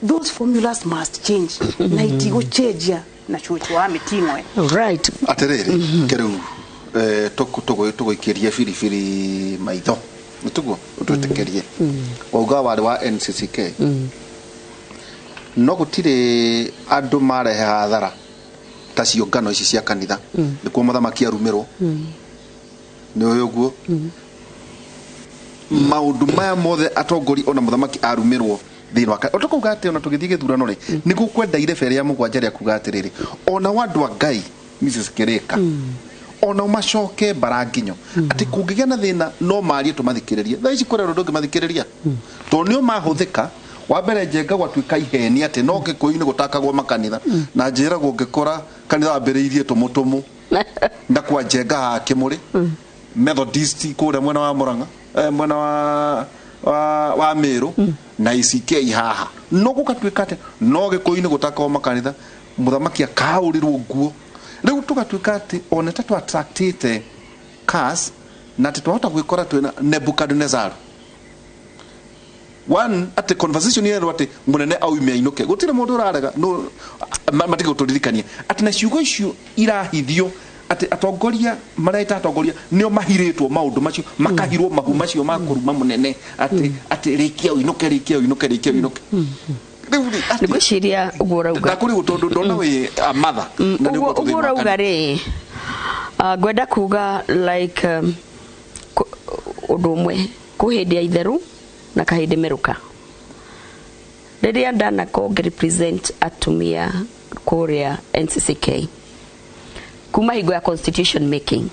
Those formulas must change, na itigũcenjia na cũcũ wa mĩting'oe. Right. Atĩrĩrĩ, kĩrĩu tũgũikĩrie biribiri maitho nĩtiguo ũtwĩtĩkĩrie wauga warĩ wa NCCK, no gũtirĩ andũ marehe hathara ta ciũngano ici cia kanitha, nĩkuo mũthamaki arumĩrwo nĩ ũyũ ũguo maũndũ maya mothe atongoria ona mũthamaki arumĩrwo thĩinĩ wa ũtũkauga atĩ ona tũgĩthiĩ gĩthurano rĩ, nĩ gũkwenda irebe rĩa mũgwanja rĩa kuga atĩrĩrĩ, ona wa andũ a Ngai Mrs. Kireka ona macoke mbaranginyo atĩ kũngĩgĩa na thĩna no marie tũmathikĩrĩrie. Thaa ici kũrĩ andũ ndũngĩmathikĩrĩria tondũ nĩo mahũthĩka. Wa mbere njenga gwatuĩka iheni atĩ no Gĩkũyũ-inĩ gũtakagwo makanitha, na njĩragwo ngĩkora kanitha wambĩrĩirie tũmũtũmũ na kwa njenga haha Kĩmũrĩ, Methodist kũrĩa mwena wa Mũrang'a, mwena wa Meru, na ICK haha, no gũgatuĩka atĩ no Gĩkũyũ-inĩ gũtakagwo makanitha, mũthamaki akaũrĩrwo nguo. Rĩu tũgatuĩka atĩ ona ta tũ-attractĩte cars na atĩ twahota gwĩkora twĩna Nebuchadnezzar. One atĩ conversation yerwo atĩ mũnene aume ainũke, gũtirĩ mũndũ ũrarega, no matige gũtũririkania atĩ na ciugo icio irahithio atĩ atongoria mareta atongoria nĩo mahirĩtwo maũndũ macio, makahirwo mahu macio ma kũruma mũnene atĩ atĩ rĩkia ũinũke, rĩkia ũinũke, rĩkia ũinũke. Nĩngwĩciria ũguo ũrauga ndakũrigwo tondũ ndona wĩ mother na nĩ ũguo ũguo ũguo ũrauga rĩ, ngwenda kuga like ũndũ ũmwe, kwĩ hĩndĩ ya itheru na kahĩndĩ merũka. Rĩrĩa ndanakorwo ngĩ-represent atumia kũrĩa NCCK kuma hingo ya constitution making,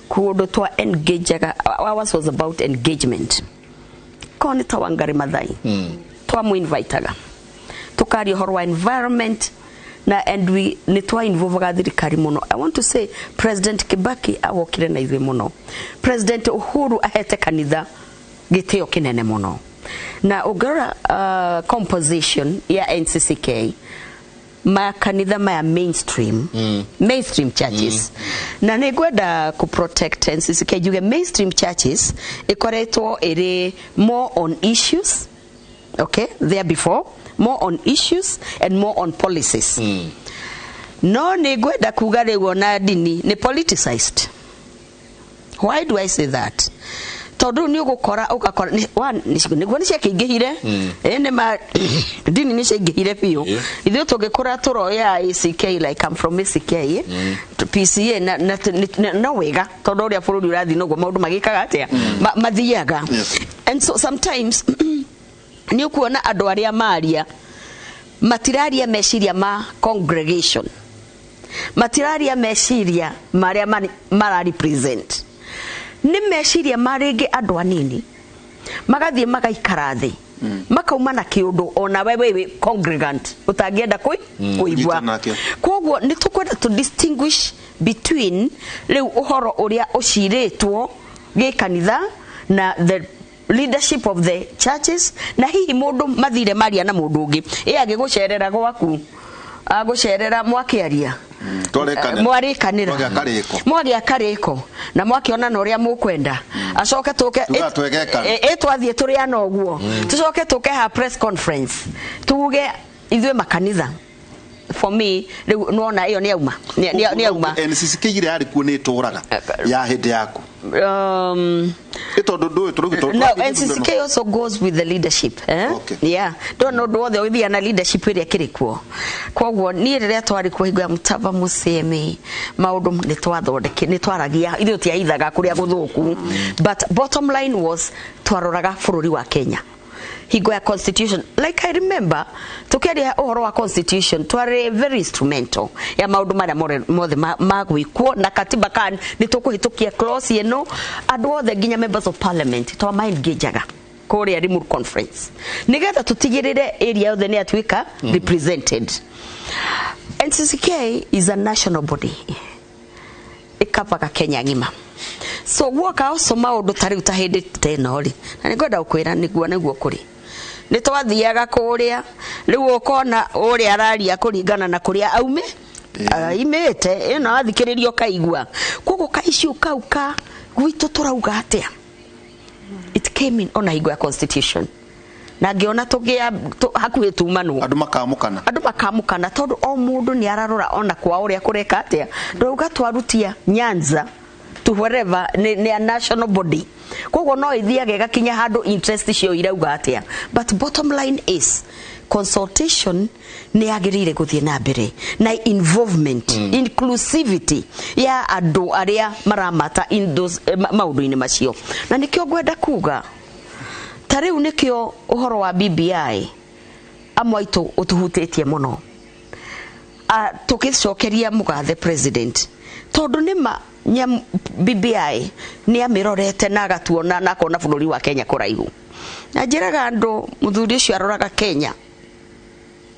kũndũ twa engageaga, ours was about engagement. Korwo nĩ ta Wangari Maathai, twamũ-invitaga tũkaria ũhoro wa environment na and we nĩ twa involvaga thirikari mũno. I want to say President Kibaki awokire na ithuĩ mũno, President Uhuru ahete kanitha gĩtĩo kĩnene mũno, na ũngĩrora composition ya NCCK, makanitha maya mainstream, mainstream churches, na nĩ ngwenda ku protect NCCK njuge mainstream churches ĩkoretwo ĩrĩ more on issues, okay, there before more on issues and more on policies. No nĩ ngwenda kuga rĩu ona ndini nĩ politicized. Why do I say that? Tondũ nĩ ũgũkora ũgakora nĩguo nĩ ciakĩingĩhire, nĩ ma ndini nĩ ciaingĩhire biũ. Ithuĩ tũngĩkũra tũroya ACK, like I'm from ACK, PCA na no wega tondũ ũrĩa bũrũri ũrathiĩ noguo maũndũ magĩkaga atĩa, mathiaga. And so sometimes nĩ ũkuona andũ arĩa maria matiraria meciria ma congregation, matiraria meciria marĩa mara represent, nĩ meciria ma rĩngĩ andũ anini magathiĩ magaikara thĩ, makauma na kĩũndũ ona we wĩ congregant ũtangĩenda kũigua. Kũnyitana nakĩo. Koguo nĩ tũkwenda to distinguish between rĩu ũhoro ũrĩa ũcirĩtwo gĩkanitha Na the leadership of the churches, na hihi mundu mathire maria na mundu ungi ĩ agĩgũcerera gwaku, agũcerera mwakĩaria, mwarikanĩra, mwagĩa karĩko na mwakĩona na ũrĩa mũkwenda, acoke tũke ĩ twathiĩ tũrĩana ũguo, tũcoke tũke ha press conference tuge ithuĩ makanitha. For me rĩu nĩwona ĩyo nĩ auma, nĩ auma. NCCK ire yarĩ kuo nĩ ĩtũraga ya hĩndĩ yaku? No, NCCK also goes with the leadership, eh? Okay. Yeah. Don't know wothe ũgĩthiĩ na leadership ĩrĩa kĩrĩ kuo. Koguo niĩ rĩrĩa twarĩ kuo hingo ya Mutava Musyimi, maũndũ nĩ twathondeke, nĩ twaragia, ithuĩ tũtiahithaga kũrĩa gũthũku, but bottom line was twaroraga bũrũri wa Kenya hingo ya constitution. Like I remember tukiaria ũhoro wa constitution, twari very instrumental ya maũndũ marĩa mothe magwĩkwo na katiba kan nĩ tũkũhĩtũkia clause ĩno, andũ othe nginya members of parliament twama engageaga kũrĩa Limuru conference nĩgetha tũtigĩrĩre area yothe nĩ yatuĩka represented. NCCK is a national body, ĩkabaga Kenya ng'ima. So guoka ũcio maũndũ ta rĩu ta hĩndĩ ta ĩno rĩ, na nĩngwenda gũkwĩra nĩguo kũrĩ nĩ twathiaga kũrĩa rĩu ũkona ũrĩa araria kũringana na kũrĩa aume aimĩte, ĩno athikĩrĩrio kaigua koguo kaicio kau ka gwitũ tũrauga atĩa. It came in ona hingo ya constitution na ngĩona tũgĩa hakuhĩ tumanwo, andũ makamũkana, andũ makamũkana tondũ o mũndũ nĩ ararora ona kwa ũrĩa kũreka atĩa. Ndauga twarutia Nyanza to wherever nĩ a national body, koguo no ithiage ĩgakinya handũ interest cio irauga atĩa. But bottom line is consultation nĩ yagĩrĩire gũthiĩ na mbere na involvement, inclusivity ya andũ arĩa maramata in those maũndũ-inĩ macio. Na nĩkĩo ngwenda kuga ta rĩu nĩkĩo ũhoro wa BBI amwe aitũ ũtũhutĩtie mũno, tũgĩcokeria mũgathe president, tondũ nĩma BBI nĩ amĩrorete na agatuona na akona bũrũri wa Kenya kũraihu. Na njĩraga andũ mũthuri ũcio aroraga Kenya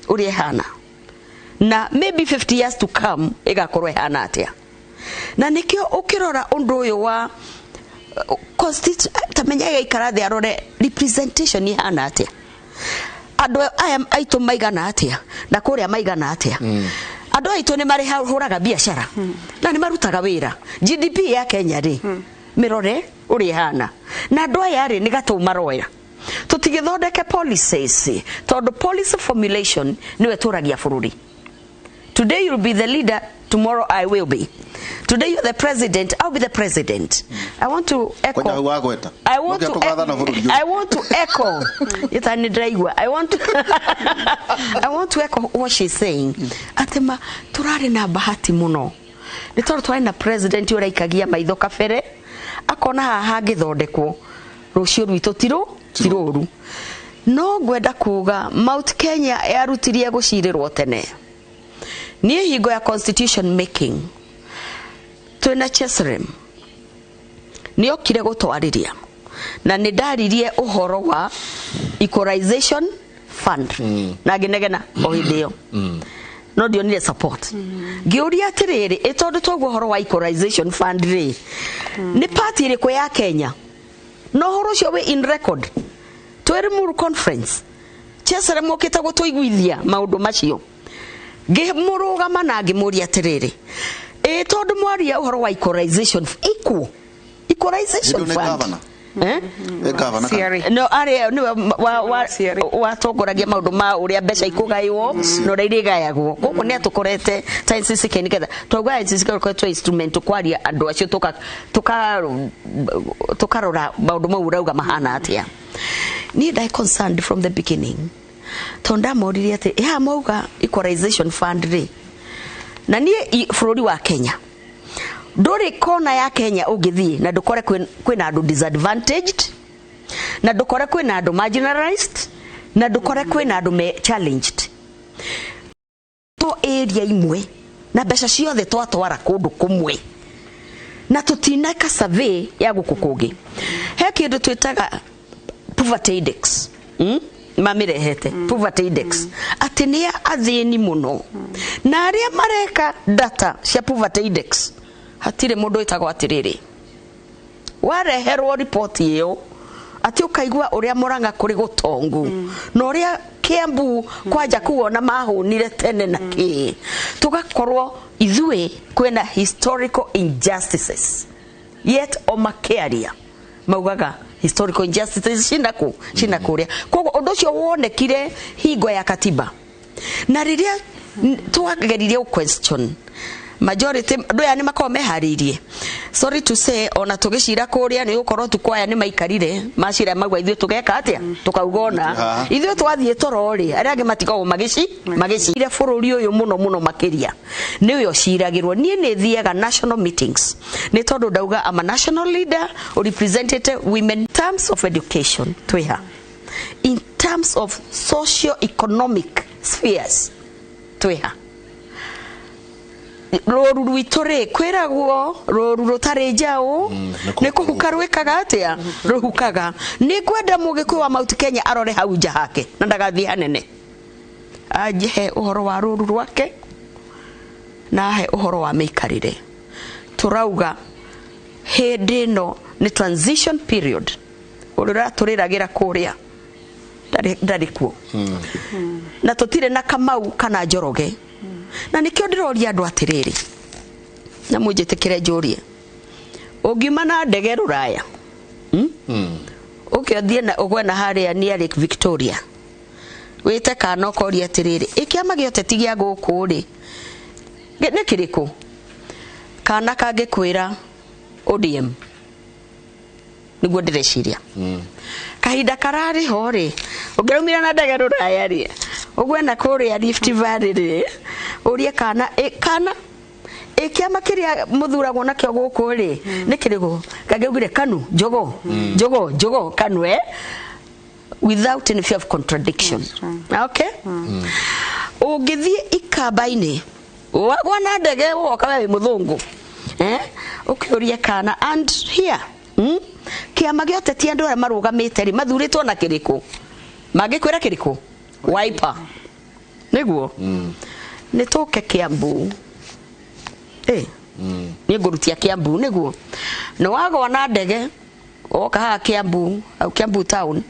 ũrĩa ĩhana na maybe 50 years to come ĩgakorwo ĩhana atĩa. Na nĩkĩo ũkĩrora ũndũ ũyũ wa ta menya ĩgaikara thĩ arore representation ĩhana atĩa, andũ aya aitũ maigana atĩa na kũrĩa maigana atĩa. Andũ aitũ nĩ marĩhũraga biacara na nĩ marutaga wĩra. GDP ya Kenya rĩ, mĩrore ũrĩa ĩhana, na andũ aya rĩ nĩ gatũ maroya. Tũtigĩthondeke policies tondũ policy formulation nĩwe tũragia bũrũri. Today you'll be the leader, tomorrow I will be. Today you're the president, I'll be the president. I want to echo. I want to I want to echo. I want to I want to echo what she's saying. Atema turari na bahati muno. Nĩ tondũ twarĩ na president ũraikagia maitho kabere, akona haha hangĩthondekwo rũciũ rwitũ tirũru. No ngwenda kuga Mount Kenya yarutirie gũcirĩrwo tene. Niĩ hingo ya constitution making twĩna Chesrem nĩokire gũtwarĩria na nĩ ndaririe ũhoro wa equalization fund na ngĩnegena o hĩndĩ ĩyo, no ndionire support. Ngĩũria atĩrĩrĩ, ĩ tondũ twaigua ũhoro wa equalization fund rĩ, nĩ party ĩrĩkũ ya Kenya no ũhoro ũcio wĩ in record? Twĩ Limuru conference Chesrem okĩte gũtũiguithia maũndũ macio, ngĩmũrũgama na ngĩmũria atĩrĩrĩ, ĩ tondũ mwaria ũhoro wa equalization, equalization fund no arĩa nĩwe watongoragia maũndũ ma ũrĩa mbeca ikũgaywo na ũrĩa irĩgayagwo. Koguo nĩ atũkorete ta NCCK nĩgetha twauga NCCK ĩkoretwo instrument kwaria andũ acio, tũkarora maũndũ mau ũrauga mahana atĩa. Niĩ ndai concerned from the beginning tondũ ndamoririe atĩ ĩ haha mwauga equalization fund rĩ, na niĩ bũrũri wa Kenya ndũrĩ kona ya Kenya ũngĩthiĩ na ndũkore kwĩna andũ disadvantaged, na ndũkore kwĩna andũ marginalized, na ndũkore kwĩna andũ me challenged. To area imwe na mbeca ciothe twatwara kũndũ kũmwe na tũtineka survey ya gũkũ kũngĩ. He kĩndũ twĩtaga poverty index, mamĩrehete poverty index, atĩ nĩ athĩni mũno na arĩa mareka data cia poverty index hatirĩ mũndũ wĩtagwo atĩrĩrĩ Wareherwo report ĩyo atĩ ũkaigua ũrĩa Murang'a kũrĩ gũtongu na ũrĩa Kiambu kwanja kuona mahũnire tene na kĩ, tũgakorwo ithuĩ kwĩna historical injustices, yet o makĩaria maugaga historical injustices cina kũ cina kũrĩa. Koguo ũndũ ũcio wonekire hingo ya katiba, na rĩrĩa twageririe question majority, andũ aya nĩ makoragwo meharĩirie. Sorry to say, ona tũgĩcira kũrĩa nĩ gũkorwo tukwaya nĩ maikarire macira mauga ithuĩ tũgeka atĩa, tũkauga ona ithuĩ twathiĩ toro rĩ, arĩa angĩ matikoragwo magĩcira bũrũri ũyũ mũno mũno makĩria nĩwe ũciragĩrwo. Niĩ nĩ thiaga national meetings nĩ tondũ ndauga I'm a national leader who represented women. In terms of education twĩha, in terms of socio-economic spheres twĩha. Rũru rwitũ rĩ, kwĩragwo rũru rũtarĩ njaũ nĩ kũhuka rwĩkaga atĩa, rũhukaga. Nĩ ngwenda Mũgĩkũyũ wa Mount Kenya arore hau nja hake na ndagathiĩ hanene, anjihe ũhoro wa rũru rwake na ahe ũhoro wa mĩikarĩre. Tũrauga hĩndĩ ĩno nĩ transition period, ũrĩa ũratũrĩragĩra kũrĩa ndarĩ kuo, na tũtirĩ na Kamau kana Njoroge. Na nĩkĩo ndĩroria andũ atĩrĩrĩ, na mũnjĩtĩkĩre njũrie, ũngiuma na ndege rũraya, ũke ũthiĩ na ũgwe na harĩa near Lake Victoria, wĩte kana ũkoria atĩrĩrĩ, ĩ kĩama gĩa ũteti gĩa gũkũ rĩ nĩ kĩrĩkũ? Kana kangĩkwĩra ODM, nĩguo ndĩreciria. Kahinda kararĩ ho rĩ, ũngĩraumire na ndege rũraya rĩ, ũgwe na kũrĩa Rift Valley rĩ, ũrie kana ĩ kana ĩ kĩama kĩrĩa mũthuragwo nakĩo gũkũ rĩ nĩ kĩrĩkũ? Kangĩaugire KANU, Jogoo, Jogoo, Jogoo, KANU, without any fear of contradiction. Okay? Ũngĩthiĩ ikamba-inĩ wagwa na ndege woka we wĩ mũthũngũ, ũkĩũrie kana and here, kĩama gĩa ũteti andũ arĩa marũgamĩte rĩ mathurĩtwo na kĩrĩkũ? Mangĩkwĩra kĩrĩkũ? Wiper. Nĩguo nĩ tũke Kiambu, niĩ ngũrutia Kiambu. Nĩguo nĩ wagwa na ndege woka haha Kiambu au Kiambu town,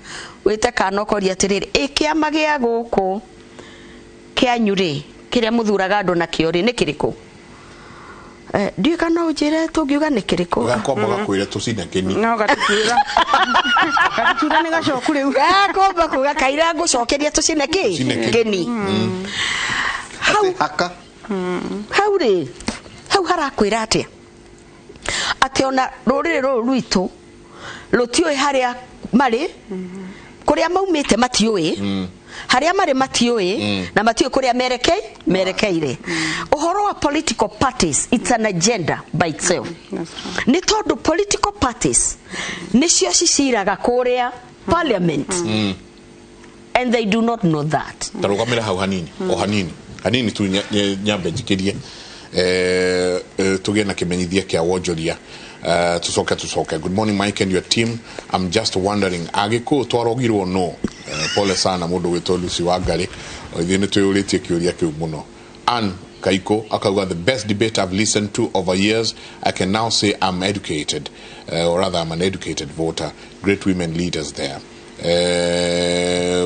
wĩte kana ũkoria atĩrĩrĩ, ĩ kĩama gĩa gũkũ kĩanyu rĩ kĩrĩa mũthuraga andũ nakĩo rĩ nĩ kĩrĩkũ? Ndiũĩ kana no ũnjĩre tũngiuga nĩ kĩrĩkũ. Gakomba gakwĩre tũcine kĩni. No gatutura. Gatutura nĩ gacoku rĩu. Gakomba kuga kaira ngũcokeria tũcine kĩ? Tũcine kĩni. Hau haka. Hau rĩ, hau harakwĩra atĩa? Atĩ ona rũrĩrĩ rũrũ rwitũ rũtiũĩ harĩa marĩ, kũrĩa maumĩte matiũĩ, harĩa marĩ matiũĩ, na matiũĩ kũrĩa merekeire. Ũhoro wa political parties, it's an agenda by itself. Nĩ tondũ political parties nĩcio ciciraga kũrĩa parliament, and they do not know that. Tarũgamĩra hau hanini, o hanini hanini tu nyambe njikĩrie, tũgĩe na kĩmenyithia kĩa wonjoria, tucoke. Good morning Mike and your team. I'm just wondering, agĩkũyũ twarogirwo no? Pole sana mũndũ gwĩtwo Lucy Wangari, ithuĩ nĩ twĩyũrĩtie kĩũria kĩu mũno. Ann Kaiko akauga, the best debate I've listened to over years. I can now say I'm educated, or rather I'm an educated voter. Great women leaders there.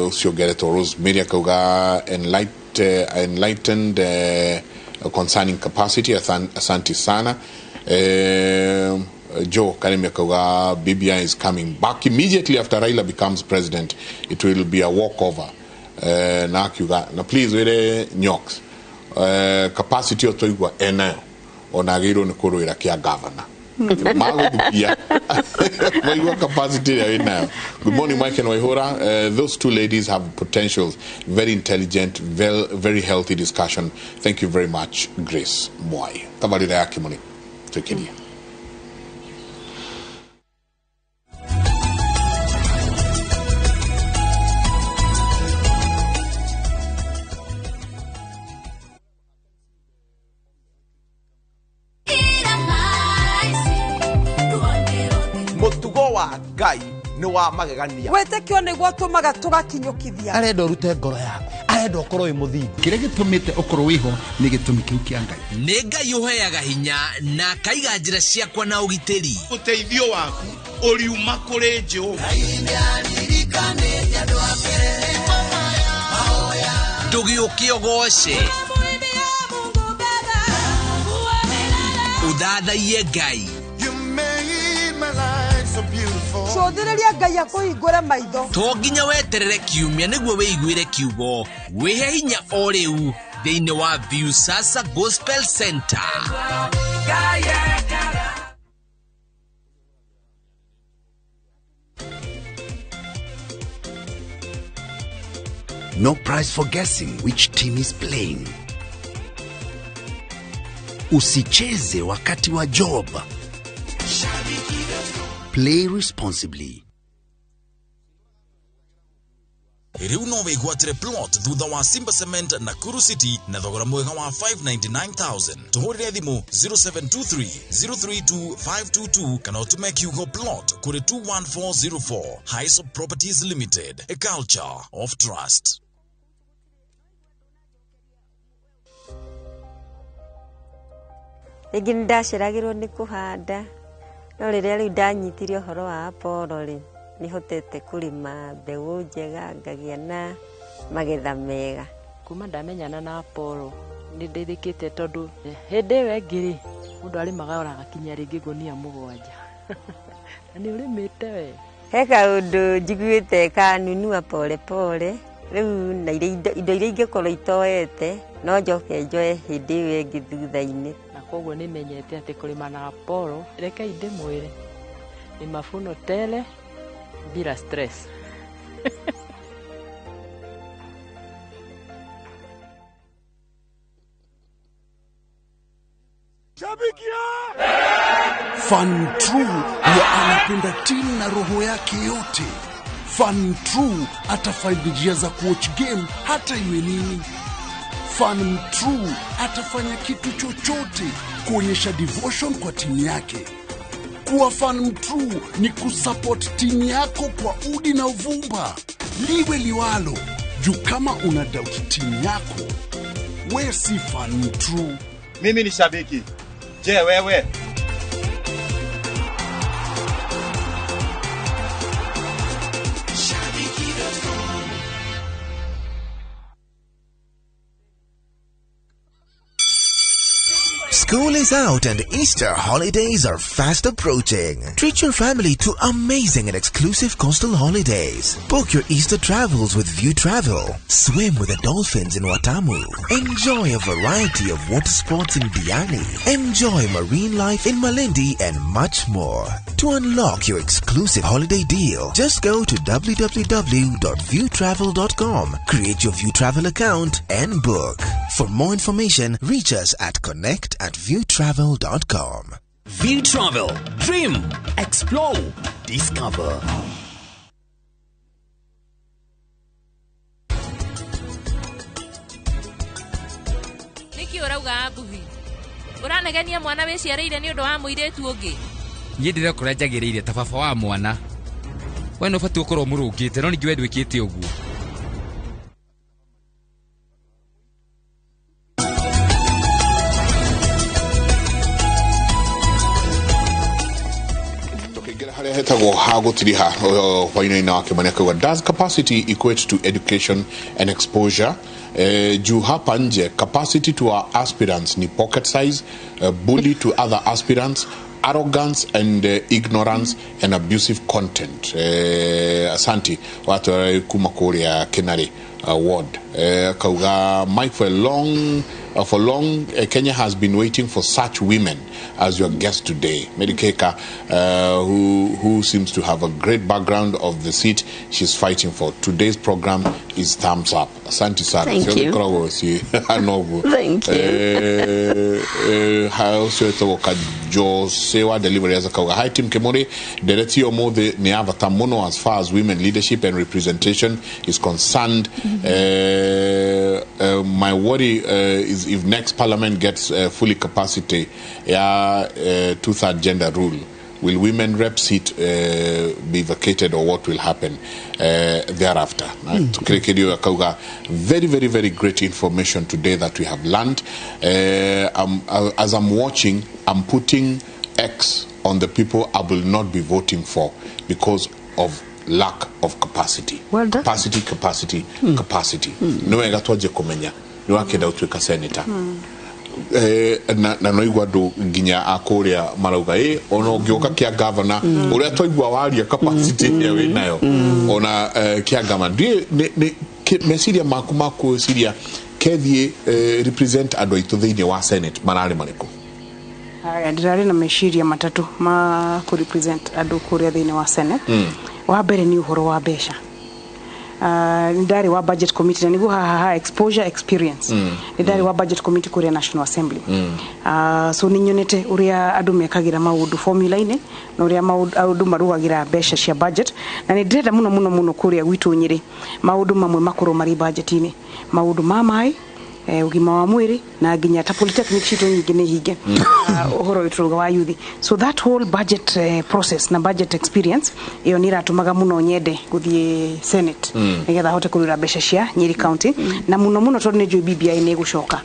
Ũcio ũngeretwo Rosemary akauga, enlightened concerning capacity. Asante sana. Joe Karimi akauga, BBI is coming back immediately after Raila becomes president. It will be a walkover. Na akiuga, na please wĩre Nyox, capacity ĩyo twaigua enayo ona agĩrĩirwo nĩ kũrũĩra kĩa governor. Magũthukia maigua capacity ĩrĩa wĩnayo. Good morning Mike and Waihura. Those two ladies have potentials, very intelligent, very, very healthy discussion. Thank you very much Grace Mwai. Tabarĩra ya Kĩmũrĩ twĩkĩrie. Mũtugo wa Ngai nĩ wa magegania. Wĩtĩkio nĩguo tũmaga tũgakinyũkithia. Arenda ũrute ngoro yaku, arenda Arenda ũkorwo wĩ mũthingu. Kĩrĩa gĩtũmĩte ũkorwo wĩho nĩ gĩtũmi kĩu kĩa Ngai. Nĩ Ngai ũheaga hinya na akaiga njĩra ciakwa na ũgitĩri. Ũteithio waku ũriuma kũrĩ Jehova. Ndũgĩũke ũgoce. Ũthathaiye Ngai. Cũthĩrĩria Ngai akũhingũre maitho. To nginya weterere kiumia nĩguo wĩiguĩre kiugo. Wĩhe hinya o rĩu thĩinĩ wa Viusasa Gospel Center. No prize for guessing which team is playing. Usicheze wakati wa job. Play responsibly. Rĩu no wĩgwatĩre plot thutha wa Simba Cement Nakuru City na thogora mwega wa 599,000. Tũhũrĩre thimũ 0723 032 522 kana ũtũme kiugo plot kũrĩ 21404. Highsop Properties Limited, a culture of trust. Rĩngĩ nĩ ndaceragĩrwo nĩ kũhanda, no rĩrĩa rĩu ndanyitire ũhoro wa Apollo rĩ, nĩhotete kũrĩma mbegũ njega ngagĩa na magetha mega. Kuma ndamenyana na Apollo nĩ ndeithĩkĩte tondũ hĩndĩ ĩyo ĩngĩ rĩ, mũndũ arĩmaga ona agakinyia rĩngĩ ngũnia 7. Na nĩ ũrĩmĩte we. He kaũndũ njiguĩte kanunua pole pole, rĩu na indo iria ingĩkorwo itoete no njoke njoe hĩndĩ ĩyo ĩngĩ thutha-inĩ. Na koguo nĩ menyete atĩ kũrĩma na Apollo, rekei ndĩmwĩre, ni mavuno tele bila stress. Fan True huwa anapenda timu na roho yake yote. Fan True atafind njia za kuwatch game hata iwe nini. Fan True atafanya kitu chochote kuonyesha devotion kwa timu yake. Kuwa fan true ni kusupport timu yako kwa udi na uvumba, liwe liwalo. Juu kama una doubt timu yako, we si fan true. Mimi ni shabiki. Je, wewe? School is out and Easter holidays are fast approaching. Treat your family to amazing and exclusive coastal holidays. Book your Easter travels with View Travel. Swim with the dolphins in Watamu. Enjoy a variety of water sports in Diani. Enjoy marine life in Malindi and much more. To unlock your exclusive holiday deal, just go to www.viewtravel.com, create your View Travel account and book. For more information, reach us at connect@viewtravel.com. View Travel. Dream, explore, discover. Niki urauga Abuhi? Uranegenia mwana wiciareire ni undu wa muiritu ungi? Niĩ ndĩrekora njagĩrĩire ta baba wa mwana. We nĩ ũbatiĩ gũkorwo mũrũngĩte, no ningĩ we ndwĩkĩte ũguo. Hetagwo ha gutiriha hwainĩ wa Kimani akauga, does capacity equate to education and exposure? Juu hapa nje capacity to our aspirants ni pocket size, bully to other aspirants, arrogance and ignorance and abusive content. Asanti watu kuma kuria Kenari ward. Kauga Mike, for long Kenya has been waiting for such women as your guest today. Mary Keka, who seems to have a great background of the seat she's fighting for. Today's program is thumbs up. Asante sana. Thank you. Thank you. Josewa delivery as a kauga. Hi Tim Kemori, Dereti Omothe ni avata mono as far as women leadership and representation is concerned. My worry is if next parliament gets fully capacity ya two-third gender rule, Will women rep seat be vacated or what will happen thereafter? Na tukĩrĩkĩrio akauga very, very, very great information today that we have learned. As I'm watching, I'm putting X on the people I will not be voting for because of lack of capacity. Well done. Capacity, capacity, capacity. Nĩ wega twanjie kũmenya nĩ wakĩenda gũtuĩka senator. Na no igua andũ nginya a kũrĩa marauga ĩ ona ũngĩũka kĩa gavana ũrĩa twaigua waria capacity ĩrĩa wĩ nayo ona kĩa gavana ndiĩ meciria maku ma kwĩciria kethiĩ represent andũ aitũ thĩinĩ wa Senate mararĩ marĩkũ? Haya, ndĩrarĩ na meciria matatũ ma kũ represent andũ kũrĩa thĩinĩ wa Senate. Wa mbere nĩ ũhoro wa mbeca. Nĩ ndarĩ wa budget committee na nĩguo haha ha exposure experience. Nĩ ndarĩ wa budget committee kũrĩa National Assembly. So nĩ nyonete ũrĩa andũ mekagĩra maũndũ formula-inĩ na ũrĩa andũ marugagĩra mbeca cia budget, na nĩ ndĩrenda mũno mũno mũno kũrĩa gwitũ Nyĩrĩ maũndũ mamwe makorwo marĩ budget-inĩ, maũndũ ma maĩ, ũgima wa mwĩrĩ na nginya ta polytechnic citũ nyingĩ nĩ hinge. Ũhoro witũ rauga wa youth, so that whole budget process na budget experience ĩyo nĩ ĩratũmaga mũno nyende gũthiĩ Senate nĩgetha hote kũrũĩra mbeca cia Nyĩrĩ County, na mũno mũno tondũ nĩ njũĩ BBI nĩ ĩgũcoka,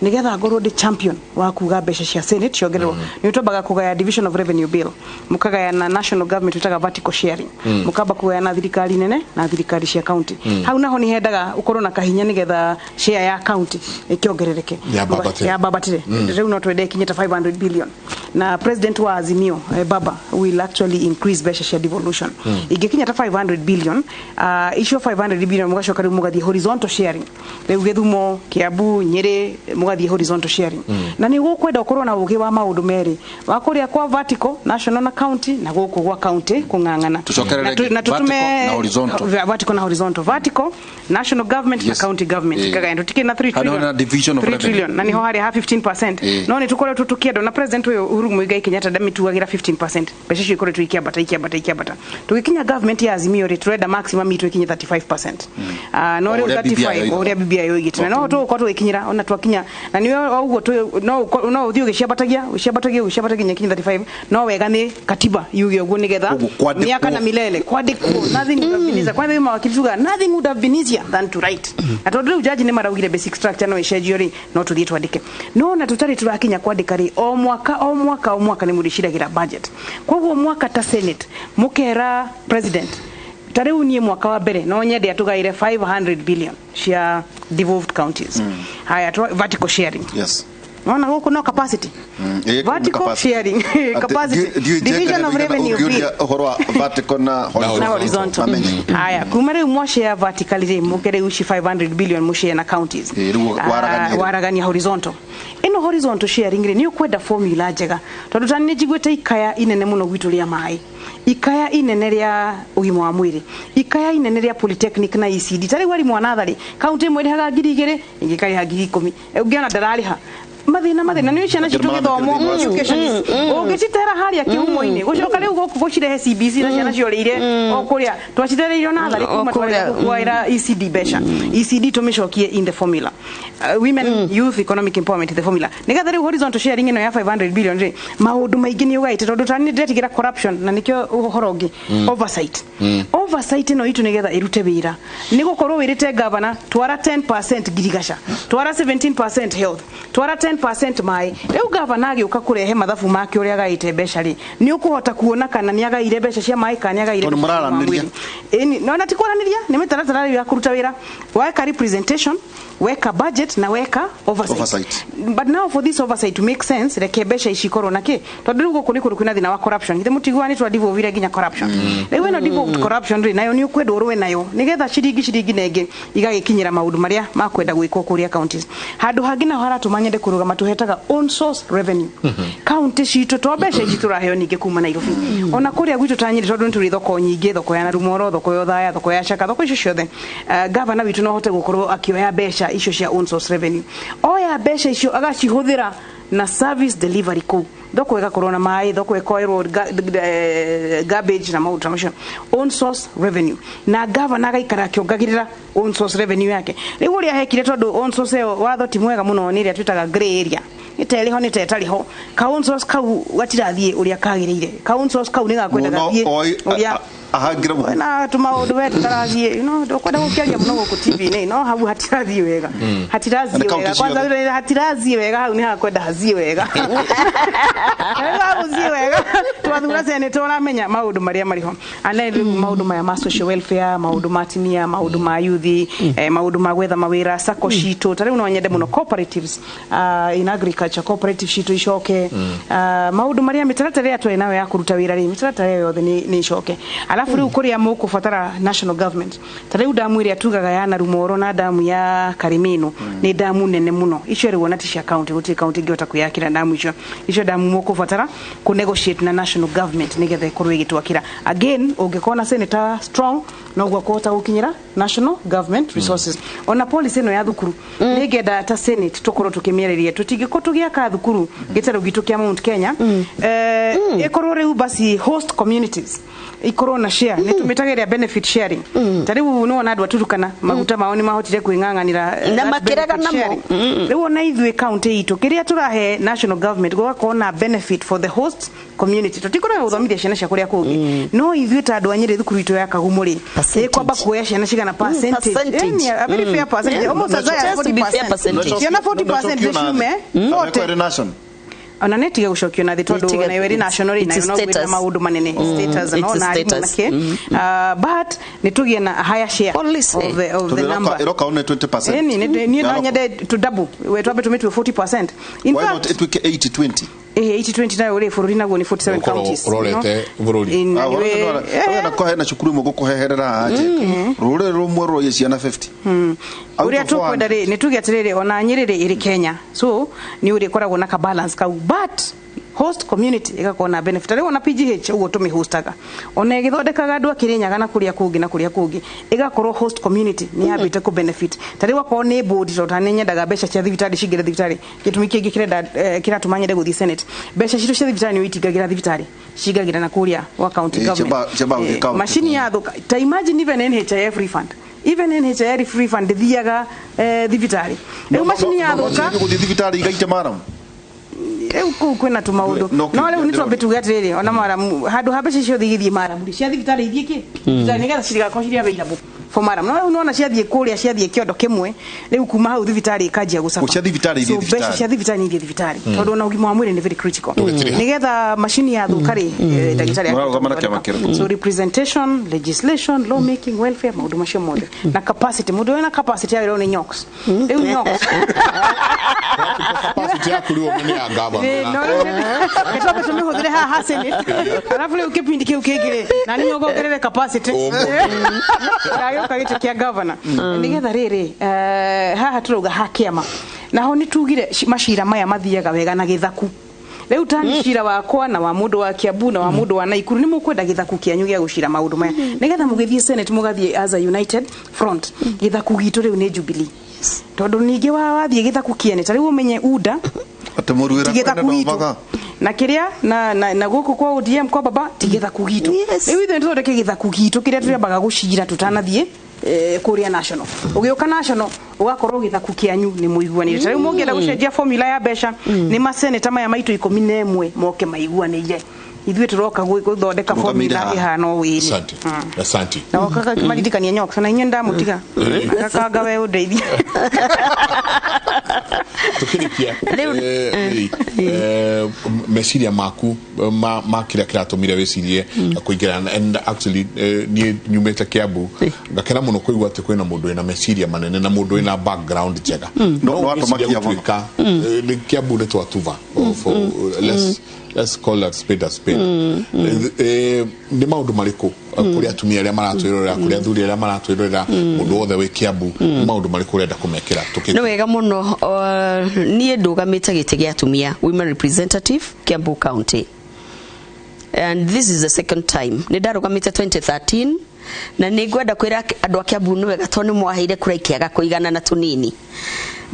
nĩgetha ngorwo ndĩ champion wa kuga mbeca cia Senate ciongererwo. Nĩ twambaga kũgaya division of revenue bill, mũkagaya na national government, twĩtaga vertical sharing, mũkamba kũgaya na thirikari nene na thirikari cia county. Hau naho nĩ hendaga ũkorwo na kahinya nĩgetha share ya county ĩkĩongerereke. Yambabatĩre. Yambabatĩre. Rĩu no twende ikinye ta 500 billion, na president wa Azimio, Baba, will actually increase mbeca cia devolution. Ingĩkinya ta 500 billion, icio 500 billion mũgacoka rĩu mũgathiĩ horizontal sharing, rĩu Gĩthumo, Kiambu, Nyĩrĩ, mũgathiĩ horizontal sharing. Na nĩ gũkwenda ũkorwo na ũgĩ wa maũndũ merĩ, wa kũrĩa kwa vertical national na county na gũkũ gwa county kũng'ang'ana. Tucokerere Na vertical tũtũme na horizontal. Vertical na horizontal, vertical national government na county government. Kagaya tutikĩ na 3 Harĩa trillion na division of 3 revenue. trillion, na niho harĩa ha 15%. No nĩ tũkoretwo tũkĩendwo na president ũyũ Uhuru Muigai Kenyatta, ndamĩtuagĩra 15%. Mbeca icio ikoretwo ikĩambata, ikĩambata, ikĩambata. Tũgĩkinya government ya Azimio rĩ, tũrenda maximum itũ ikinye 35%. No O rĩu ũrĩa BBI 35 o ũrĩa BBI yoigĩte, na no tũgũkorwo tũgĩkinyĩra ona twakinya na nĩ o ũguo no ũthiĩ ũgĩciambatagia, ũgĩciambatagia, ũgĩciambatagia nginya ikinye 35. No wega nĩ katiba yuge ũguo nĩgetha Ũguo kwandĩkwo. miaka na milele kwandĩkwo. Nothing would have been easier. Kwanza mawakili tuga nothing would have been easier than to write, na tondũ rĩu jaji nĩ maraugire basic structure no ĩcenjio rĩ, no tũthiĩ twandĩke. No na tũtarĩ tũrakinya kwandĩka rĩ, o mwaka, o mwaka, o mwaka nĩ mũrĩciragĩra budget. Koguo mwaka ta Senate mũkera president, ta rĩu niĩ mwaka wa mbere no nyende atũgaĩre 500 billion cia devolved counties. Haya, vertical sharing. Naona gũkũ no capacity. Ĩ, Vertical capacity. sharing, capacity, division of revenue bill. Ũhoro wa vertical na na horizontal. Mamenye. Haya, kuma rĩu mwashare vertically rĩ, mũke rĩu ici 500 billion mũshare na counties. Ĩ, rĩu waragania rĩ. Waragania horizontal. Ĩno horizontal sharing rĩ, nĩ ũkwenda formula njega, tondũ ta nĩ njiguĩte ikaya inene mũno gwitũ rĩa maĩ, ikaya inene rĩa ũgima wa mwĩrĩ, ikaya inene rĩa polytechnic na ECD. Ta rĩu arimũ a natharĩ, kaunti ĩmwe ĩrĩhaga 2000, ĩngĩ ĩkarĩha 10,000. Ũngĩona ndararĩha mathĩna, mathĩna nĩ ciana citũ gĩthomo education ũngĩcitera harĩa kĩhumo-inĩ, gũcoka rĩu gũkũ gũcirehe CBC na ciana ciorĩire o kũrĩa twacitereirio natharĩ kuma O kũrĩa, twarega kuoera ECD mbeca. ECD tũmĩcokie in the formula, women, youth, economic empowerment in the formula, nĩgetha rĩu horizontal sharing ĩno ya 500 billion rĩ, maũndũ maingĩ nĩ ũgaĩte, tondũ tani ndĩretigĩra corruption na nĩkĩo ũhoro ũngĩ oversight. Oversight ĩno itũ nĩgetha ĩrute wĩra nĩ gũkorwo wĩrĩte governor twara 10% ngirigaca, twara 17% health, twara 10% maĩ. Rĩu governor agĩũka kũrehe mathabu make ũrĩa agaĩte mbeca rĩ, nĩ ũkũhota kuona kana nĩ agaire mbeca cia maĩ kana nĩ agaire Tondũ mbeca cia ũgima wa mũraranĩria. mwĩrĩ. Ĩni, no na ti kwaranĩria, nĩ mĩtaratara rĩu ya kũruta wĩra. Weka representation, weka budget na weka oversight. Oversight. But now for this oversight to make sense, reke mbeca ici ikorwo na kĩ, tondũ rĩu gũkũ nĩ kũndũ kwĩna thĩna wa corruption. Githĩ mũtiguaga nĩ twadevolvire nginya corruption? Rĩu ĩno devolved corruption rĩ, nayo nĩ ũkwenda ũrũe nayo nĩgetha ciringi ciringi na ĩngĩ igagĩkinyĩra maũndũ marĩa makwenda gwĩkwo kũrĩa counties. Handũ hangĩ naho haratũma nyende kũrũgama, tũhetaga own source revenue county citũ, to mbeca ici tũraheo ningĩ kuma Nairobi. Ona kũrĩa gwitũ ta Nyĩrĩ, tondũ nĩ tũrĩ thoko nyingĩ, thoko ya Narumoro, thoko ya Othaya, thoko ya Shaka, thoko icio ciothe, gavana witũ no ahote gũkorwo akĩoya mbeca icio cia own source revenue. Oya mbeca icio agacihũthĩra na service delivery kũu, thoko ĩgakorwo na maĩ, thoko ĩkoerwo garbage na maũndũ ta macio. Own source revenue, na gavana agaikara akĩongagĩrĩra own source revenue yake. Rĩu ũrĩa hekire, tondũ own source ĩyo watho ti mwega mũno, nĩ ĩrĩa twĩtaga grey area. Nĩ ta ĩrĩ ho, nĩ ta ĩtarĩ ho. Councils kau gatirathiĩ ũrĩa kagĩrĩire. Councils kau nĩ gakwenda Mũno gathiĩ oi- ũrĩa ahangire mũhu. Na tũmaũndũ we tũtarathiĩ, ndũkwenda gũkĩaria mũno gũkũ TV-inĩ, no hau hatirathiĩ wega. Na Hatirathiĩ nĩ wega county kwanza ciothe. rĩu hatirathiĩ wega, hau nĩ hakwenda hathiĩ wega. Rĩu hagũthiĩ wega twathura seneta, ũramenya maũndũ marĩa marĩ ho. And then rĩu maũndũ maya ma social welfare, maũndũ ma atumia, maũndũ ma youth, maũndũ ma gwetha mawĩra, sacco citũ, ta rĩu no nyende mũno cooperatives, in agriculture cooperative citũ icoke. Maũndũ marĩa mĩtaratara ĩrĩa twarĩ nayo ya kũruta wĩra rĩ, mĩtaratara ĩyo yothe nĩ icoke. Alafu rĩu kũrĩa mũkũbatara national government, ta rĩu damu ĩrĩa tugaga ya Narumoro na damu ya Karimino nĩ damu nene mũno. Icio rĩu ona ti cia county, gũtirĩ county ĩngĩhota kwĩyakĩra damu icio. Icio damu mũkũbatara kũ negotiate na national government nĩgetha ĩkorwo ĩgĩtwakĩra. Again, ũngĩkorwo na senator strong, noguo kũhota gũkinyĩra national government resources. Ona policy ĩno ya thukuru nĩ ngenda ta senate tũkorwo tũkĩmĩarĩria. Tũtingĩkorwo tũgĩaka thukuru gĩtarũ gitũ kĩa Mount Kenya, ĩkorwo rĩu basi host communities ikorwo na share, nĩ tũmĩtaga ĩrĩa benefit sharing. Ta rĩu nĩwona andũ a Turukana maguta mao nĩ mahotire kwĩng'ang'anĩra, Na that makĩrega benefit namo. sharing. Rĩu ona ithuĩ county itũ kĩrĩa tũrahe national government, gũgakorwo na benefit for the host community. Tũtikorwo gũthomithia ciana cia kũrĩa kũngĩ, no ithuĩ ta andũ a Nyĩrĩ, thukuru itũ ya Kagumo rĩ, ĩkwamba kuoya ciana cigana percentage? Percentage. A very fair percentage, almost as high as Just to be fair 40%. percentage. Ciana 40% nĩ ciume 40. Ĩrĩ national. Ona nä tige gå cokio na thä tondå Nĩtige- ona ĩrĩ national rĩ, it's nayo no gwĩna status. maũndũ manene, status It's no na arimũ status. na kĩ. But nĩ tũgĩe na a higher share of the number. Ĩroka one 20%. Ĩni, niĩ no nyende to double, we twambe tũmĩtue 40%, in Why fact. not ĩtuĩke 80-20? 80-20 nayo rĩ, bũrũri naguo nĩ 47 Ũkorwo counties. ũrorete bũrũri. Ah, ũrona ko hena cukuru ĩmwe gũkũheherera haha Njeka. Rũrĩrĩ rũmwe rwoye ciana 50. Out Ũrĩa of 400. tũkwenda rĩ, nĩ tuge atĩrĩrĩ, ona Nyĩrĩ rĩ, ĩrĩ Kenya, so nĩ ũrĩ ĩkoragwo na ka balance kau, but host community ĩgakorwo na benefit. Rĩu ona PGH ũguo tũmĩhostaga, ona ĩgĩthondekaga andũ a Kĩrĩnyaga na kũrĩa kũngĩ na kũrĩa kũngĩ, ĩgakorwo host community nĩ yambĩte kũ benefit. Ta rĩu akorwo nĩ board, tondũ ta nĩ nyendaga mbeca cia thibitarĩ cingĩre thibitarĩ. Gĩtũmi kĩngĩ kĩrenda, kĩratũma nyende gũthiĩ senate, mbeca citũ cia thibitarĩ nĩ itingagĩra thibitarĩ, cingagĩra na kũrĩa gwa county government. Ciambaga gũthiĩ county. Macini yathũka, ta imagine even NHIF refund, even NHIF refund ndĩthiaga thibitarĩ. Rĩu macini yathũka Gũthiĩ thibitarĩ igaite maramu. Rĩu kũu kwĩna tũmaũndũ. No, no rĩu nĩ twambe tuge atĩrĩrĩ, ona maramu, handũ ha mbeca ciothe igĩthiĩ maramu rĩ, cia thibitarĩ ithiĩ kĩ thibitarĩ, nĩgetha citigakorwo cirĩ available for maramu. No rĩu nĩwona ciathiĩ kũrĩa, ciathiĩ kĩondo kĩmwe, rĩu kuma hau thibitarĩ ĩkanjia gũcaba. Cia thibitarĩ ithiĩ So mbeca thibitarĩ. cia thibitarĩ nĩ ithiĩ thibitarĩ, tondũ ona ũgima wa mwĩrĩ nĩ very critical, Tũgĩtirĩha. nĩgetha macini yathũka rĩ, ndagĩtarĩ Mũrarũgama na kĩama kĩrĩkũ? So representation, legislation, lawmaking, welfare, maũndũ macio mothe na capacity. Mũndũ wĩna capacity agĩrĩirwo nĩ Nyox. Rĩu Nyox Capacity yaku rĩu nĩ ya Ĩ, no gavana. rĩu twambe tũmĩhũthĩre haha Senate, arabu rĩu kĩbindi kĩu kĩngĩ rĩ, na nĩ ũgongerere capacity gagĩũka gĩtĩ kĩa governor, nĩgetha rĩrĩ, haha tũrauga ha kĩama naho nĩ tugire macira maya mathiaga wega na gĩthaku. Rĩu tani cira wakwa na wa mũndũ wa Kiambu na wa mũndũ wa Naikuru, nĩ mũkwenda gĩthaku kĩanyu gĩa gũcira maũndũ maya, nĩgetha mũgĩthiĩ Senate mũgathiĩ as a united front. Gĩthaku gitũ rĩu nĩ Jubilee, tondũ ningĩ wathiĩ gĩthaku kĩene, ta rĩu ũmenye UDA Atĩ mũruĩra ti gĩthaku kwene gitũ ndomaga. Na kĩrĩa na gũkũ kwa ODM kwa baba ti gĩthaku gitũ. Rĩu ithuĩ nĩtũthondeke gĩthaku gitũ kĩrĩa tũrĩambaga gũcira tũtanathiĩ kũrĩa national. Ũgĩũka national, ũgakorwo gĩthaku kĩanyu nĩ mũiguanĩire. Ta rĩu mũngĩenda gũcenjia formula ya mbeca, nĩ maseneta maya maitũ 11 moke maiguanĩire, ithuĩ tũroka gũthondeka Tũrũgamĩire formula haha. ĩhana o wĩrĩ. Asante. Asante. Na wakaga maririkania Nyox, na inyuĩ ndamũtiga gakanga we ũndeithie. Tukirikia, meciria maku ma kĩrĩa kĩratũmire wĩcirie kũingĩra, and actually, niĩ nyumĩte Kiambu, ngakena mũno kũigua atĩ kwĩna mũndũ wĩna meciria manene na mũndũ wĩna background njega. No, no atũma ũgĩciria Kiambu. gũtuĩka, nĩ Kiambu nĩ twatuva. For let's call that spade a spade. Nĩ maũndũ marĩkũ, kũrĩ atumia arĩa maratwĩrorera, kũrĩ athuri arĩa maratwĩrorera, mũndũ wothe wĩ Kiambu, nĩ maũndũ marĩkũ ũrenda kũmekĩra? Nĩ wega mũno. Niĩ ndũgamĩte gĩtĩ gĩa atumia, women representative, Kiambu County, and this is the second time. Nĩ ndarũgamĩte 2013, na nĩ ngwenda kwĩra andũ a Kiambu nĩ wega, tondũ nĩ mwaheire kura ikĩaga kũigana na tũnini,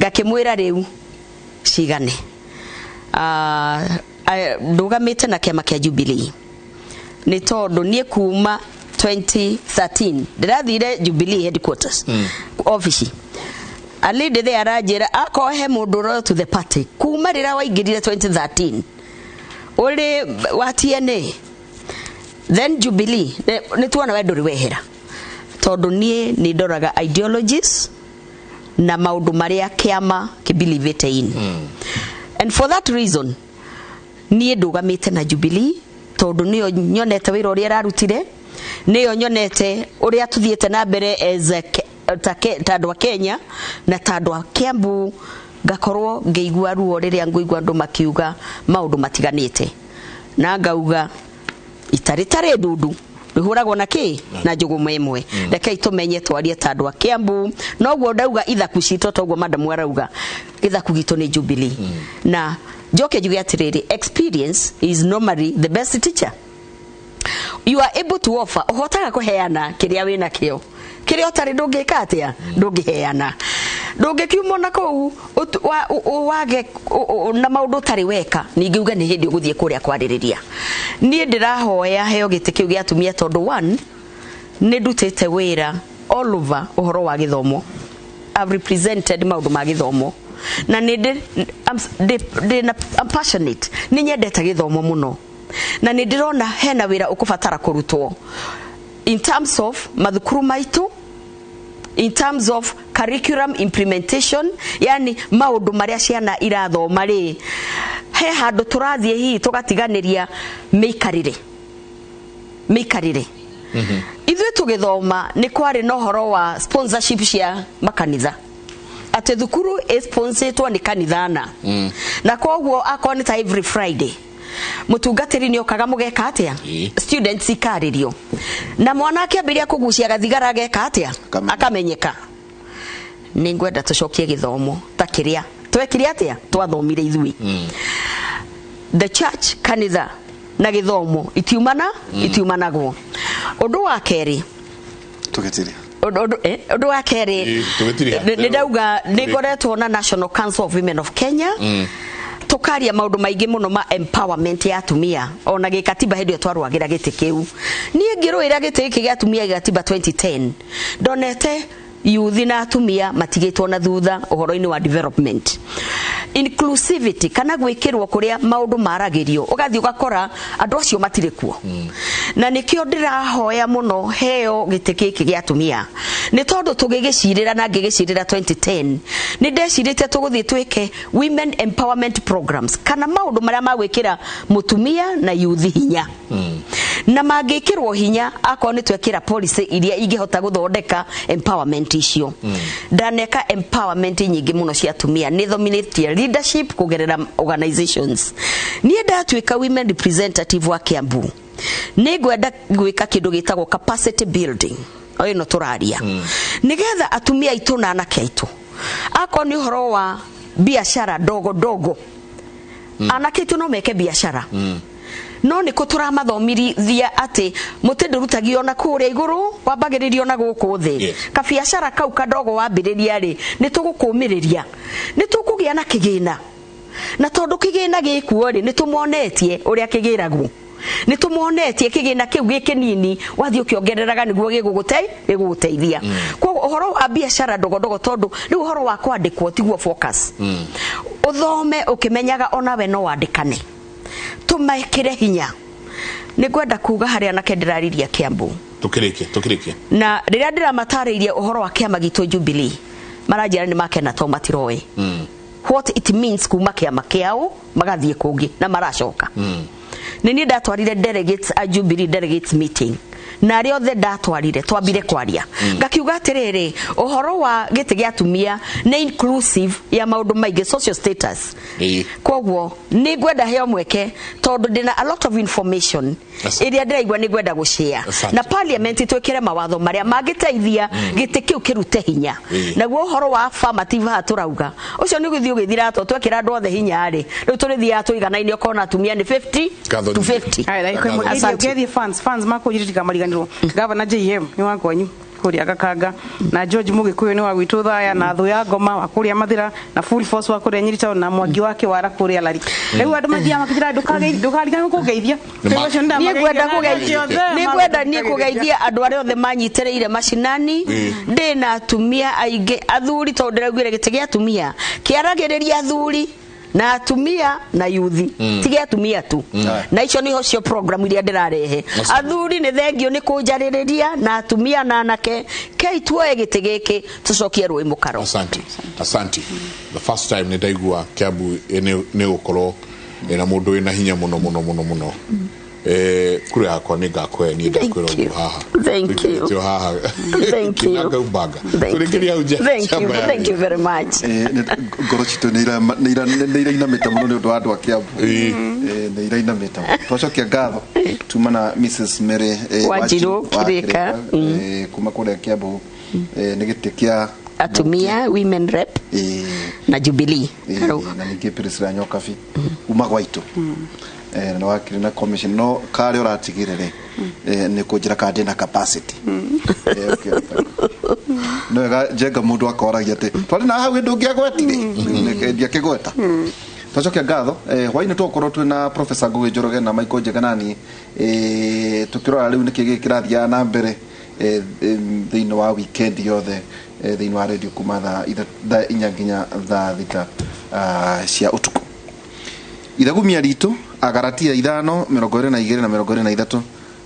ngakĩmwĩra rĩu cigane. Ndũgamĩte na kĩama kĩa Jubilee nĩ tondũ niĩ kuma 2013 ndĩrathire Jubilee headquarters, office. A lady there aranjĩra akorwo he mũndũ loyal to the party kuma rĩrĩa waingĩrire 2013 ũrĩ wa TNA, then Jubilee, nĩ tuona we ndũrĩ wehera, tondũ niĩ nĩ ndoraga ideologies na maũndũ marĩa kĩama kĩbelievĩte in. And for that reason niĩ ndũgamĩte na Jubilee, tondũ nĩyo nyonete wĩra ũrĩa ĩrarutire, nĩyo nyonete ũrĩa tũthiĩte na mbere as a, ta andũ a Kenya na ta andũ a Kiambu. Ngakorwo ngĩigua ruo rĩrĩa ngũigua andũ makiuga maũndũ matiganĩte, na ngauga itarĩ tarĩ ndundu rĩhũragwo na kĩ na njũgũma ĩmwe. Rekei tũmenye twarie ta andũ a Kiambu. Noguo ndauga ithaku citũ, toguo madamu arauga gĩthaku gitũ nĩ Jubilee. Na njoke njuge atĩrĩrĩ, experience is normally the best teacher. You are able to offer, ũhotaga kũheana kĩrĩa wĩna kĩo. Kĩrĩa ũtarĩ ndũngĩka atĩa? Ndũngĩheana. Ndũngĩkiuma na kũu wage na maũndũ ũtarĩ weka. Ningĩ uge nĩ hĩndĩ ũgũthiĩ kũrĩa kwarĩrĩria. Niĩ ndĩrahoya heo gĩtĩ kĩu gĩa atumia, tondũ one, nĩ ndutĩte wĩra all over ũhoro wa gĩthomo. I've represented maũndũ ma gĩthomo na nĩ ndĩ I'm passionate, nĩ nyendete gĩthomo mũno, na nĩ ndĩrona hena wĩra ũkũbatara kũrutwo in terms of mathukuru maitũ, in terms of curriculum implementation, yani maũndũ marĩa ciana irathoma rĩ, he handũ tũrathiĩ hihi tũgatiganĩria mĩikarĩre. Ithuĩ tũgĩthoma nĩ kwarĩ na ũhoro wa sponsorship cia makanitha, atĩ thukuru ĩsponsorĩtwo nĩ kanitha na na koguo akorwo nĩ ta every Friday mũtungatĩri nĩ okaga mũgeka atĩa, students ikarĩrio, na mwana akĩambĩrĩria kũgucia gathigara ageka atĩa, akamenyeka. Nĩ ngwenda tũcokie gĩthomo ta kĩrĩa twekire atĩa, twathomire ithuĩ. The church, kanitha na gĩthomo itiumana, itiumanagwo. Ũndũ wa kerĩ, tũgĩtiria ũndũ wa kerĩ, nĩ ndauga nĩ ngoretwo na National Council of Women of Kenya, tukaria maundu maingi muno ma empowerment ya atumia ona gikatiba. Hindi twarwagira giti kiu, nie ngirwira giti giki gia atumia gikatiba 2010, ndonete yuthi na atumia matigitwo na thutha uhoro-inĩ wa development, inclusivity, kana gwikirwo kuria maundu maragirio, ugathi ugakora andu acio matire kuo. Na nikio ndirahoya muno heo giti giki gia atumia, ni tondu tugigicirira na ngigicirira 2010 ni ndecirite tuguthie twike women empowerment programs, kana maundu maria magwikira mutumia na yuthi hinya. Na mangikirwo hinya akorwo ni twekira policy iria ingihota guthondeka empowerment icio. Ndaneka empowerment nyingi muno cia atumia, ni thominĩtie leadership kugerera organizations. Niĩ ndatuĩka women representative wa Kiambu, nĩ ngwenda gwĩka kĩndũ gĩtagwo capacity building, o ĩno tũraria, nĩgetha atumia aitũ na anake aitũ, akorwo nĩ ũhoro wa biashara ndogo ndogo, anake aitũ no meke biashara, no nĩ kũ tũramathomithia atĩ mũtĩ ndũrutagio na kũrĩa igũrũ, wambagĩrĩrio na gũkũ thĩ. Kabiacara kau kadogo wambĩrĩria rĩ, nĩ tũgũkũmĩrĩria, nĩ tũkũgĩa na kĩgĩna, na tondũ kĩgĩna gĩkuo rĩ, nĩ tũmonetie ũrĩa kĩgĩragwo, nĩ tũmonetie kĩgĩna kĩu gĩ kĩnini wathiĩ ũkĩongereraga nĩguo gĩgũgũteithia. Koguo ũhoro wa biacara ndogo ndogo, tondũ rĩu ũhoro wa kwandĩkwo tiguo focus, ũthome ũkĩmenyaga onawe no wandĩkane, tũmekĩre hinya. Nĩ ngwenda kuga harĩa anake ndĩrariria Kiambu, tukirikie na rĩrĩa ndĩramatarĩirie ũhoro wa kĩama gitũ Jubilee, maranjĩra nĩ makena to matiroĩ what it means kuma kĩama kĩao magathiĩ kũngĩ na maracoka. Nĩ niĩ ndatwarire delegates a Jubilee delegates meeting, na arĩa othe ndatwarire twambire kwaria, ngakiuga atĩrĩrĩ, ũhoro wa gĩtĩ gĩa atumia nĩ inclusive ya maũndũ maingĩ, social status. Koguo nĩ ngwenda heo mweke, tondũ ndĩna a lot of information ĩrĩa ndĩraigua nĩ ngwenda gũshare, na parliament twĩkĩre mawatho marĩa mangĩteithia gĩtĩ kĩu kĩrute hinya. Naguo ũhoro wa affirmative haha tũrauga ũcio nĩ gũthiĩ ũgĩthira, to twekĩra andũ othe hinya rĩ, rĩu tũrĩthiaga tũiganaine, ũkona atumia nĩ 50 to 50. Asante. Fans makũnjĩrĩtika mariganĩrwo. Gavana JM nĩ wakwanyu. Kuria Gakanga na George Mugikuyu ni wa gwitu Thaya na Thu ya Ngoma wa kuria Mathira na Full Force wa kuria Nyeri Town na Mwangi wa Kiwara kuria Lari. Riu andu mathiaga makijira ndukarigane kungeithia. Nĩngwenda niĩ kũgeithia andũ arĩa othe manyitĩrĩire macinani. Ndĩna atumia aingĩ athuri, tondũ ndĩraugire gĩtĩ gĩa atumia kĩaragĩrĩria athuri na atumia na yuthi, ti gĩa atumia tu. Na icio nĩho cio program iria ndĩrarehe. Athuri nĩ thengio nĩ kũnjarĩrĩria, na atumia na anake kei tuoe gĩtĩ gĩkĩ tũcokie rũĩ mũkaro. Asante, asante. The first time nĩ ndaigua Kiambu nĩ gũkorwo ĩna mũndũ wĩna hinya mũno mũno mũno mũno. Kura yakwa nĩ ngakũhe niĩ ndakwĩra ũguo haha. Thank you. Haha. Thank you. Tũrĩkĩria hau. Thank you. Thank you very much. Ngoro citũ nĩ irainamĩte mũno nĩ ũndũ wa andũ a Kiambu. Nĩ irainamĩte mũno. Twacokia ngatho tuma na Mrs Mary Wanjiru Kirika kuma kũrĩa Kiambu, nĩ gĩtĩ kĩa atumia women rep na Jubilee na ningĩ Priscilla Nyokabi kuma gwaitũ na wakiri na commission no kare ũratigire rĩ nĩ kũnjĩra kana ndĩna capacity. No wega njenga mũndũ akoragia atĩ twarĩ na hau hĩndĩ ũngĩagwetire ndiakĩgweta. Twacokia ngatho. Hwainĩ tũgũkorwo twĩna Professor Ngugi Njoroge na Michael Njeganani, tũkĩrora rĩu nĩkĩ gĩkĩ kĩrathiaga na mbere thĩinĩ wa weekend yothe thĩinĩ wa radio kuma thaa 4 nginya thaa 6 cia ũtukũ. Ithagumia ritũ Agaratia 5 22 na 23.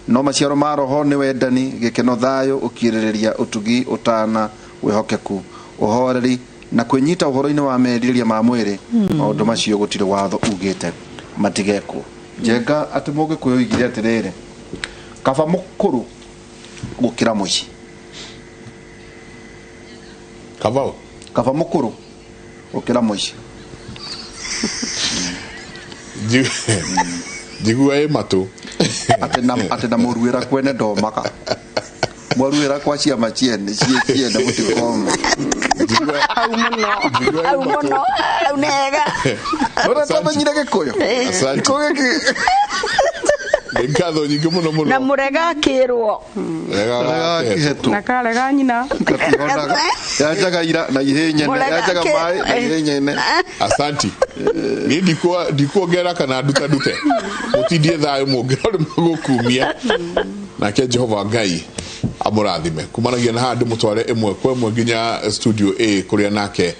No maciaro ma roho nĩ wendani, gĩkeno, thayũ, ũkirĩrĩria, ũtugi, ũtana, wĩhokeku, ũhoreri na kwĩnyita ũhoro-inĩ wa merirĩria ma mwĩrĩ. Maũndũ macio gũtirĩ watho ugĩte matigekwo. Njenga atĩ Mũgĩkũyũ oigire atĩrĩrĩ, kaba mũkũrũ gũkĩra mũici. Kaba mũkũrũ gũkĩra mũici. Njigua ĩ matũ atĩ na mũruĩra kwene ndomaga, mwaruĩra kwa ciama ciene ciene mũtikoma. Hau mũno, hau mũno, hau nĩ hega. Ũrĩa twamenyire Gĩkũyũ. Gĩkũyũ gĩkĩ nĩ ngatho nyingĩ mũno mũno. Na mũrega akĩrwo kĩhetũ na karega nyina yanjaga ira na ihĩ nyene, yanjaga maĩ na ihĩ nyene. Asanti. Niĩ ndikuongerera kana ndutandute, mũtindie thayũ mũngĩrora mũgũkumia. Nake Jehova Ngai amũrathime. Kumanagia na haha ndĩmũtware ĩmwe kwa ĩmwe nginya studio A kũrĩa nake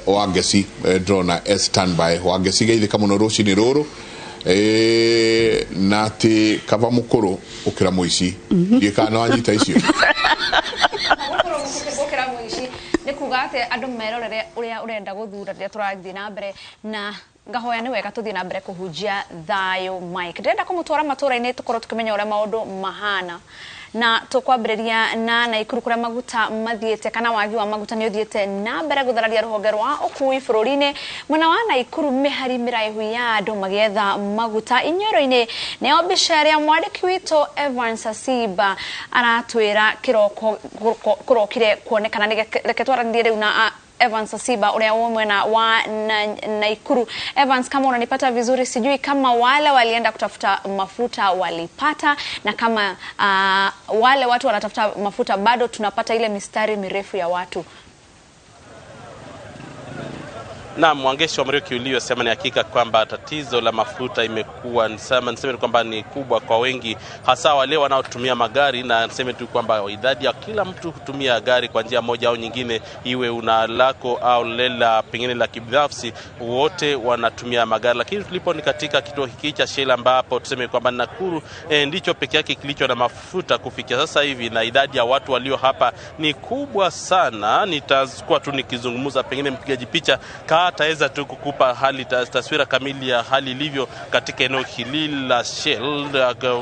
Wangeci ndĩrona e standby. Wangeci geithĩka mũno rũcinĩ rũrũ, na atĩ kaba mũkũrũ ũkĩra mũici. Ndiĩ kana nĩwanyita icio. Gũkĩra mũici nĩ kuga atĩ andũ merorere ũrĩa ũrenda gũthura rĩrĩa tũrathiĩ na mbere na ngahoya nĩ wega tũthiĩ na mbere kũhunjia thayũ. Mike, ndĩrenda kũmũtwara matũra-inĩ tũkorwo tũkĩmenya ũrĩa maũndũ mahana, na tũkwambĩrĩria na Naikuru kũrĩa maguta mathiĩte kana wagi wa maguta nĩ ũthiĩte na mbere gũthararia rũhonge rwa ũkui bũrũri-inĩ. Mwena wa Naikuru mĩhari mĩraihu ya andũ magĩetha maguta inyuĩro-inĩ. Nĩyo mbica ĩrĩa mwandĩki witũ Evans Asiba aratwĩra kĩroko kũrokire kuonekana. Reke twaranĩrie rĩu na Evans Asiba uria mwena wa Naikuru. Evans, kama unanipata vizuri, sijui kama wale walienda kutafuta mafuta walipata, na kama wale watu wanatafuta mafuta bado tunapata ile mistari mirefu ya watu. Na Mwangeshi wa Muriuki uliyosema ni hakika kwamba tatizo la mafuta imekuwa niseme kwamba ni kubwa kwa wengi, hasa wale wanaotumia magari, na niseme tu kwamba idadi ya kila mtu kutumia gari kwa njia moja au nyingine, iwe una lako au lela pengine la kibinafsi, wote wanatumia magari. Lakini tulipo ni katika kituo hiki cha Shell ambapo tuseme kwamba Nakuru ndicho peke yake kilicho na mafuta kufikia sasa hivi, na idadi ya watu walio hapa ni kubwa sana. Nitakuwa tu nikizungumza, pengine mpigaji picha ataweza tu kukupa hali taswira kamili ya hali ilivyo katika eneo hili la Shell.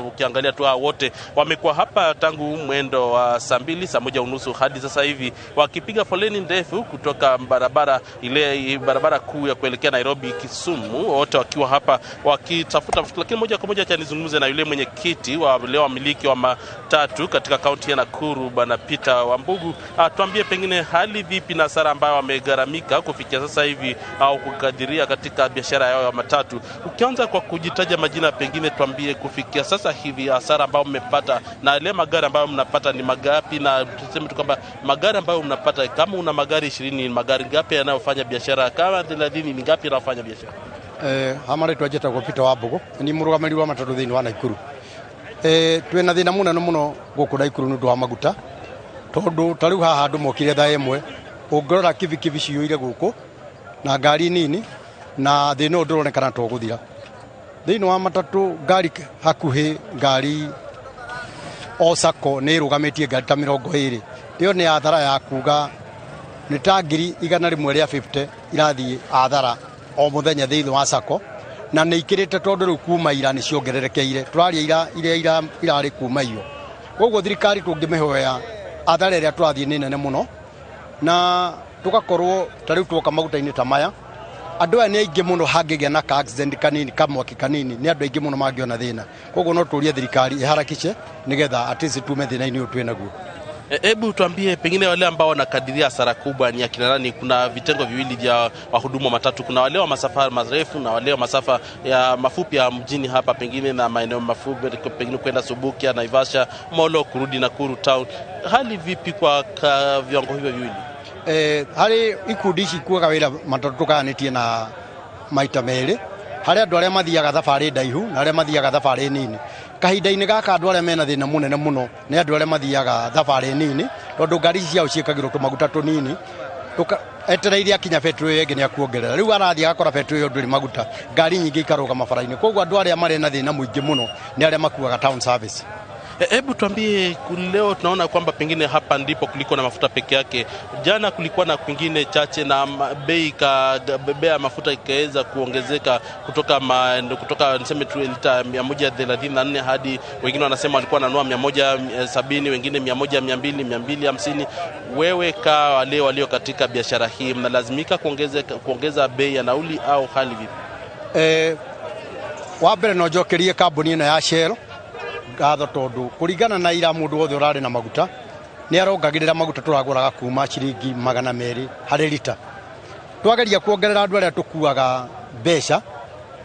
Ukiangalia tu hao wote wamekuwa hapa tangu mwendo wa saa 2, saa 1:30 hadi sasa hivi, wakipiga foleni ndefu kutoka barabara ile barabara kuu ya kuelekea Nairobi Kisumu, wote wakiwa hapa wakitafuta mafuta. Lakini moja kwa moja acha nizungumze na yule mwenyekiti wa leo wamiliki wa matatu katika kaunti ya Nakuru, Bwana Peter Wambugu. Tuambie pengine hali vipi na hasara ambayo wamegharamika kufikia sasa hivi kuajiri au kukadiria katika biashara yao ya matatu. Ukianza kwa kujitaja majina, pengine tuambie kufikia sasa hivi hasara ambayo mmepata na yale magari ambayo mnapata ni magapi, na tuseme tu kwamba magari ambayo mnapata, kama una magari 20 magari ngapi yanayofanya biashara, kama 30 ni ngapi yanayofanya biashara? Hamare twajetagwo Peter Wambugu ni murugamĩrĩri wa matatũ thĩinĩ wa Naikuru. Twĩna thĩna mũnene mũno gũkũ Naikuru nĩ ũndũ wa maguta, tondũ ta rĩu haha andũ mokire thaa 1 ũngĩrora kibikibi ciyũire gũkũ na ngari nini, na thĩna ũyũ ndũronekana to gũthira. Thĩinĩ wa matatũ ngari hakuhĩ ngari o sacco nĩ ĩrũgamĩtie ngari ta 20. Ĩyo nĩ athara ya kuga nĩ ta 150 irathiĩ athara o mũthenya thĩinĩ wa sacco, na nĩ ikĩrĩte tondũ rĩu kuma ira nĩ ciongererekeire, tũraria ira iria irarĩ kuma iyo. Koguo thirikari tũngĩmĩhoya athara ĩrĩa tũrathiĩ nĩ nene mũno, na tũgakorwo ta rĩu tuoka maguta-inĩ ta maya andũ aya nĩ aingĩ mũno, hangĩgĩa na ka accident kanini kamwaki kanini nĩ andũ aingĩ mũno mangĩona thĩna. Koguo no tũrie thirikari ĩharakishe nĩgetha at least tume thĩna-inĩ ũyũ twĩ naguo. Hebu tuambie pengine wale ambao wanakadiria hasara kubwa ni akina nani? Kuna vitengo viwili vya wahudumu wa matatu, kuna wale wa masafa marefu na wale wa masafa ya mafupi ya mjini hapa, pengine na maeneo mafupi pengine kwenda Subukia, Naivasha, Molo, kurudi Nakuru town. Hali vipi kwa viwango hivyo viwili? Hari ikundi ici ikuaga wĩra matatũ tũgayanĩtie na maita merĩ, harĩ andũ arĩa mathiaga thabarĩ ndaihu na arĩa mathiaga thabarĩ nini. Kahinda-inĩ gaka andũ arĩa mena thĩna mũnene mũno nĩ andũ arĩa mathiaga thabarĩ nini, tondũ ngari ici ciao ciĩkagĩrwo tũmaguta tũnini, etereire akinya betũrũ ĩyo ĩngĩ nĩ akuongerera. Rĩu arathiĩ agakora betũrũ ĩyo ndĩrĩ maguta, ngari nyingĩ ikarũgama bara-inĩ. Koguo andũ arĩa marĩ na thĩna mũingĩ mũno nĩ arĩa makuaga town service. Hebu tuambie, leo tunaona kwamba pengine hapa ndipo kuliko na mafuta peke yake. Jana kulikuwa na kwingine chache na bei ya mafuta ikaweza kuongezeka kutoka niseme tu lita 134 hadi wengine wanasema walikuwa wananunua 170, wengine 100, 200, 250. Wewe ka wale walio katika biashara hii mnalazimika kuongeza bei ya nauli au hali vipi? Wa mbere no njokerie kambuni ĩno ya Shell ngatho, tondũ kũringana na ira mũndũ wothe ũrarĩ na maguta nĩ arongagĩrĩra maguta tũragũraga kuma ciringi 200 harĩ lita. Twageria kuongerera andũ arĩa tũkuaga mbeca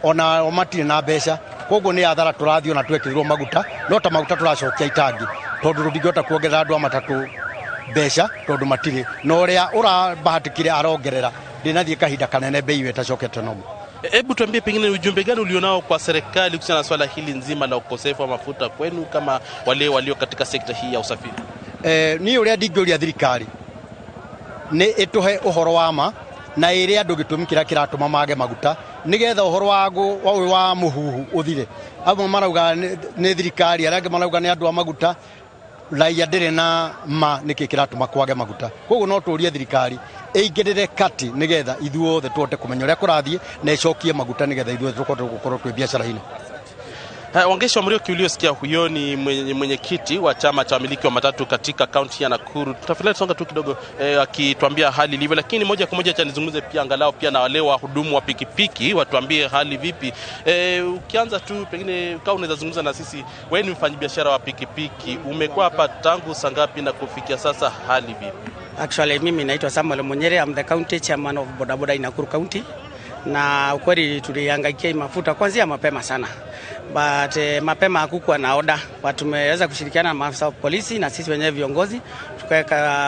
ona o matirĩ na mbeca, koguo nĩ athara tũrathiĩ ona twekĩrirwo maguta, no ta maguta tũracokia itangi tondũ tũtingĩhota kuongerera andũ a matatũ mbeca tondũ matirĩ, na ũrĩa ũrabahatikire arongerera ndĩnathiĩ kahinda kanene bei ĩyo ĩtacokete nomo. Hebu tuambie pengine ujumbe gani ulionao kwa serikali kuhusiana na swala hili nzima la ukosefu wa mafuta kwenu kama wale walio katika sekta hii ya usafiri? Ni ũrĩa ndingĩũria thirikari nĩ ĩtũhe ũhoro wa ma na ĩrĩa andũ gĩtũmi kĩrĩa kĩratũma mage maguta nĩgetha ũhoro wa mũhuhu ũthire. Amwe marauga nĩ thirikari, arĩa angĩ marauga nĩ andũ a maguta, raia ndĩrĩ na ma nĩkĩ kĩratũma kwage maguta. Koguo no tũrie thirikari ĩingĩrĩre kati nĩgetha ithuothe tũhote kũmenya ũrĩa kũrathiĩ na ĩcokie maguta nĩgetha ithuothe tũhote gũkorwo twĩ biacara-inĩ. Wangeshi wa Muriuki, uliosikia huyo ni mwenyekiti wa chama cha wamiliki wa matatu katika kaunti ya Nakuru. Tafadhali tusonga tu kidogo akituambia hali ilivyo, lakini moja kwa moja acha nizungumze pia angalau pia na wale wahudumu wa pikipiki watuambie hali vipi. Ukianza tu pengine kama unaweza zungumza na sisi, wewe ni mfanyabiashara wa pikipiki, umekuwa hapa tangu saa ngapi na kufikia sasa hali vipi? Actually mimi naitwa Samuel Munyere, I'm the county chairman of Boda Boda in Nakuru County. Na ukweli tulihangaikia mafuta kuanzia mapema sana. But mapema hakukuwa na order. But tumeweza kushirikiana na maafisa wa polisi na sisi wenyewe viongozi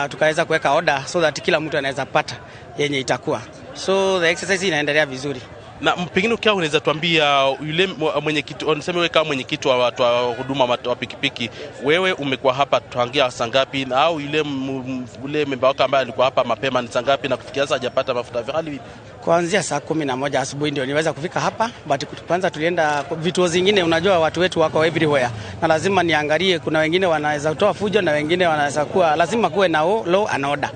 tukaweza kuweka order so that kila mtu anaweza pata yenye itakuwa. So the exercise inaendelea vizuri. Na pengine ukiwa unaweza tuambia yule mwenyekiti, niseme wewe kama mwenyekiti wa watu wa huduma wa pikipiki, wewe umekuwa hapa tangia saa ngapi, au yule memba wako ambaye alikuwa hapa mapema ni saa ngapi na kufikia sasa hajapata mafuta, hali vipi? Kuanzia saa 11 asubuhi ndio niweza kufika hapa, but kwanza tulienda vituo zingine. Unajua watu wetu wako everywhere na lazima niangalie, kuna wengine wanaweza kutoa fujo na wengine wanaweza kuwa, lazima kuwe na law and order.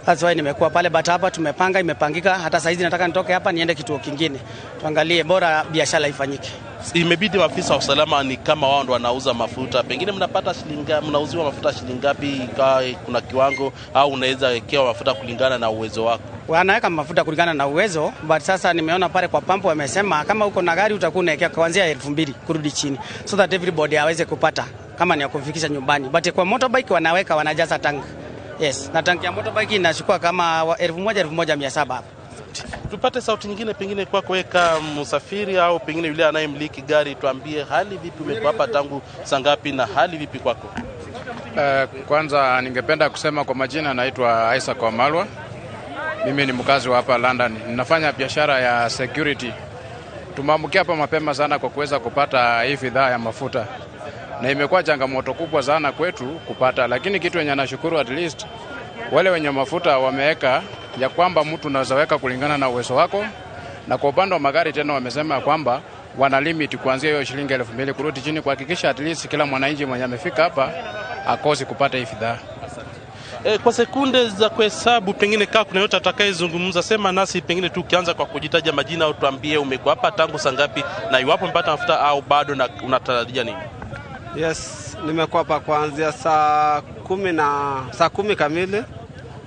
That's why nimekuwa pale, but hapa tumepanga, imepangika. Hata saizi nataka nitoke hapa niende kituo kingine, tuangalie bora biashara ifanyike. Imebidi maafisa wa usalama ni kama wao ndo wanauza mafuta, pengine mnapata shilingi, mnauziwa mafuta shilingi ngapi? Kuna kiwango au unaweza wekewa mafuta kulingana na uwezo wako? Wanaweka mafuta kulingana na uwezo, but sasa nimeona pale kwa pampu wamesema kama uko na gari utakuwa unawekea kuanzia 2000 kurudi chini, so that everybody aweze kupata kama ni ya kufikisha nyumbani. But kwa motorbike wanaweka, wanajaza tank. Yes, na tanki ya motorbike inachukua kama 1000 1700 hapo. Tofauti. Tupate sauti nyingine pengine kwako wewe kama msafiri au pengine yule anayemiliki gari, tuambie hali vipi, umekuwa hapa tangu saa ngapi na hali vipi kwako? Kwanza ningependa kusema kwa majina, naitwa Isaac Wamalwa. Mimi ni mkazi wa hapa London. Ninafanya biashara ya security. Tumeamkia hapa mapema sana kwa kuweza kupata hii bidhaa ya mafuta, na imekuwa changamoto kubwa sana kwetu kupata, lakini kitu yenye nashukuru at least wale wenye mafuta wameweka ya kwamba mtu unaweza weka kulingana na uwezo wako, na kwa upande wa magari tena wamesema kwamba wana limit kuanzia hiyo shilingi 2000 kurudi chini, kuhakikisha at least kila mwananchi mwenye amefika hapa akosi kupata hii bidhaa. Kwa sekunde za kuhesabu, pengine kama kuna yote atakayezungumza, sema nasi pengine tu ukianza kwa kujitaja majina au tuambie umekuwa hapa tangu saa ngapi na iwapo umepata mafuta au bado na unatarajia nini? Yes, nimekuwa hapa kuanzia saa 10 kamili.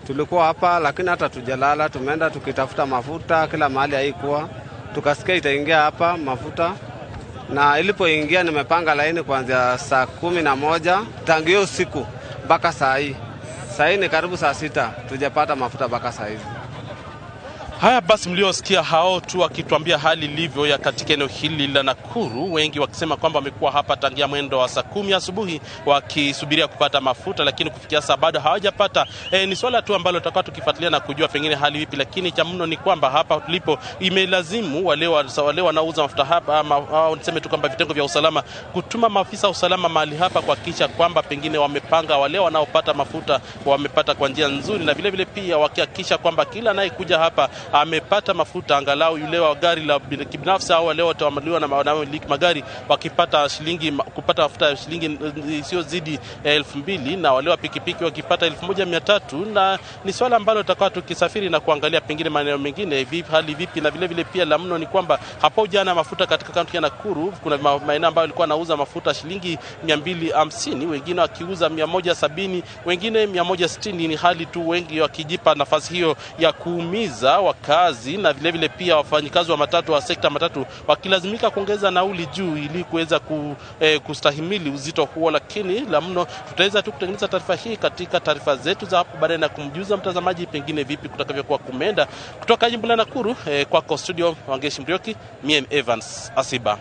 Tulikuwa hapa lakini hata tujalala, tumeenda tukitafuta mafuta kila mahali haikuwa. Tukasikia itaingia hapa mafuta, na ilipoingia nimepanga laini kuanzia saa 11 tangu hiyo usiku mpaka saa hii. Saa hii ni karibu saa 6 tujapata mafuta mpaka saa hizi. Haya basi, mliosikia hao tu wakituambia hali ilivyo ya katika eneo hili la Nakuru, wengi wakisema kwamba wamekuwa hapa tangia mwendo wa saa 10 asubuhi wakisubiria kupata mafuta, lakini kufikia sasa bado hawajapata. Ni swala tu ambalo tutakuwa tukifuatilia na kujua pengine hali vipi, lakini cha mno ni kwamba hapa tulipo imelazimu wale wanaouza mafuta hapa ama au niseme tu kwamba vitengo vya usalama kutuma maafisa usalama mahali hapa kuhakikisha kwamba pengine wamepanga wale wanaopata mafuta wamepata kwa njia nzuri, na vile vile pia wakihakikisha kwamba kila anayekuja hapa amepata mafuta, angalau yule wa gari la kibinafsi au wale wote wamaliwa na wanaomiliki magari wakipata shilingi kupata mafuta ya shilingi isiyozidi 2000 na wale wa pikipiki wakipata 1300. Na ni swala ambalo tutakuwa tukisafiri na kuangalia pengine maeneo mengine vipi, hali vipi, na vile vile pia la mno ni kwamba hapo jana mafuta katika kaunti ya Nakuru kuna maeneo ambayo walikuwa wanauza mafuta shilingi 250, wengine wakiuza 170, wengine 160. Ni hali tu wengi wakijipa nafasi hiyo ya kuumiza wakazi na vile vile pia wafanyikazi wa matatu wa sekta matatu wakilazimika kuongeza nauli juu ili kuweza kustahimili uzito huo. Lakini la mno tutaweza tu kutengeneza taarifa hii katika taarifa zetu za hapo baadaye na kumjuza mtazamaji pengine vipi kutakavyokuwa kumeenda. Kutoka jimbo la Nakuru, kwako studio Wangeshi Mrioki, mimi Evans Asiba.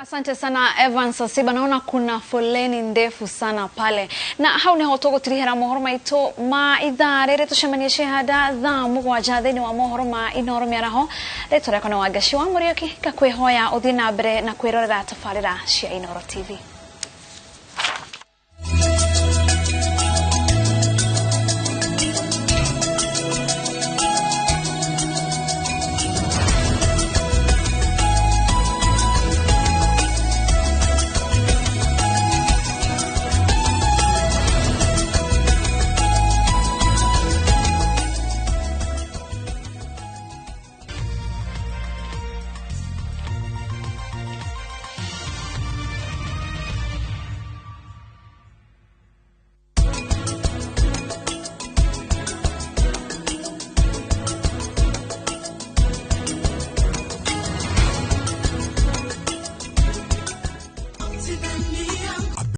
Asante sana Evans Asiba, naona kuna foleni ndefu sana pale na hau niho tũgũtirihĩra mohoro maitũ ma ithaa rĩrĩ. Tũcemanie cihanda thaa 7 thĩinĩ wa mohoro ma Inooro mĩaraho. Rĩtwa rĩakwa nĩ Wangeshi wa Mũrĩũki, ngakwĩhoya ũthiĩ na mbere na kwĩrorera tabarĩra cia Inooro TV.